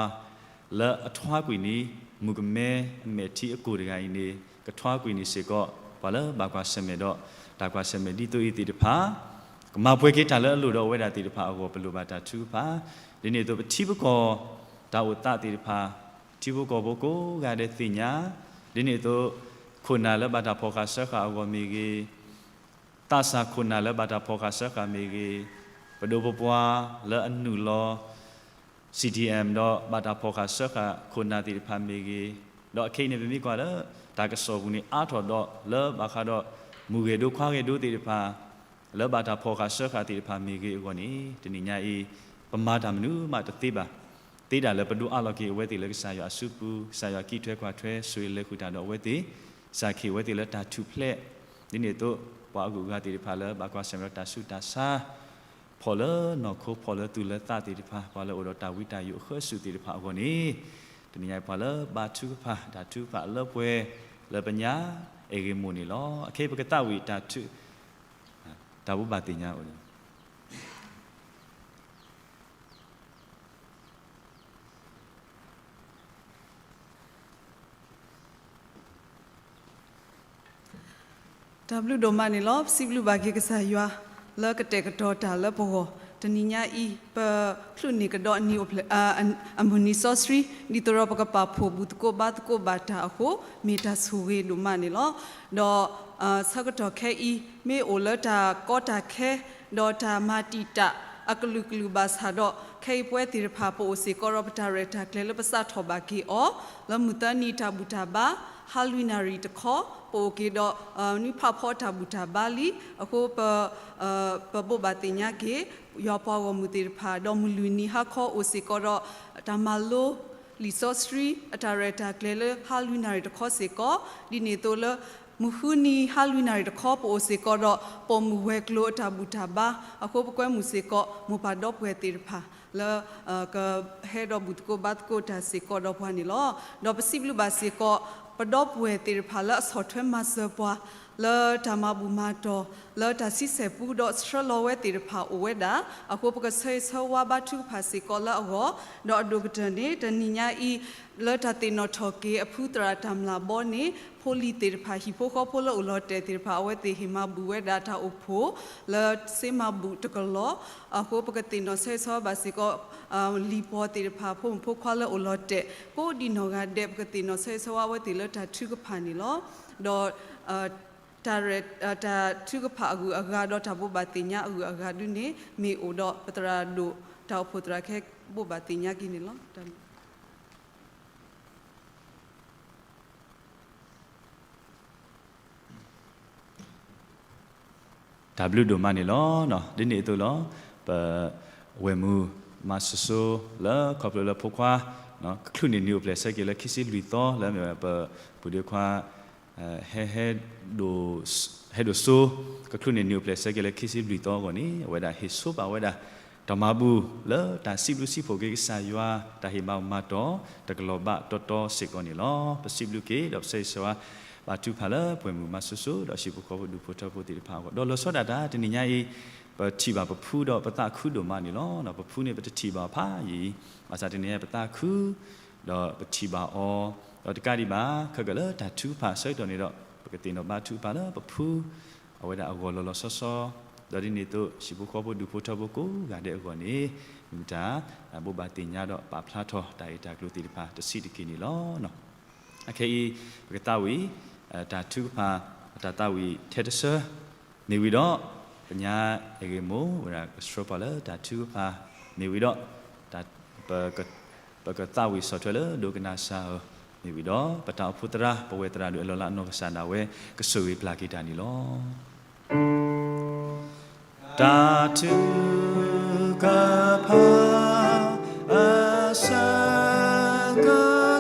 လၢအထွါကွံာ်န့ၣ် မုၣ်ကမဲအမဲာ်ထံအကိၢ်တဂၤအံၤန့ၣ် ကထွါကွံာ်န့ၣ်စ့ၢ်ကီး ပှၤလၢဘၣ်ကွၢ်ဆၢၣ်မဲာ်ဒီး တၢ်ကွၢ်ဆၢၣ်မဲာ်ဒ်သိးအံၤသ့ၣ်တဖၣ် ကမၤပှဲၤက့ၤတၢ်လၢအလိၣ်ဒီးအဝဲဒၣ်သ့ၣ်တဖၣ်အဂီၢ် ပလိၣ်ဘၣ်တၢ်ထုကဖၣ်, ဒ်န့ၣ်အသိးပထံပကီၢ် တၢ်အိၣ်သးသ့ၣ်တဖၣ် ထံဖိကီၢ်ဖိကိးဂၤဒဲးသ့ၣ်ညါ, ဒ်န့ၣ်အသိး ခိၣ်နၢ်လၢဘၣ်တၢ်ဖီၣ်ဃာ်စၢဃာ်အဂီၢ်မ့ၢ်ဂ့ၤ, သးစၢ်ခိၣ်နၢ်လၢဘၣ်တၢ်ဖီၣ်ဃာ်စၢဃာ်မ့ၢ်ဂ့ၤ, ပဒိၣ်ပပှၢ်လၢအနုာ်လီၤ CDM ဒီးဘၣ်တၢ်ဖီၣ်ဃာ်စၢဃာ်ခိၣ်နၢ်သ့ၣ်တဖၣ်မ့ၢ်ဂ့ၤ, ဒီးခဲအံၤန့ၣ် ပမ့ၢ်ကွၢ်လၢ တၢ်ကစီၣ်ပူၤန့ၣ် အါထီၣ်ဒီးလၢဘၣ်ဃးဒီး မုၣ်ဂဲၤဒိခွါဂဲၤဒိသ့ၣ်တဖၣ် လၢဘၣ်တၢ်ဖီၣ်ဃာ်စၢဃာ်သ့ၣ်တဖၣ်မ့ၢ်ဂ့ၤအဂီၢ်န့ၣ် တနံၤညါအံၤ ပမၤတၢ်မနုၤမးတသ့ဘၣ်, သ့ဒၣ်လၢပဒိးအးလီၤက့ၤအဝဲသ့ၣ်လၢကစၢ်ယွၤအစုပူၤ, ကစၢ်ယွၤကံၣ်ထွဲကွၢ်ထွဲ ဆိၣ်ဂ့ၤလဲၤဃုာ်တၢ်ဒီးအဝဲသ့ၣ်, စၢ်ခ့ၣ်အဝဲသ့ၣ်လၢတၢ်ထူၣ်ဖျဲး, ဒ်န့ၣ်အသိး ပှၤအဂုၤအဂၤသ့ၣ်တဖၣ်လၢဘၣ်ကွၢ်ဆၢၣ်မဲာ်ဒီးတၢ်ဆူးတၢ်ဆါ ဖီၣ်လၢနီၢ်ခိဖီၣ်လၢသူၣ်လၢသးသ့ၣ်တဖၣ် ပှၤလၢအိၣ်ဒီးတၢ်ဝံတၢ်ယိးအဃၢဆူၣ်သ့ၣ်တဖၣ်အဂီၢ်န့ၣ်, တနံၤညါအံၤပှၤလၢဘါထုကဖၣ် တၢ်ထုကဖၣ်အလၢပှဲၤ လၢပညါအဲၣ်ဂ့ၤမိၢ်န့ၣ်လီၤ. အခဲအံၤပကသးဝံၣ်တၢ်ထု တၢ်ဘိးဘၣ်သ့ၣ်ညါအိၣ်လီၤ. တၢ်ဘျုးဒိၣ်မးန့ၣ်လီၤ. ပစံးဘျုးဘၣ်က့ၤကစၢ်ယွၤ လၢကတဲာ်ကတီၤတၢ်လၢပဂီၢ်, တနံၤညါအံၤ ပချုးန့ၢ်ကဒီးအနံၣ်အိၣ်ဖျဲၣ် အမုၢ်နံၤစီဆှံ ဒ်သိးဒီးပကပာ်ဖှိၣ်ဘူၣ်သကိးဘါသကိးဘၣ်တၢ်အဃိ မ့ၢ်တၢ်ဆိၣ်ဂ့ၤဒိၣ်မးန့ၣ်လီၤ. ဒီး ဆၢကတီၢ်ခဲအံၤ မ့ၢ်အိၣ်လၢတၢ်ကီတၢ်ခဲ ဒီးတၢ်မၤတံာ်တာ်အကလုာ်ကလုာ်ဘၣ်ဆၣ်ဒီး ခဲအံၤပဝဲသ့ၣ်တဖၣ် ပအိၣ်စ့ၢ်ကီးဒီးပတၢ်ရဲၣ်တၢ်ကျဲၤလၢပစးထီၣ်ဘၣ်က့ၤအီၤ လၢမုၢ်သၢနံၤတၢ်ဘူၣ်တၢ်ဘါ ဟါလွံၢ်နၣ်ရံၣ်တခီ ပအိၣ်က့ၤဒီး နွံဖးဖီတၢ်ဘူၣ်တၢ်ဘါလံ. အဃိ ပဘိးဘၣ်သ့ၣ်ညါက့ၤ ယွၤပှၤဂီၢ်မုၢ်သ့ၣ်တဖၣ် ဒီးမုၢ်လွံၢ်နံၤဟါခီအိၣ်စ့ၢ်ကီးဒီး တၢ်မၤလိ လံာ်စီဆှံ အတၢ်ရဲၣ်တၢ်ကျဲၤလၢဟါလွံၢ်နၣ်ရံၣ်တခီစ့ၢ်ကီး, ဒ်န့ၣ်အသိးလၢ မုၢ်ဃုနံၤဟါလွံၢ်နၣ်ရံၣ်တခီ ပအိၣ်စ့ၢ်ကီးဒီး ပိာ်မုၣ်ဝဲၤကျိၤအတၢ်ဘူၣ်တၢ်ဘါ, အဃိပကွဲမုာ်စ့ၢ်ကီး မိၢ်ပၢ်ဒီပုၢ်ဝဲၢ်သ့ၣ်တဖၣ် လၢ ကဟဲဒီးဘူၣ်သကိးဘါသကိးတၢ်စ့ၢ်ကီးဒီးပှၤန့ၣ်လီၤ. ဒီးပစံးဘျုးဘၣ်စ့ၢ်ကီး ပဒီပုၢ်ဝဲၢ်သ့ၣ်တဖၣ်လၢအဆီၣ်ထွဲမၤစၢၤပှၤ လၢတၢ်မၤဘူၣ်မၤတီၢ် လၢတၢ်ဆံဆဲၣ်ပူဒီးဆှၢလီၤဝဲသ့ၣ်တဖၣ်အိၣ်ဝဲဒၣ်, အဃိပကဆၢဂ့ၤဆၢဝါဘါထုကဖၣ်စ့ၢ်ကီးလၢအဂီၢ်, ဒီးအဒိၣ်ကတၢၢ်န့ၣ် တနံၤညါအံၤ လၢတၢ်သ့ၣ်နီၣ်ထီၣ်က့ၤအဖုသရၣ်တၢ်မျၢ်ဘီန့ၣ် ဖိလံၤသ့ၣ်တဖၣ် ဟံၣ်ဖိဃီဖိလၢအိၣ်လီၤတဲာ်သ့ၣ်တဖၣ် အဝဲသ့ၣ်ဟ့ၣ်မၤဘူၣ်ဝဲဒၣ်တၢ်အိၣ်ဖှိၣ်လၢစ့မၤဘူၣ်တကလီၢ်အဃိ ပကသ့ၣ်နီၣ်ဆၢဂ့ၤဆၢဝါဘၣ်စ့ၢ်ကီး လံၤပီၤသ့ၣ်တဖၣ် ဖိမုၣ်ဖိခွါလၢအိၣ်လီၤတဲာ် ကိးဒံနီၢ်ဂၤဒဲး ပကသ့ၣ်နီၣ်ဆၢဂ့ၤဆၢဝါအဝဲသ့ၣ်လၢတၢ်ထုကဖၣ်န့ၣ်လီၤ. ဒီး တၢ်ရဲၣ် တၢ်ထုကဖၣ်အဂုၤအဂၤ ဒီးတၢ်ဘိးဘၣ်သ့ၣ်ညါအဂုၤအဂၤဒုန့ၣ် မ့ၢ်အိၣ်ဒီးပသရၣ်ဒိၣ် တၢ်အိၣ်ဖှိၣ်သရၣ်ခဲ ဘိးဘၣ်သ့ၣ်ညါက့ၤန့ၣ်လီၤ. တၢ်ဘျုးဒိၣ်မးန့ၣ်လီၤ. ဒ်န့ၣ်အသိးလီၤ. ပ ဝဲၢ်မုၢ်မၤစိၤစိၤလၢခီဖျိလၢဖိခွါ ကချုးန့ၢ်နံၤအိၣ်ဖျဲၣ်ဆၢက့ၤလၢခံဆံလွံၢ်သီ လၢမ့ၢ်ဝဲပပုၢ်ဒ့ခွါ ဟဲ ဟဲဒိၣ်စိ ကချုးန့ၢ်နံၤအိၣ်ဖျဲၣ်ဆၢက့ၤလၢခံဆံလွံၢ်သီအဂီၢ်န့ၣ် အဝဲဒၣ်ဟ့ၣ်ဆိပာ်ဝဲဒၣ် တၢ်မၤဘူၣ်လၢတၢ်စံးဘျုးစံးဖှိၣ်က့ၤကစၢ်ယွၤ တၢ်ဟ့ၣ်မၤမၤတီၤ တကလီၢ်ဘးတီတီစ့ၢ်ကီးန့ၣ်လီၤ. ပစံးဘျုးက့ၤဒီးပဆၢဂ့ၤဆၢဝါ ဘၣ်ထုကဖၣ်လၢပဝဲၢ်မုၢ်မၤစိၤစိၤ ဒီးဟံၣ်ဖိဃီဖိဒူၣ်ဖိထၢဖိသ့ၣ်တဖၣ်အဂီၢ် ဒီးလီၤဆီဒၣ်တၢ်တနံၤညါအံၤ ပထံၣ်ဘၣ်ပဖုဒီးပသးခုဒိၣ်မးန့ၣ်လီၤ. ပဖုန့ၣ်ပတထံၣ်ဘၣ်ဖးယံာ် ဘၣ်ဆၣ်တနံၤညါပသးခု ဒီးပထံၣ်ဘၣ်အီၤ ဒီးတကးဒံးဘၣ် ခဲကလၢတၢ်ထုကဖၣ်ဆၢကတီၢ်န့ၣ်ဒီး ပကသ့ၣ်နီၣ်ဘါထုကဖၣ်လၢပဖု အဝဲဒၣ်အဂီၢ်လီၤလီၤဆီဆီ ဒီးဒ်န့ၣ်အသိး ဟံၣ်ဖိဃီဖိဒူၣ်ဖိထၢဖိကိးဂၤဒဲးအဂီၢ်န့ၣ် မ့ၢ်တၢ်ဘိးဘၣ်သ့ၣ်ညါဒီးပာ်ဖျါထီၣ်တၢ်ဂ့ၢ်တၢ်ကျိၤသ့ၣ်တဖၣ်တဆံးတက့ၢ်န့ၣ်လီၤ. အခဲအံၤ ပကသးဝံၣ် တၢ်ထုကဖၣ် တၢ်သးဝံၣ်ထဲတဆၢ မ့ၢ်ဝံၤဒီး ပညါအဲၣ်ဂ့ၤမိၢ်ဝဲဒၣ်ကဆှၢပှၤလၢတၢ်ထုကဖၣ် မ့ၢ်ဝံၤဒီး ပကသးဝံၣ်ဆီၣ်ထွဲလၢဒိကနၣ်စၢ်ဧၢ, မ့ၢ်ဝံၤဒီး ပတၢ်အိၣ်ဖှိၣ်သရၣ် ပဝဲၢ်သရၣ်ဒိၣ်အဲၣ်လီၤလၢအနီၢ်ကစၢ်ဒၣ်ဝဲ ကဆိၣ်ဂ့ၤပျၢ်က့ၤတၢ်န့ၣ်လီၤ. တၢ်ထုကဖၣ်အဆၢကတီၢ်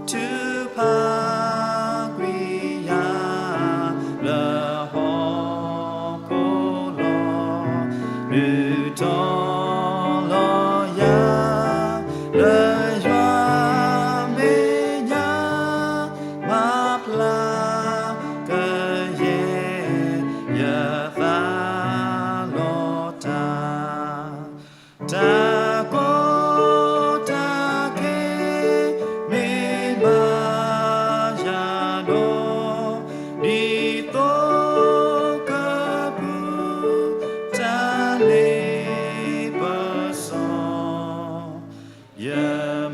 ထုကဖၣ်ကွံာ်ယၤလၢဟီၣ်ခိၣ်လီၤ. ဒုးတီၤလီၤယၤ လၢယွၤမဲာ်ညါ မၤဖျါကယဲၢ် ယသးလီၤတၢ် တၢ်ကီတၢ်ခဲ မ့ၢ်ဘၣ်ယၤဒီး ဒ်သိးကပူၤ တၢ်လ့ပစီ ယ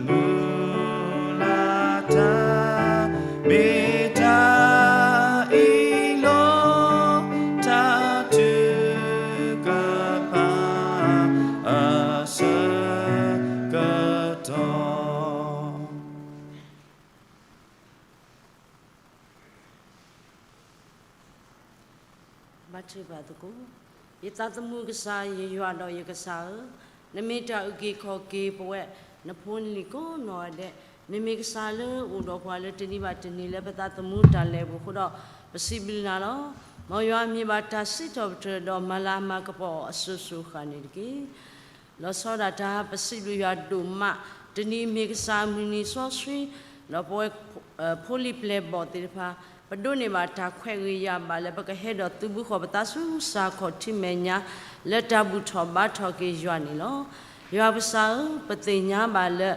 မုၢ်လၢ်တၢ် မ့ၢ်တၢ်အံၤလီၤ. တၢ်ထုကဖၣ်အဆၢကတီၢ် ဘါထုကဖၣ်သကိး. ယသးသမူကစၢ် ယယွၤဒီးယကစၢ်ဧၢ, နမ့ၢ်တၢ်အုၣ်က့ၤခီၣ်က့ၤပဝဲ နဖိနလံၤကိးနီၢ်ဂၤဒဲး, နမ့ၢ်ကစၢ်လၢအိၣ်ဒီးပှၤလၢတနံၤဘၣ်တနံၤလၢပသးသမူတၢ်လဲၤအပူၤအဃိဒီး ပစံးဘျုးနၤလီၤ. မ်ယွၤမ့ၢ်ဘၣ်တၢ်စံးထီၣ်ပတြၢၤဒီးမၤလၤမၤကပီၤအီၤအစိၤစိၤအဃၣ်န့ၣ်တက့ၢ်. လီၤဆီဒၣ်တၢ် ပစံးဘျုးယွၤဒိၣ်မး, တနံၤမ့ၢ်ကစၢ်မုၢ်နံၤစီဆှံ, ဒီးပဝဲ ဖိလံၤပျဲၢ်ဘီၣ်သ့ၣ်တဖၣ် ပဒိးန့ၢ်ဘၣ်တၢ်ခွဲးဂ့ၤယာ်ဘၣ်လၢပကဟဲဒီးသုးဘူးဃီၤပသးဆူစၢ်ခီၣ်ထံးမဲာ်ညါ လၢတၢ်ဘူၣ်ထီၣ်ဘါထီၣ်က့ၤယွၤန့ၣ်လီၤ. ယွၤပစၢ်ဧၢ, ပသ့ၣ်ညါဘၣ်လၢ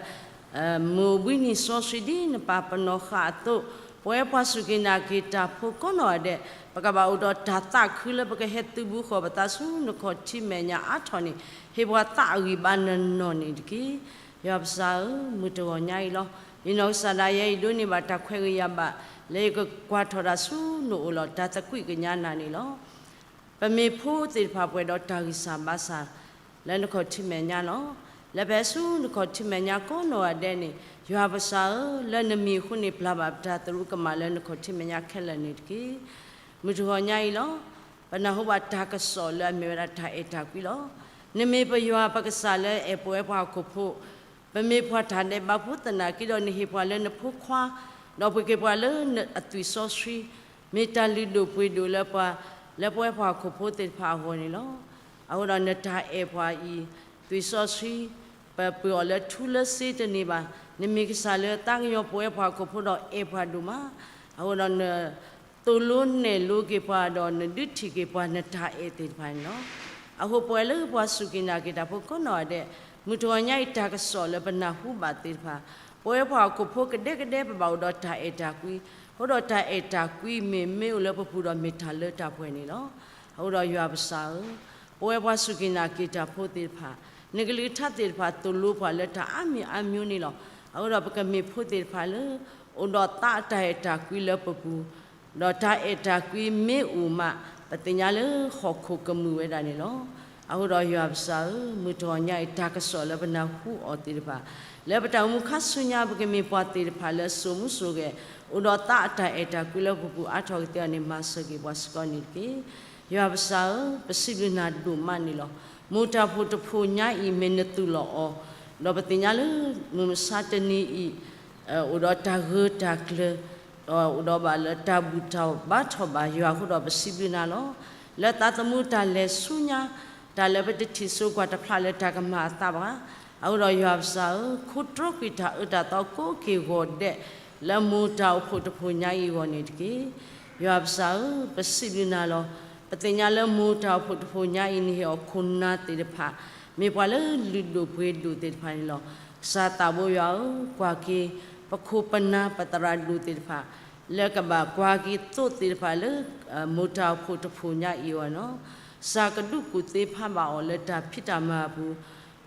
မုၢ်အိၣ်ဘှံးနံၤစီဆှံဒ်နပာ်ပနီၣ်ဃာ်အသိး, ပဝဲပှၤစူၢ်က့ၤနာ်က့ၤတၢ်ဖိကိးနီၢ်ဂၤဒဲး ပကဘၣ်အိၣ်ဒီးတၢ်သးခုလၢပကဟဲသုးဘူးဃီၤပသးဆူနခီၣ်ထံးမဲာ်ညါအါထီၣ်န့ၣ် ဟ့ၣ်ပှၤသးအဂံၢ်ဘါနနီၢ်န့ၣ်တက့ၢ်. ယွၤပစၢ်ဧၢ, မုၢ်တဂီၤညါအံၤလီၤ. ယနီၢ်ကစၢ်ဒၣ်ယဲအံၤဒိးန့ၢ်ဘၣ်တၢ်ခွဲးဂ့ၤယာ်ဘၣ် လၢယကကွၢ်ထီၣ်တၢ်ဆူနအိၣ်လီၤ. တၢ်သကွံာ်ကညးနၤန့ၣ်လီၤ. ပမ့ၢ်ဖိသ့ၣ်တဖၣ်ပှဲၤဒီးတၢ်ဂံၢ်စၢ်ဘါစၢ် လၢနခီၣ်ထံးမဲာ်ညါလီၤ. လၢပဟဲဆူနခီၣ်ထံးမဲာ်ညါကိးနီၢ်ဂၤဒဲးန့ၣ် ယွၤပစၢ်ဧၢ, လၢနမံၤအဃိန့ၣ် ပျၢ်ဘၣ်ပတၢ်သရူးကမၣ်လၢနခီၣ်ထံးမဲာ်ညါခဲလၢာ်န့ၣ်တက့ၢ်. မုၢ်တဂီၤညါအံၤလီၤ. ပနၢ်ဟူဘၣ်တၢ်ကစီၣ်လၢအမ့ၢ်ဝဲဒၣ်တၢ်အဲၣ်တၢ်ကွံလီၤ. နမ့ၢ်ပယွၤပကစၢ်လၢအဲၣ်ပဝဲပှၤဟီၣ်ခိၣ်ဖိ, ပမ့ၢ်ပှၤတၢ်ဒဲးဘးဖိသနာ်က့ဒီး နဟ့ၣ်ပှၤလၢနဖိခွါ, ဒီးပှ့ၤက့ၤပှၤလၢအသွံၣ်စီဆှံ, မ့ၢ်တၢ်လုၢ်ဒိၣ်ပှ့ၤဒိၣ်လၢပှၤ, လၢပဝဲပှၤဟီၣ်ခိၣ်ဖိသ့ၣ်တဖၣ်အဂီၢ်န့ၣ်လီၤ. အဃိဒီးနတၢ်အဲၣ်ပှၤအံၤ သွံၣ်စီဆှံ ပပှ့ၤအီၤလၢထူလၢစ့တန့ၢ်ဘၣ်. နမ့ၢ်ကစၢ်လၢသးကညီၤပဝဲပှၤဟီၣ်ခိၣ်ဖိဒီးအဲၣ်ပှၤဒိၣ်မး, အဃိဒီးန သိၣ်လိနဲၣ်လိက့ၤပှၤဒီးနဒုးထံၣ်က့ၤပှၤ နတၢ်အဲၣ်သ့ၣ်တဖၣ်န့ၣ်လီၤ. အဃိပဝဲလၢပှၤစူၢ်က့ၤနာ်က့ၤတၢ်ဖိကိးနီၢ်ဂၤဒဲး, မုၢ်တဂီၤညါအံၤတၢ်ကစီၣ်လၢပနၢ်ဟူဘၣ်သ့ၣ်တဖၣ်, ပဝဲပှၤဟီၣ်ခိၣ်ဖိကဒဲကဒဲပဘၣ်အိၣ်ဒီးတၢ်အဲၣ်တၢ်ကွံ, အဃိဒီးတၢ်အဲၣ်တၢ်ကွံမ့ၢ်မ့ၢ်အိၣ်လၢပပူၤဒီးမ့ၢ်တၢ်လၢတၢ်ပှဲၤန့ၣ်လီၤ. အဃိဒီးယွၤပစၢ်ဧၢ, ပဝဲပှၤစူၢ်က့ၤနာ်က့ၤတၢ်ဖိသ့ၣ်တဖၣ်, နကလုၢ်ကထါသ့ၣ်တဖၣ်သိၣ်လိပှၤလၢတၢ်အါမံၤအါမံၤန့ၣ်လီၤ. အဃိဒီးပကမ့ၢ်ဖိသ့ၣ်တဖၣ်လၢ အိၣ်ဒီးသးအတၢ်အဲၣ်တၢ်ကွံလၢပပူၤ, ဒီးတၢ်အဲၣ်တၢ်ကွံမ့ၢ်အိၣ်မး ပသ့ၣ်ညါလၢဟီၣ်ခိၣ်ကမုာ်ဝဲဒၣ်န့ၣ်လီၤ. အဃိဒီးယွၤပစၢ်ဧၢ, မုၢ်တဂီၤညါအံၤတၢ်ကစီၣ်လၢပနၢ်ဟူအီၤသ့ၣ်တဖၣ်, လၢပတၢ်အိၣ်မူခါဆူညါ ပကမ့ၢ်ပှၤသ့ၣ်တဖၣ်လၢစိာ်မူစိာ်ဂဲၤ, အိၣ်ဒီးသးအတၢ်အဲၣ်တၢ်ကွံလၢပပူၤအါထီၣ်ကသ့အီၤန့ၣ် မၤစၢၤက့ၤပှၤစ့ၢ်ကီးန့ၣ်တက့ၢ်. ယွၤပစၢ်ဧၢ, ပစံးဘျုးနၤဒိၣ်မးန့ၣ်လီၤ. မိၢ်တၢ်အိၣ်ဖှိၣ်တဖှိၣ်ညါအံၤ မ့ၢ်နသူၣ်လီၤအီၤ, ဒီးပသ့ၣ်ညါလၢ မုၢ်မဆါတနံၤအံၤ အိၣ်ဒီးတၢ်ဂၢၢ်တၢ်ကျၢၤ, ဒီးအိၣ်ဒီးဘၣ်လၢတၢ်ဘူၣ်ထီၣ်ဘါထီၣ်ဘၣ်ယွၤအဃိဒီး ပစံးဘျုးနၤလီၤ. လၢသးသမူတၢ်လဲၤဆူညါ, တၢ်လၢပတထံၣ်စိကွၢ်တဖျးလၢတၢ်ကမၤအသးဘၣ်. အဃိဒီးယွၤပစၢ်ဧၢ, ခိတြီကွံာ်တၢ်အၢတၢ်သီကိးက့ၤဂီၤဒဲး လၢမိၢ်တၢ်အိၣ်ဖှိၣ်တဖှိၣ်ညါအံၤအဂီၢ်န့ၣ်တက့ၢ်. ယွၤပစၢ်ဧၢ, ပစံးဘျုးနၤလီၤ. ပသ့ၣ်ညါလၢမိၢ်တၢ်အိၣ်ဖှိၣ်တဖှိၣ်ညါအံၤ နဟ့ၣ်အီၤခိၣ်နၢ်သ့ၣ်တဖၣ်, မ့ၢ်ပှၤလၢလုၢ်ဒိၣ်ပှ့ၤဒိၣ်သ့ၣ်တဖၣ်န့ၣ်လီၤ. ကစၢ်သးဘိယွၤဧၢ, ကွၢ်က့ၤ ပခိၣ်ပနၢ်ပသရၣ်ဒိၣ်သ့ၣ်တဖၣ် လၢကဘၣ်ကွၢ်က့ၤသိးသ့ၣ်တဖၣ်လၢ မိၢ်တၢ်အိၣ်ဖှိၣ်တဖှိၣ်ညါအံၤအဂီၢ်န့ၣ်လီၤ. ကစၢ်ကဒူးကူၣ်သ့ဖးဘၣ်အီၤလၢတၢ်ဖံးတၢ်မၤအပူၤ,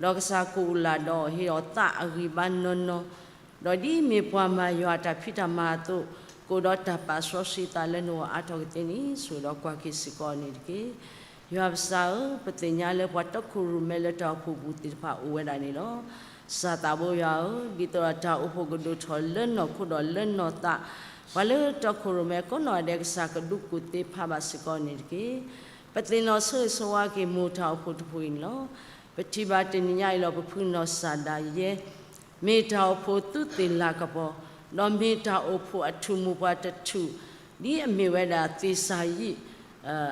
ဒီးကစၢ်ကအိၣ်လၢ်ဒီးအီၤ ဟ့ၣ်အီၤသးအဂံၢ်ဘါနီၢ်နီၢ်, ဒီးဒ်အမ့ၢ်ပှၤမၤယွၤအတၢ်ဖံးတၢ်မၤအသိး, ကအိၣ်ဒီးတၢ်ပာ်စီဆှံသးလၢနဂီၢ်အါထီၣ်ကသ့န့ၣ် ဆိၣ်ဒီးကွၢ်က့ၤစ့ၢ်ကီးန့ၣ်တက့ၢ်. ယွၤပစၢ်ဧၢ, ပသ့ၣ်ညါလၢပှၤတီခိၣ်ရိၣ်မဲလၢတၢ်အိၣ်ဖှိၣ်ပူၤသ့ၣ်တဖၣ်အိၣ်ဝဲဒၣ်န့ၣ်လီၤ. ကစၢ်သးဘိယွၤဧၢ, ဒ်သိးဒီးတၢ်အိၣ်ဖှိၣ်ကဒိၣ်ထီၣ်လၢနီၢ်ခိဒီးလၢနီၢ်သး, ပှၤလၢတီခိၣ်ရိၣ်မဲကိးနီၢ်ဂၤဒဲး ကစၢ်ကဒူးကူၣ်သ့ဖးဘၣ်စ့ၢ်ကီးန့ၣ်တက့ၢ်. ပသ့ၣ်နီၣ်ဆိၣ်ဂ့ၤဆိၣ်ဝါက့ၤမိၢ်တၢ်အိၣ်ဖှိၣ်တဖှိၣ်အံၤန့ၣ်လီၤ. ပထံၣ်ဘၣ်တနံၤညါအံၤလီၤ ပဖုနီၢ်စၢ်ဒၣ်ယဲ မ့ၢ်တၢ်အိၣ်ဖှိၣ်သုးသ့ၣ်လၤကပီၤ, ဒီးမ့ၢ်တၢ်အိၣ်ဖှိၣ်အထူၣ်မိၢ်ပှၢ်တထူၣ်, ဒ်အမ့ၢ်ဝဲဒၣ်သ့ၣ်စၢ်ယံး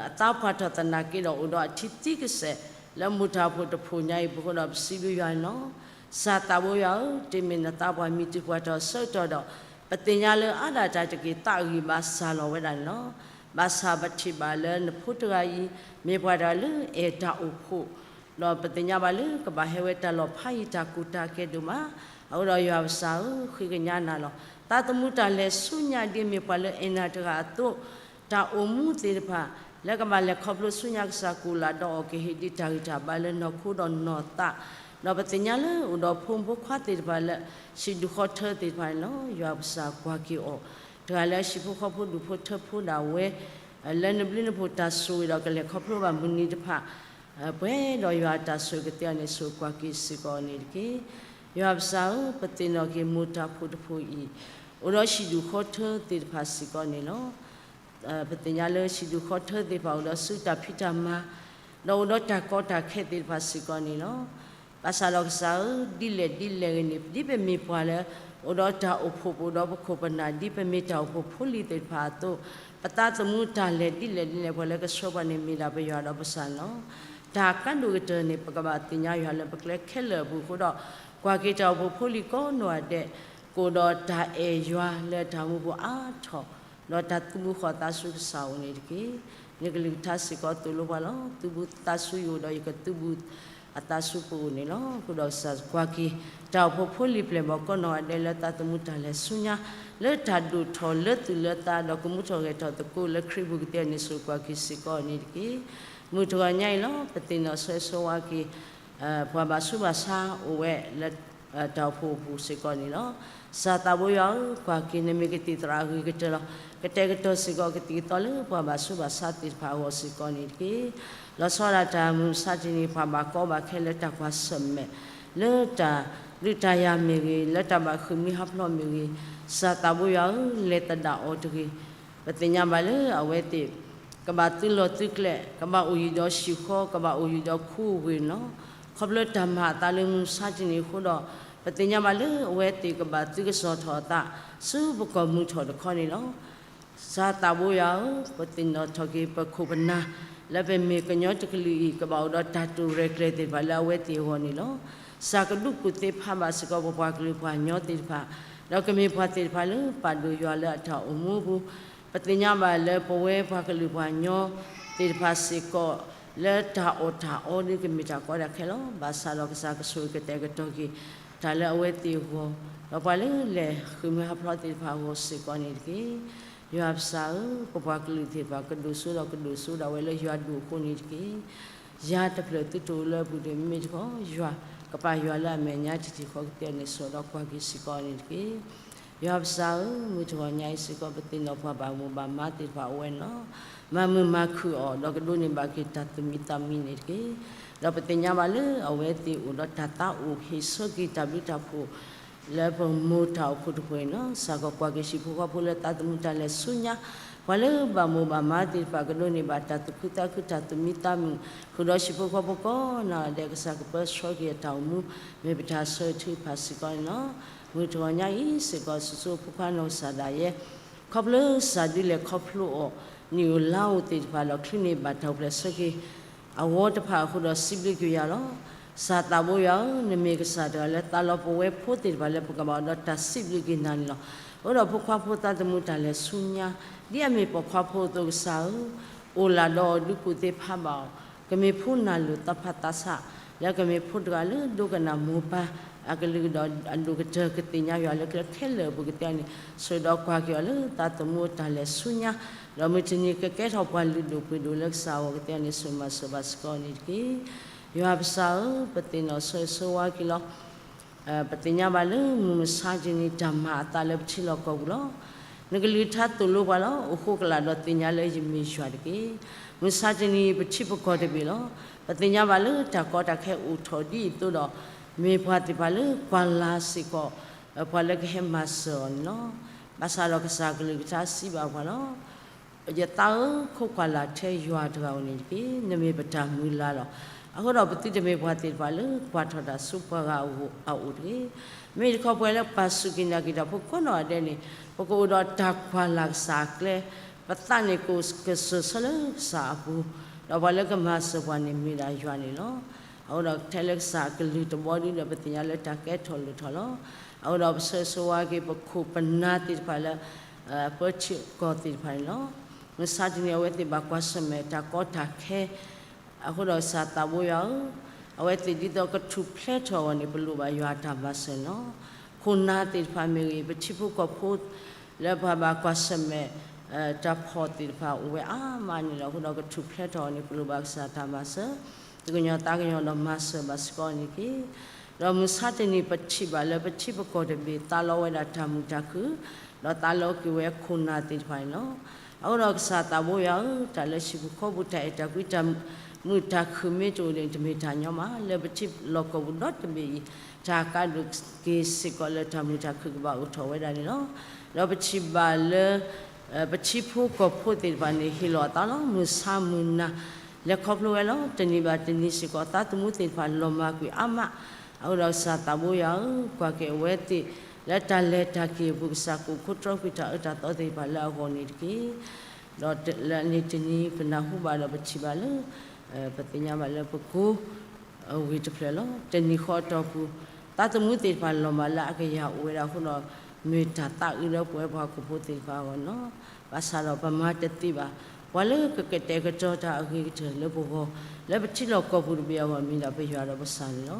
အသးပှၢ်ထီၣ်သနာ်က့ဒီး အိၣ်ဒီးအထံသံကစဲး လၢမိၢ်တၢ်အိၣ်ဖှိၣ်တဖှိၣ်ညါအံၤအပူၤအဃိဒီး ပစံးဘျုးယွၤန့ၣ်လီၤ. ကစၢ်သးဘိယွၤဧၢ, တ့ၢ်မ့ၢ်နသးပှၢ်မံၤတုၤပှၤတီၤဆၢကတီၢ်ဒီး ပသ့ၣ်ညါလၢအါဒၣ်တၢ်တက့ၢ် သးအဂံၢ်ဘါစၢ်လီၤဝဲဒၣ်န့ၣ်လီၤ. ဘၣ်ဆၣ်ပထံၣ်ဘၣ်လၢနဖိတဂၤအံၤ မ့ၢ်ပှၤတဂၤလၢအဲၣ်တၢ်အိၣ်ဖှိၣ် ဒီးပသ့ၣ်ညါဘၣ်လၢကဘၣ်ဟဲဝဲတၢ်လီၢ်ဖးယံၤတၢ်ကူၣ်တၢ်ကဲဒိၣ်မး, အဃိဒီးယွၤပစၢ်ဧၢ, ဃ့ကညးနၤလီၤ. သးသမူတၢ်လဲၤဆူညါဒ်အမ့ၢ်ပှၤလၢအဲၣ်နၤတဂၤအသိး, တၢ်အိၣ်မူသ့ၣ်တဖၣ် လၢကဘၣ်လဲၤခီဖျိဆူညါကစၢ်ကအိၣ်လၢ်ဒီးအီၤကဟ့ၣ်ဒံးတၢ်ဂံၢ်တၢ်ဘါလၢနီၢ်ခိဒီးနီၢ်သး, ဒီးပသ့ၣ်ညါလၢအိၣ်ဒီးဖိမုၣ်ဖိခွါသ့ၣ်တဖၣ်လၢ ဟံၣ်ဒူၣ်ဃီထၢသ့ၣ်တဖၣ်န့ၣ်လီၤ. ယွၤပစၢ်ကွၢ်က့ၤအီၤ, တဂၤလၢအဟံၣ်ဖိဃီဖိဒူၣ်ဖိထၢဖိဒၣ်ဝဲ လၢနဘျုးနဖှိၣ်တၢ်ဆိၣ်ဂ့ၤဒီးကလဲၤခီဖျိဘၣ်မုၢ်နံၤတဖၣ် ပှဲၤဒီးယွၤအတၢ်ဆိၣ်ဂ့ၤကသ့အီၤန့ၣ် ဆိၣ်ဂ့ၤကွၢ်က့ၤစ့ၢ်ကီးအီၤန့ၣ်တက့ၢ်. ယွၤပစၢ်ဧၢ, ပသ့ၣ်နီၣ်က့ၤမိၢ်တၢ်အိၣ်ဖှိၣ်တဖှိၣ်အံၤ, အိၣ်ဒီးဟံၣ်ဒူၣ်ဃီထၢသ့ၣ်တဖၣ်စ့ၢ်ကီးန့ၣ်လီၤ. ပသ့ၣ်ညါလၢဟံၣ်ဒူၣ်ဃီထၢသ့ၣ်တဖၣ်အိၣ်ဒီးဆူတၢ်ဖံးတၢ်မၤ, ဒီးအိၣ်ဒီးတၢ်ကီတၢ်ခဲသ့ၣ်တဖၣ်စ့ၢ်ကီးန့ၣ်လီၤ. ဘၣ်ဆၣ်ဒီးကစၢ်ဧၢ, ဒ်လဲၣ်ဒ်လဲၣ်ဂ့ၤန့ၣ် ဒ်ပမ့ၢ်ပှၤလၢ အိၣ်ဒီးတၢ်အိၣ်ဖှိၣ်ပအိၣ်ဒီးပခိၣ်ပနၢ် ဒ်ပမ့ၢ်တၢ်အိၣ်ဖှိၣ်ဖိလံၤသ့ၣ်တဖၣ်အသိး, ပသးသမူတၢ်လဲၤဒ်လဲၣ်ဒ်လဲၣ် ပှၤလၢကဆှၢပှၤန့ၣ်မ့ၢ်ဒၣ်ပယွၤဒီးပစၢ်န့ၣ်လီၤ. တၢ်ကါဒိၣ်ကတၢၢ်န့ၣ် ပကဘၣ်သ့ၣ်ညါယွၤလၢပကျဲခဲလၢာ်အပူၤအဃိဒီး, ကွၢ်က့ၤတၢ်အိၣ်ဖှိၣ်ဖိလံၤကိးနီၢ်ဂၤဒဲး, ကအိၣ်ဒီးတၢ်အဲၣ်ယွၤလၢတၢ်မူပူၤအါထီၣ်, ဒီးတၢ်သုးဘူးဃီၤသးဆူကစၢ်အအိၣ်န့ၣ်တက့ၢ်. နကလုၢ်ကထါစ့ၢ်ကီးသိၣ်လိပှၤလီၤ. သုးဘူးသးဆူယအိၣ်ဒီးယကသုးဘူးအသးဆူပအိၣ်န့ၣ်လီၤ. အဃိဒီးကစၢ်ကွၢ်က့ၤ တၢ်အိၣ်ဖှိၣ်ဖိလံၤပျဲၢ်ဘီၣ်ကိးနီၢ်ဂၤဒဲးလၢသးသမူတၢ်လဲၤဆူညါ, လၢတၢ်ဒိၣ်ထီၣ်လၢသူၣ်လၢသးဒီးကမူထီၣ်ဂဲၤထီၣ်သကိးလၢခရံာ်ပူၤကသ့အီၤန့ၣ် ဆိၣ်ဂ့ၤကွၢ်က့ၤစ့ၢ်ကီးန့ၣ်တက့ၢ်. မုၢ်တဂီၤညါအံၤလီၤ ပသ့ၣ်နီၣ်ဆိၣ်ဂ့ၤဆိၣ်ဝါက့ၤ ပှၤဘၣ်ဆူးဘၣ်ဆါအိၣ်ဝဲလၢ တၢ်အိၣ်ဖှိၣ်အပူၤစ့ၢ်ကီးန့ၣ်လီၤ. ကစၢ်သးဘိယွၤဧၢ, ကွၢ်က့ၤနမ့ၢ်ကသံၣ်သရၣ်အဂ့ၤကတၢၢ်လီၤ. ကတဲာ်ကတီၤစ့ၢ်ကီးကသံၣ်ကသီလၢပှၤဘၣ်ဆူးဘၣ်ဆါသ့ၣ်တဖၣ်အဂီၢ်စ့ၢ်ကီးန့ၣ်တက့ၢ်. လီၤဆီဒၣ်တၢ်မုၢ်မဆါတနံၤ ပှၤဘၣ်ကီဘၣ်ခဲလၢတၢ်ကွၢ်ဆၢၣ်မဲာ် လၢတၢ်ဒုးတၢ်ယၤမ့ၢ်ဂ့ၤ, လၢတၢ်ဘၣ်ဃ့ၢ်မှံဟးဖျိးမ့ၢ်ဂ့ၤ, ကစၢ်သးဘိယွၤဧၢ, လဲၤသဒၣ်အီၤတဂ့ၤ. ပသ့ၣ်ညါဘၣ်လၢအဝဲသ့ၣ် ကဘၣ်သုးလီၢ်သုးကျဲ, ကဘၣ်အိၣ်ယံၤဒီးဟံၣ်ဃီ, ကဘၣ်အိၣ်ယံၤဒီးခူအဝ့ၢ်န့ၣ်လီၤ. ခီဖျိတၢ်မၤအသးလၢမုၢ်မဆါတနံၤအဃိဒီး, ပသ့ၣ်ညါဘၣ်လၢအဝဲသ့ၣ်ကဘၣ်သုးကစီၣ်ထီၣ်အသး ဆူပကီၢ်မုၢ်ထီၣ်တခီန့ၣ်လီၤ. ကစၢ်သးဘိယွၤဧၢ, ပသ့ၣ်နီၣ်ထီၣ်က့ၤပခိၣ်ပနၢ် လၢပမ့ၢ်ကညီတကလုာ်အံၤ ကဘၣ်အိၣ်ဒီးတၢ်တိၢ်ရဲၣ်ကျဲၤသ့ၣ်တဖၣ်လၢအဝဲသ့ၣ်အဂီၢ်န့ၣ်လီၤ. ကစၢ်ကဒူးကူၣ်သ့ဖးဘၣ်စ့ၢ်ကီးပပှၤကလုာ်ပှၤကညီသ့ၣ်တဖၣ်, ဒီးကမ့ၢ်ပှၤသ့ၣ်တဖၣ်လၢပာ်ဒိၣ်ယွၤလၢအတၢ်အိၣ်မူအပူၤ, ပသ့ၣ်ညါဘၣ်လၢပဝဲပှၤကလုာ်ပှၤကညီသ့ၣ်တဖၣ်စ့ၢ်ကီး လၢတၢ်အီၣ်တၢ်အီဒ်ကမ့ၢ်တၢ်ကီတၢ်ခဲလီၤ. ဘၣ်ဆၣ်ဒီးကစၢ်ကဆိၣ်ဂ့ၤကတဲာ်ကတီၤက့ၤ တၢ်လၢအဝဲသ့ၣ်အဂီၢ်, ဒီးပှၤလၢလဲၤဃ့ၢ်မှံဟးဖျိးသ့ၣ်တဖၣ်အဂီၢ်စ့ၢ်ကီးန့ၣ်တက့ၢ်. ယွၤပစၢ်ဧၢ, ပပှၤကလုာ်သ့ၣ်တဖၣ် ကဒိၣ်စိဒီးကဒိၣ်စိဒၣ်ဝဲလၢယွၤဒိၣ်အဃိန့ၣ်တက့ၢ်. ယၤတဖျၢၣ်သုတအိၣ်လၢအပူၤတဂ့ၤ, မ့မ့ၢ်တခီ ယွၤကပာ်ယွၤလၢအမဲာ်ညါတထံၣ်ဃီကသ့န့ၣ် စိာ်ဒီးကွၢ်က့ၤစ့ၢ်ကီးန့ၣ်တက့ၢ်. ယွၤပစၢ်ဧၢ, မုၢ်တဂီၤညါအံၤစ့ၢ်ကီး ပသ့ၣ်နီၣ်ပှၤဘၣ်မိၢ်ဘၣ်မါသ့ၣ်တဖၣ်အိၣ်ဝဲန့ၣ်လီၤ. မၤမုာ်မၤခုၣ်အီၤ ဒီးကဒိးန့ၢ်ဘၣ်က့ၤတၢ်သူၣ်မံသးမံန့ၣ်တက့ၢ်. ဒီးပသ့ၣ်ညါဘၣ်လၢအဝဲသ့ၣ်အိၣ်ဒီးတၢ်သးအိၣ်ဟ့ၣ်ဆၢက့ၤတၢ်ဘျုးတၢ်ဖှိၣ် လၢပမိၢ်တၢ်အိၣ်ဖှိၣ်တဖှိၣ်န့ၣ်လီၤ. စ့ၢ်ကီးကွၢ်က့ၤဟံၣ်ဖိဃီဖိလၢသးသမူတၢ်လဲၤဆူညါ, ပှၤလၢဘၣ်မိၢ်ဘၣ်မါသ့ၣ်တဖၣ် ကဒိးန့ၢ်ဘၣ်တၢ်သူၣ်ခုသးခုတၢ်သူၣ်မံသးမုာ်, ဃုာ်ဒီးဟံၣ်ဖိဃီဖိကိးနီၢ်ဂၤဒဲး ကစၢ်ကပၢဆှၢက့ၤအတၢ်အိၣ်မူ မ့ၢ်ပတၢ်ဆၢဂ့ၤထုကဖၣ်စ့ၢ်ကီးန့ၣ်လီၤ. မုၢ်တဂီၤညါအံၤစ့ၢ်ကီး စိၤစိၤဖိခွါနီၢ်ကစၢ်ဒၣ်ယဲ ခီဖျိစၢ်ဒုးလဲၤခီဖျိအီၤ နံၣ်ဧိၤလါဧိၤသ့ၣ်တဖၣ်ဒီး ချုးန့ၢ်ဘၣ်တၢ်အိၣ်ဖျဲၣ်ဆၢက့ၤ အဝီတဖၣ်အဃိဒီး စံးဘျုးက့ၤယွၤလီၤ. ကစၢ်သးဘိယွၤဧၢ, နမ့ၢ်ကစၢ်တဂၤလၢသးလီၤပဝဲဖိသ့ၣ်တဖၣ်လၢပကဘၣ်အိၣ်ဒီးတၢ်စံးဘျုးက့ၤနၤန့ၣ်လီၤ. အဃိဒီးဖိခွါဖိသးသမူတၢ်လဲၤဆူညါ ဒ်အမ့ၢ်ပိာ်ခွါဖိအသိးကစၢ်ဧၢ, အိၣ်လၢ်ဒီးအီၤဒုးကူၣ်သ့ဖးဘၣ်အီၤ, ကမ့ၢ်ဖိနၢ်လိၤသးဖးသးဆး, လၢကမ့ၢ်ဖိတဂၤလၢဒိကနၣ်မိၢ်ပၢ်အကလုၢ်ကဒီး အဒိၣ်ကတၢၢ်ကသ့ၣ်ညါယွၤလၢကျဲခဲလၢာ်အပူၤကသ့အီၤန့ၣ် စိာ်ဒီးကွၢ်က့ၤအီၤလၢသးသမူအတၢ်လဲၤဆူညါ, ဒီးမုၢ်တနံၤကကဲထီၣ်ပှၤလုၢ်ဒိၣ်ပှ့ၤဒိၣ်လၢကစၢ်အဂီၢ်ကသ့အီၤန့ၣ် စိာ်မၤစၢၤဘၣ်စ့ၢ်ကီးန့ၣ်တက့ၢ်. ယွၤပစၢ်ဧၢ, ပသ့ၣ်နီၣ်ဆိၣ်ဂ့ၤဆိၣ်ဝါက့ၤလီၤ. ပသ့ၣ်ညါဘၣ်လၢမုၢ်မဆါတနံၤ တၢ်မၤအသးလၢပထံလီၢ်ကီၢ်ပူၤလီၤ. နကလုၢ်ကထါသိၣ်လိပှၤလီၤ. အိၣ်ဃိကလာ်ဒီးသ့ၣ်ညါလၢယမ့ၢ်ယွၤတက့ၢ်. မုၢ်မဆါတနံၤ ပထံပကီၢ်တဘ့ၣ်လီၤ. ပသ့ၣ်ညါဘၣ်လၢတၢ်ကီတၢ်ခဲအိၣ်ထီၣ်ဒ်အံၤအသိးဒီး မ့ၢ်ပှၤသ့ၣ်တဖၣ်လၢကွၢ်လၤစ့ၢ်ကီး ပှၤလၢကဟဲမၤစၢၤအီၤန့ၣ်လီၤ. ဘၣ်ဆၣ်ဒီးကစၢ်ကလုၢ်ကထါစံးဘၣ်ပှၤလီၤ. ယသးဧၢ, ခိးကွၢ်လၢ်ထဲယွၤတဂၤဧိၤန့ၣ်တက့ၢ်. နမ့ၢ်ပတၢ်မုၢ်လၢ်လီၤ. အဃိဒီးပသုတမ့ၢ်ပှၤသ့ၣ်တဖၣ်လၢကွၢ်ထီၣ်တၢ်ဆူပှၤဂၤအအိၣ်တဂ့ၤ. မ့ၢ်တခီပှၤလၢပာ်ဆူၣ်က့ၤနာ်က့ၤတၢ်ဖိကိးနီၢ်ဂၤဒဲးန့ၣ် ပကအိၣ်ဒီးတၢ်ကွၢ်လၢ်ကစၢ်အကျဲ, ပသးန့ၣ်ကအိၣ်ကစၢၢ်ဆၢလၢကစၢ်အပူၤ, ဒီးပှၤလၢကမၤစၢၤပှၤန့ၣ်မ့ၢ်ဒၣ်ယွၤန့ၣ်လီၤ. အဃိဒီးထဲလၢကစၢ်အကလုၢ်တဘီဒုဒီး ပသ့ၣ်ညါလၢတၢ်ကဲထီၣ်လိၣ်ထီၣ်လီၤ. အဃိဒီးပဆၢဂ့ၤဆၢဝါက့ၤ ပခိၣ်ပနၢ်သ့ၣ်တဖၣ်လၢ ပထံကီၢ်သ့ၣ်တဖၣ်န့ၣ်လီၤ. မုၢ်မဆါတနံၤအဝဲသ့ၣ်ဘၣ်ကွၢ်ဆၢၣ်မဲာ်တၢ်ကီတၢ်ခဲ အဃိဒီးကစၢ်သးဘိယွၤဧၢ, အဝဲသ့ၣ်ဒ်သိးကထူၣ်ဖျဲးထီၣ်အဂီၢ်န့ၣ် ပလိၣ်ဘၣ်ယွၤအတၢ်မၤစၢၤန့ၣ်လီၤ. ခိၣ်နၢ်သ့ၣ်တဖၣ်မ့ၢ်ဂ့ၤ, ပထံဖိကီၢ်ဖိ လၢပှၤဘၣ်ကွၢ်ဆၢၣ်မဲာ် တၢ်ဖီၣ်သ့ၣ်တဖၣ်အိၣ်ဝဲအါမးန့ၣ်လီၤ. အဃိဒီးကထူၣ်ဖျဲးထီၣ်အဂီၢ်န့ၣ် ပလိၣ်ဘၣ်ကစၢ်တၢ်မၤစၢၤ, သူၣ်ကညီၤသးကညီၤဒီးမၤစၢၤဘၣ်စ့ၢ်ကီးန့ၣ်တက့ၢ်. ဒီးမုၢ်မဆါတနံၤပထံၣ်ဘၣ်လၢပထံပကီၢ်တဘ့ၣ် သးလီဝဲဒၣ်တၢ်မုာ်တၢ်ခုၣ်, ဒီးသးလီက့ၤဝဲခိၣ်နၢ်သ့ၣ်တဖၣ်န့ၣ်လီၤ. အဃိဒီးကစၢ်သးဘိယွၤဧၢ, တၢ်လၢဟံၣ်ဖိဃီဖိပူၤ တၢ်အဲၣ်တၢ်ကွံတၢ်မုာ်တၢ်ခုၣ်မ့ၢ်တအိၣ်န့ၣ် တမ့ၢ်တၢ်ညီဘၣ်. လၢပထံလီၢ်ကီၢ်ပူၤဒီတဘ့ၣ်အံၤ တၢ်ကးဒိၣ်က့ၤစ့ၢ်ကီးလၢတၢ်မုာ်တၢ်ခုၣ်ကဘၣ်အိၣ်ထီၣ်ဝဲဒၣ်န့ၣ်လီၤ. ဒီးပထံၣ်ဘၣ်လၢ ပထံဖိကီၢ်ဖိသ့ၣ်တဖၣ်န့ၣ် ဟ့ၣ်လီၤအသးလီၤ. မုၢ်ဆါမုၢ်နၤ လဲၤခီဖျိဝဲလီၤ. တနံၤဘၣ်တနံၤစ့ၢ်ကီး သးသမူသ့ၣ်တဖၣ်လီၤမၢ်ကွံာ်အါမး. အဃိဒီးကစၢ်သးဘိယွၤဧၢ, ကွၢ်က့ၤအဝဲသ့ၣ် လၢတၢ်လဲၤတၢ်က့ၤအပူၤ ကစၢ်ကအိၣ်ခိးတြီကွံာ်တၢ်အၢတၢ်သီသ့ၣ်တဖၣ်လၢအဂီၢ်န့ၣ်တက့ၢ်. ဒီးလၢန့ၣ်တနံၤပနၢ်ဟူဘၣ်ဒီးပထံၣ်ဘၣ်လၢ ပသ့ၣ်ညါဘၣ်လၢပကိ အဝ့ၢ်တဖျၢၣ်လီၤ. တနံၤဃီအတီၢ်ပူၤ သးသမူသ့ၣ်တဖၣ်လီၤမၢ်လၢအကယၤအိၣ်ဝဲဒၣ်အဃိဒီး မ့ၢ်တၢ်သးအုးလၢပဝဲပှၤဟီၣ်ခိၣ်ဖိသ့ၣ်တဖၣ်အဂီၢ်န့ၣ်လီၤ. ဘၣ်ဆၣ်ဒီးပမၤတသ့ဘၣ်. ပှၤလၢကကတဲာ်ကတီၤတၢ်အဂ့ၤကတၢၢ်လၢပဂီၢ် လၢပထံလီၢ်ကီၢ်ပူၤတဘ့ၣ်အဂီၢ် မ့ၢ်ဒၣ်ပယွၤဒီးပကစၢ်န့ၣ်လီၤ.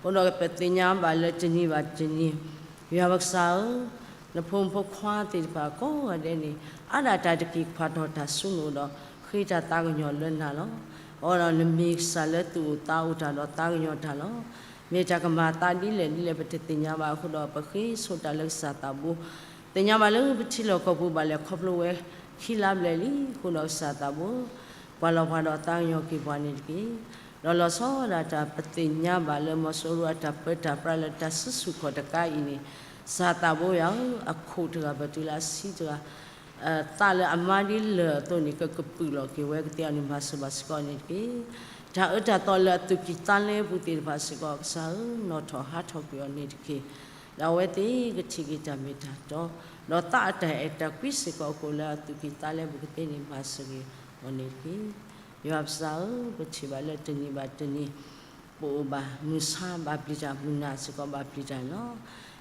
အဃိဒီးပသ့ၣ်ညါဘၣ်လၢတနံၤဘၣ်တနံၤ ယွၤပကစၢ်ဧၢ, နဖိမုၣ်ဖိခွါသ့ၣ်တဖၣ်ကိးဂၤဒဲးန့ၣ် အါဒၣ်တၢ်တက့ၢ်ခွါထီၣ်တၢ်ဆူနအိၣ်ဒီး ဃ့တၢ်သးကညီၤလၢနၤလီၤ. အဃိဒီးနမ့ၢ်ကစၢ်လၢသူၣ်အိၣ်သးအိၣ်တၢ်ဒီးသးကညီၤတၢ်လီၤ. မ့ၢ်တၢ်ကမၤအသးဒ်လဲၣ်ဒ်လဲၣ် ပတသ့ၣ်ညါဘၣ်အဃိဒီး ပဃ့ဆိတၢ်လၢကစၢ်သးဘိ, သ့ၣ်ညါဘၣ်လၢပထံလီၢ်ကီၢ်ပူၤဘၣ်လဲၤခီဖျိဝဲခံလါဘျဲၣ်လံ. အဃိဒီးကစၢ်သးဘိ ပှၤလီၤပှၤဒီးသးကညီၤက့ၤပှၤန့ၣ်တက့ၢ်. ဒီးလီၤဆီဒၣ်တၢ်ပသ့ၣ်ညါဘၣ်လၢ မီၤစိရိၤအတၢ်ပၢတၢ်ပြးလၢတၢ်စုဆူၣ်ခီၣ်တကးအံၤန့ၣ်, ကစၢ်သးဘိယွၤဧၢ, အခိၣ်တဂၤပတုၤလၢအဆံးတဂၤ သးလၢအမါဒ်လၢၢ်အသိးန့ၣ် ကကပုာ်လီၤက့ၤဝဲကသ့အီၤန့ၣ် မၤစၢၤဘၣ်စ့ၢ်ကီးန့ၣ်တက့ၢ်. တၢ်အၢတၢ်သီလၢအသူၣ်ကံၢ်သးလဲပူၤသ့ၣ်တဖၣ်စ့ၢ်ကီး ကစၢ်ဧၢ, နီၣ်ထီၣ်ဟးထီၣ်ကွံာ်အီၤန့ၣ်တက့ၢ်. ဒီးအဝဲသ့ၣ်ကထံၣ်က့ၤတၢ်မ့ၢ်တၢ်တီ, ဒီးသးအတၢ်အဲၣ်တၢ်ကွံစ့ၢ်ကီးအကိာ်လၢအသူၣ်ကံၢ်သးလဲပူၤကသ့န့ၣ် မၤစၢၤက့ၤအီၤန့ၣ်တက့ၢ်. ယွၤပစၢ်ဧၢ, ပထံၣ်ဘၣ်လၢတနံၤဘၣ်တနံၤ ပအိၣ်ဘၣ်မုၢ်ဆါဘၣ်ပျံၤတၢ် မုၢ်နၤစ့ၢ်ကီးဘၣ်ပျံၤတၢ်န့ၣ်လီၤ.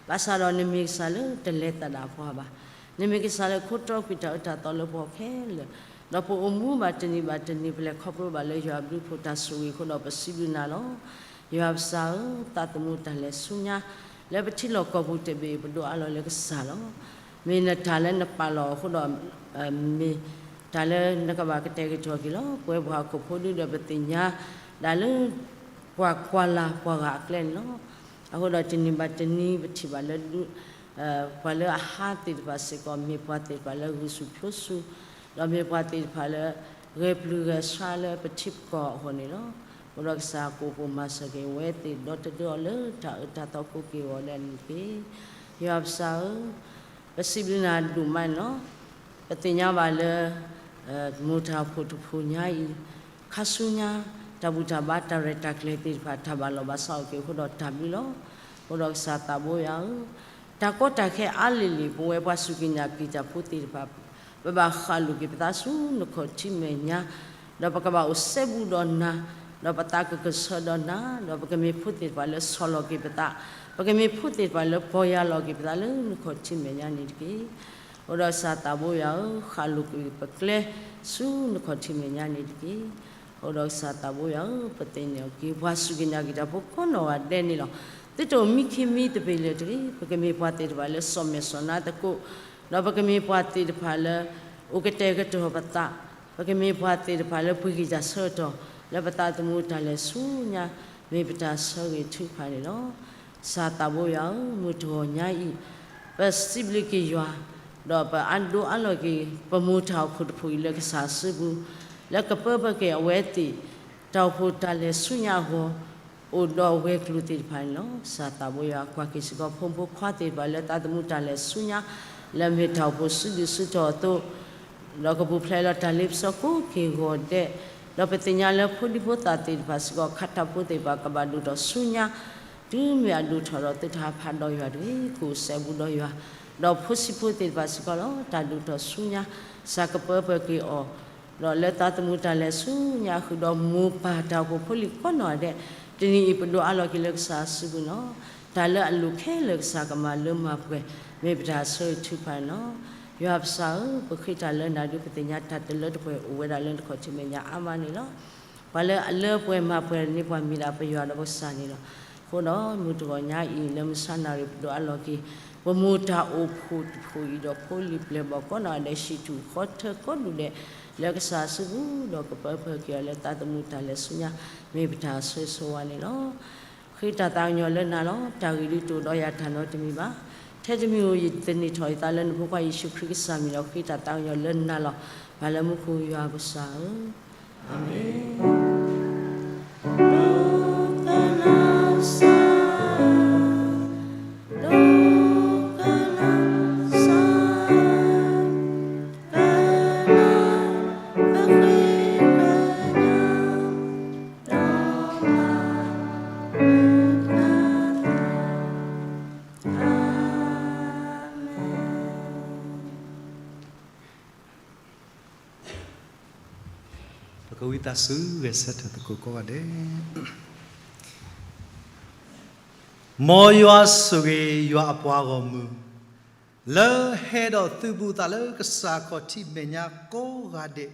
ဘၣ်ဆၣ်ဒီးနမ့ၢ်ကစၢ်လၢတလဲၤသဒၣ်ပှၤဘၣ်. နမ့ၢ်ကစၢ်လၢခိးတြီကွံာ်တၢ်အၢတၢ်သီလၢပဂီၢ်ခဲလၢာ်, ဒီးပအိၣ်မူဘၣ်တနံၤဘၣ်တနံၤ ပလဲၤခီဖျိဘၣ်လၢယွၤအဘျုးအဖှိၣ်တၢ်ဆိၣ်ဂ့ၤအဃိဒီး ပစံးဘျုးနၤလီၤ. ယွၤပစၢ်ဧၢ, သးသမူတၢ်လဲၤဆူညါ လၢပထံလီၢ်ကီၢ်ပူၤတဘ့ၣ် ပဒိးအးလီၤလၢကစၢ်လီၤ. မ့ၢ်နတၢ်လၢနပာ်လီၤအဃိဒီး မ့ၢ်တၢ်လၢနကဘၣ်ကတဲာ်ကတီၤက့ၤလီၤ. ပဝဲပှၤဟီၣ်ခိၣ်ဖိဒုဒီးပသ့ၣ်ညါဒၣ်လၢ ပှၤကွၢ်လၢ်ပှၤဂၤအကျဲန့ၣ်လီၤ. အဃိဒီးတနံၤဘၣ်တနံၤပထံၣ်ဘၣ်လၢ ပှၤလၢအဟးသ့ၣ်တဖၣ်စ့ၢ်ကီး မ့ၢ်ပှၤသ့ၣ်တဖၣ်လၢဂုာ်ဆူၣ်ဖျိဆူၣ်, ဒီးမ့ၢ်ပှၤသ့ၣ်တဖၣ်လၢ ဂဲၤပျုၤဂဲၤဆှးလၢပထံပကီၢ်အဂီၢ်န့ၣ်လီၤ. အဃိဒီးကစၢ်ကအိၣ်ဖှိၣ်မၤစၢၤက့ၤအဝဲသ့ၣ် ဒီတဒၢအီၤလၢတၢ်အၢတၢ်သီကိးက့ၤအဂီၢ်ဒဲးန့ၣ်တက့ၢ်. ယွၤပစၢ်ဧၢ, ပစံးဘျုးနၤဒိၣ်မးန့ၣ်လီၤ. ပသ့ၣ်ညါဘၣ်လၢ မိၢ်တၢ်အိၣ်ဖှိၣ်တဖုညါအံၤ ခါဆူညါ တၢ်ဘူၣ်တၢ်ဘါတၢ်ရဲၣ်တၢ်ကျဲၤသ့ၣ်တဖၣ် တၢ်ဘၣ်လီၢ်ဘၣ်စးအီၤက့ၤအဃိဒီးတၢ်ဘျုးလီၤ. အဃိဒီးကစၢ်သးဘိယွၤဧၢ, တၢ်ကီတၢ်ခဲအါလံၤလံၤ ပဝဲပှၤစူၢ်က့ၤနာ်က့ၤတၢ်ဖိသ့ၣ်တဖၣ် ပဘၣ်ဃၣ်လိာ်က့ၤပသးဆူနခီၣ်ထံးမဲာ်ညါ, ဒီးပကဘၣ်အိၣ်စဲဘူးဒီးနၤ, ဒီးပသးကကဆၢဒီးနၤ, ဒီးပကမ့ၢ်ဖိသ့ၣ်တဖၣ်လၢဆီၣ်လီၤက့ၤပသး, ပကမ့ၢ်ဖိသ့ၣ်တဖၣ်လၢပီၢ်ယၢ်လီၤက့ၤပသးလၢနခီၣ်ထံးမဲာ်ညါန့ၣ်တက့ၢ်. အဃိဒီးကစၢ်သးဘိယွၤဧၢ, ဃၣ်လိာ်က့ၤပကျဲဆူနခီၣ်ထံးမဲာ်ညါန့ၣ်တက့ၢ်. အဃိဒီးကစၢ်သးဘိယွၤဧၢ, ပသ့ၣ်နီၣ်က့ၤပှၤစူၢ်က့ၤနာ်က့ၤတၢ်ဖိကိးနီၢ်ဂၤဒဲးန့ၣ်လီၤ. သုတအိၣ်မံခ့မံသပ့ၤလၢာ်တဂ့ၤ, ပကမ့ၢ်ပှၤသ့ၣ်တဖၣ်လၢစီၤမဲာ်စီၤနါသကိး, ဒီးပကမ့ၢ်ပှၤသ့ၣ်တဖၣ်လၢ အိၣ်ကတဲာ်ကတီၤပသး, ပကမ့ၢ်ပှၤသ့ၣ်တဖၣ်လၢပှ့ၤက့ၤတၢ်ဆၢကတီၢ် လၢပသးသမူတၢ်လဲၤဆူညါ မ့ၢ်ပတၢ်ဆၢဂ့ၤထုကဖၣ်န့ၣ်လီၤ. ကစၢ်သးဘိယွၤဧၢ, မုၢ်တဂီၤညါအံၤ ပစံးဘျုးက့ၤယွၤ, ဒီးပအါဒိအါလီၤက့ၤ ပမိၢ်တၢ်အိၣ်ဖှိၣ်တဖုအံၤလၢကစၢ်စုပူၤ, လၢကပၢပှဲၤက့ၤအဝဲသ့ၣ် တၢ်အိၣ်ဖှိၣ်တၢ်လဲၤဆူညါအဂီၢ် အိၣ်ဒီးဝဲၤကျိၤသ့ၣ်တဖၣ်န့ၣ်လီၤ. ကစၢ်သးဘိယွၤ ကွၢ်က့ၤစ့ၢ်ကီးဖိမုၣ်ဖိခွါသ့ၣ်တဖၣ်လၢသးသမူတၢ်လဲၤဆူညါ လၢမ့ၢ်တၢ်အိၣ်ဖှိၣ်စုဒုၣ်စုတီၤအသိး ဒီးကပူၤဖျဲးလီၤတၢ်လ့ပစီကိးက့ၤဂီၤဒဲး, ဒီးပသ့ၣ်ညါလၢဖိဒံဖိသၣ်သ့ၣ်တဖၣ်စ့ၢ်ကီး ခါတၢ်ဖိသ့ၣ်တဖၣ်ကဘၣ်ဒိၣ်ထီၣ်ဆူညါ, တုၤမ့ၢ်အဒိၣ်ထီၣ်ဒီးသုတဟးဖးဒီးယွၤတဂ့ၤ, ကအိၣ်စဲဘူးဒီးယွၤ, ဒီးဖိဆံးဖိသ့ၣ်တဖၣ်စ့ၢ်ကီးလီၤ တၢ်ဒိၣ်ထီၣ်ဆူညါ, ကစၢ်ကပၢပှဲၤက့ၤအီၤ, ဒီးလၢသးသမူတၢ်လဲၤဆူညါဃုာ်ဒီးမိၢ်ပၢ်တၢ်အိၣ်ဖှိၣ်ဖိလံၤကိးနီၢ်ဂၤဒဲး, တနံၤအံၤပဒိးအါလီၤက့ၤလၢကစၢ်စုပူၤန့ၣ်လီၤ. တၢ်လၢအလိၣ်ခဲလၢာ်ကစၢ်ကမၤလၢမၤပှဲၤ မ့ၢ်ပတၢ်ဆၢဂ့ၤထုကဖၣ်န့ၣ်လီၤ. ယွၤပစၢ်ဧၢ, ပဃ့တၢ်လၢနၤဒုး ပသ့ၣ်ညါတၢ်တလၢတပှဲၤအိၣ်ဝဲဒၣ်လၢနခီၣ်ထံးမဲာ်ညါအါမးန့ၣ်လီၤ. ပှၤလၢအလၢပှဲၤမၤပှဲၤန့ၢ်ပှၤမ့ၢ်ဒၣ်ပယွၤဒီးပကစၢ်န့ၣ်လီၤ. အဃိဒီးမုၢ်တဂီၤညါအံၤ လၢမုၢ်ဆါနၣ်ရံၣ်ပဒိးအါလီၤက့ၤ ပမိၢ်တၢ်အိၣ်ဖှိၣ်တဖုအံၤဒီးဖိလံၤပျဲၢ်ဘီၣ်ကိးနီၢ်ဂၤဒဲး ဟံၣ်ထူၣ်ဃီထၢကိးဒူၣ်ဒဲး လၢကစၢ်စုပူၤ ဒီးကပၢပှဲၤက့ၤအီၤလၢသးသမူတၢ်လဲၤဆူညါ မ့ၢ်ပတၢ်ဆၢဂ့ၤဆိဝါန့ၣ်လီၤ. ဃ့တၢ်သးကညီၤလၢနၤလီၤ. တၢ်ဂ့ၢ်ဒုးတအိၣ်ဒီးယၤတၢ်နီတမံၤဘၣ်. ထဲတမံၤဧိၤ ယသန့ၤထီၣ်ယသးလၢနဖိခွါယ့ၣ်ၡူးခရံာ်ကစၢ်မံၤဒီး ဃ့တၢ်သးကညီၤလၢနၤလီၤ. ပၢ်လၢမူခိၣ်ယွၤကစၢ်ဧၢ, အၤမ့ၣ်. ပကဝံသးစူၤ ဂဲၤဆၢထၢၣ်သကိးကိးဂၤဒဲး. မ်ယွၤဆိၣ်ဂ့ၤယွၤအပှၤဂီၢ်မုၢ် လၢဟဲဒီးသုးဘူးသးလၢကစၢ်ခီၣ်ထံးမဲာ်ညါကိးဂၤဒဲး,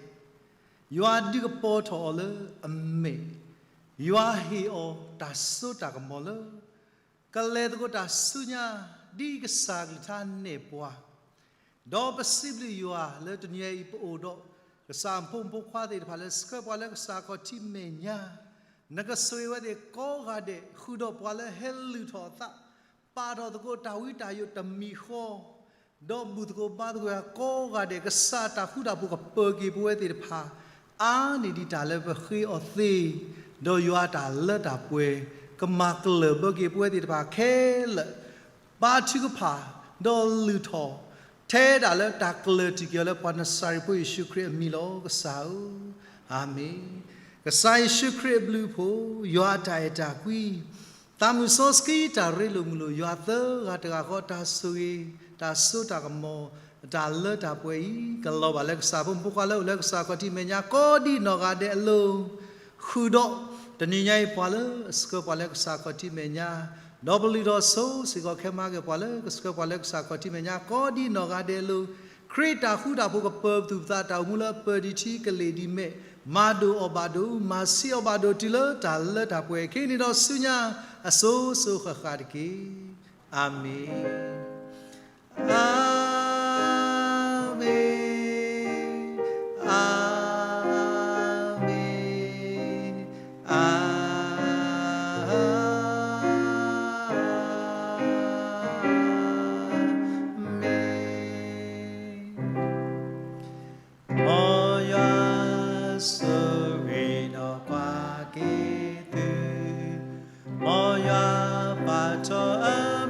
ယွၤဒုးကပီၤထီၣ်အီၤလၢအမဲာ်, ယွၤဟ့ၣ်အီၤတၢ်စိတၢ်ကမီၤလၢ ကလဲၤသကိးတၢ်ဆူညါ ဒ်ကစၢ်ကလုၢ်ကထါနဲၣ်ပှၤ ဒီးပစံးဘျုးယွၤလၢတနံၤအံၤပအိၣ်ဒီး ကစၢ်ဖိမုၣ်ဖိခွါသ့ၣ်တဖၣ်လၢဆှၢပှၤလၢကစၢ်ခီၣ်ထံးမဲာ်ညါ, နကဆိၣ်ဂ့ၤဝဲသ့ၣ်ကိးဂၤဒဲး ဃုာ်ဒီးပှၤလၢဟဲလုၢ်ထီၣ်အသး, ပာ်ထီၣ်သကိးတၢ်ဝံတၢ်ယိးတမံၤဃီ, ဒီးဘူၣ်သကိးဘါသကိးယွၤကိးဂၤဒဲး, ကစၢ်တၢ်ဃူတၢ်ဖိးကပၢၤက့ၤပဝဲသ့ၣ်တဖၣ် အါန့ၢ်ဒံးတၢ်လၢပဃ့အီၤသ့, ဒီးယွၤတၢ်လၢတၢ်ပှဲၤ ကမၤကျၢၢ်ဘၢက့ၤပဝဲသ့ၣ်တဖၣ်ခဲလၢာ်, ဘါထုကဖၣ်, ဒီးလုၢ်ထီၣ်, ထဲဒၣ်လၢတၢ်ကျၢၢ်တံၢ်က့ၤအီၤလၢပှၤနစၤရ့းဖိယ့ၣ်ၡူးခရံာ်အမံၤလီၤ. ကစၢ်ဧၢ, အၤမ့ၣ်. ကစၢ်ယ့ၣ်ၡူးခရံာ်အဘျုးအဖှိၣ်, ယွၤအတၢ်အဲၣ်တၢ်ကွံ သးမုၢ်စီဆှံတၢ်ရ့လိာ်မုာ်လိာ်, ယွၤသၢဂၤတဂၤဃီတၢ်ဆိၣ်ဂ့ၤ, တၢ်စိတၢ်ကမီၤ, တၢ်လၢတၢ်ပှဲၤအံၤ, ကလီၤဘၣ်လၢကစၢ်ဖိမုၣ်ဖိခွါလၢအိၣ်လၢကစၢ်ခီၣ်ထံးမဲာ်ညါ ကိးဒံးနီၢ်ဂၤဒဲးအလိၤ, ဃုာ်ဒီးတနံၤညါအံၤပှၤလၢအဆှၢပှၤလၢကစၢ်ခီၣ်ထံးမဲာ်ညါ, ဒီးပလုၢ်ထီၣ်ဆိစ့ၢ်ကီးခဲမၤက့ၤပှၤလၢကဆှၢပှၤလၢကစၢ်ခီၣ်ထံးမဲာ်ညါ ကိးဒံးနီၢ်ဂၤဒဲးအလိၤ, ခရံာ်တၢ်ဃူတၢ်ဖိးကပၢၤပသူၣ်ပသး တၢ်အိၣ်မူလၢအပၢၤဒံးထံကလ့ၢ်ဒံးမဲာ်, မၤဒိၣ်အီၤဘၣ်ဒိ, မၤဆံးအီၤဘၣ်ဒိ တုၤလၢတၢ်လၢတၢ်ပှဲၤ ခဲအံၤန့ၣ်ဒီးဆူညါအစိၤစိၤဃၣ်ဃၣ်တက့ၢ်. အၤမ့ၣ်, အၤမ့ၣ်. အါထီၣ်အါ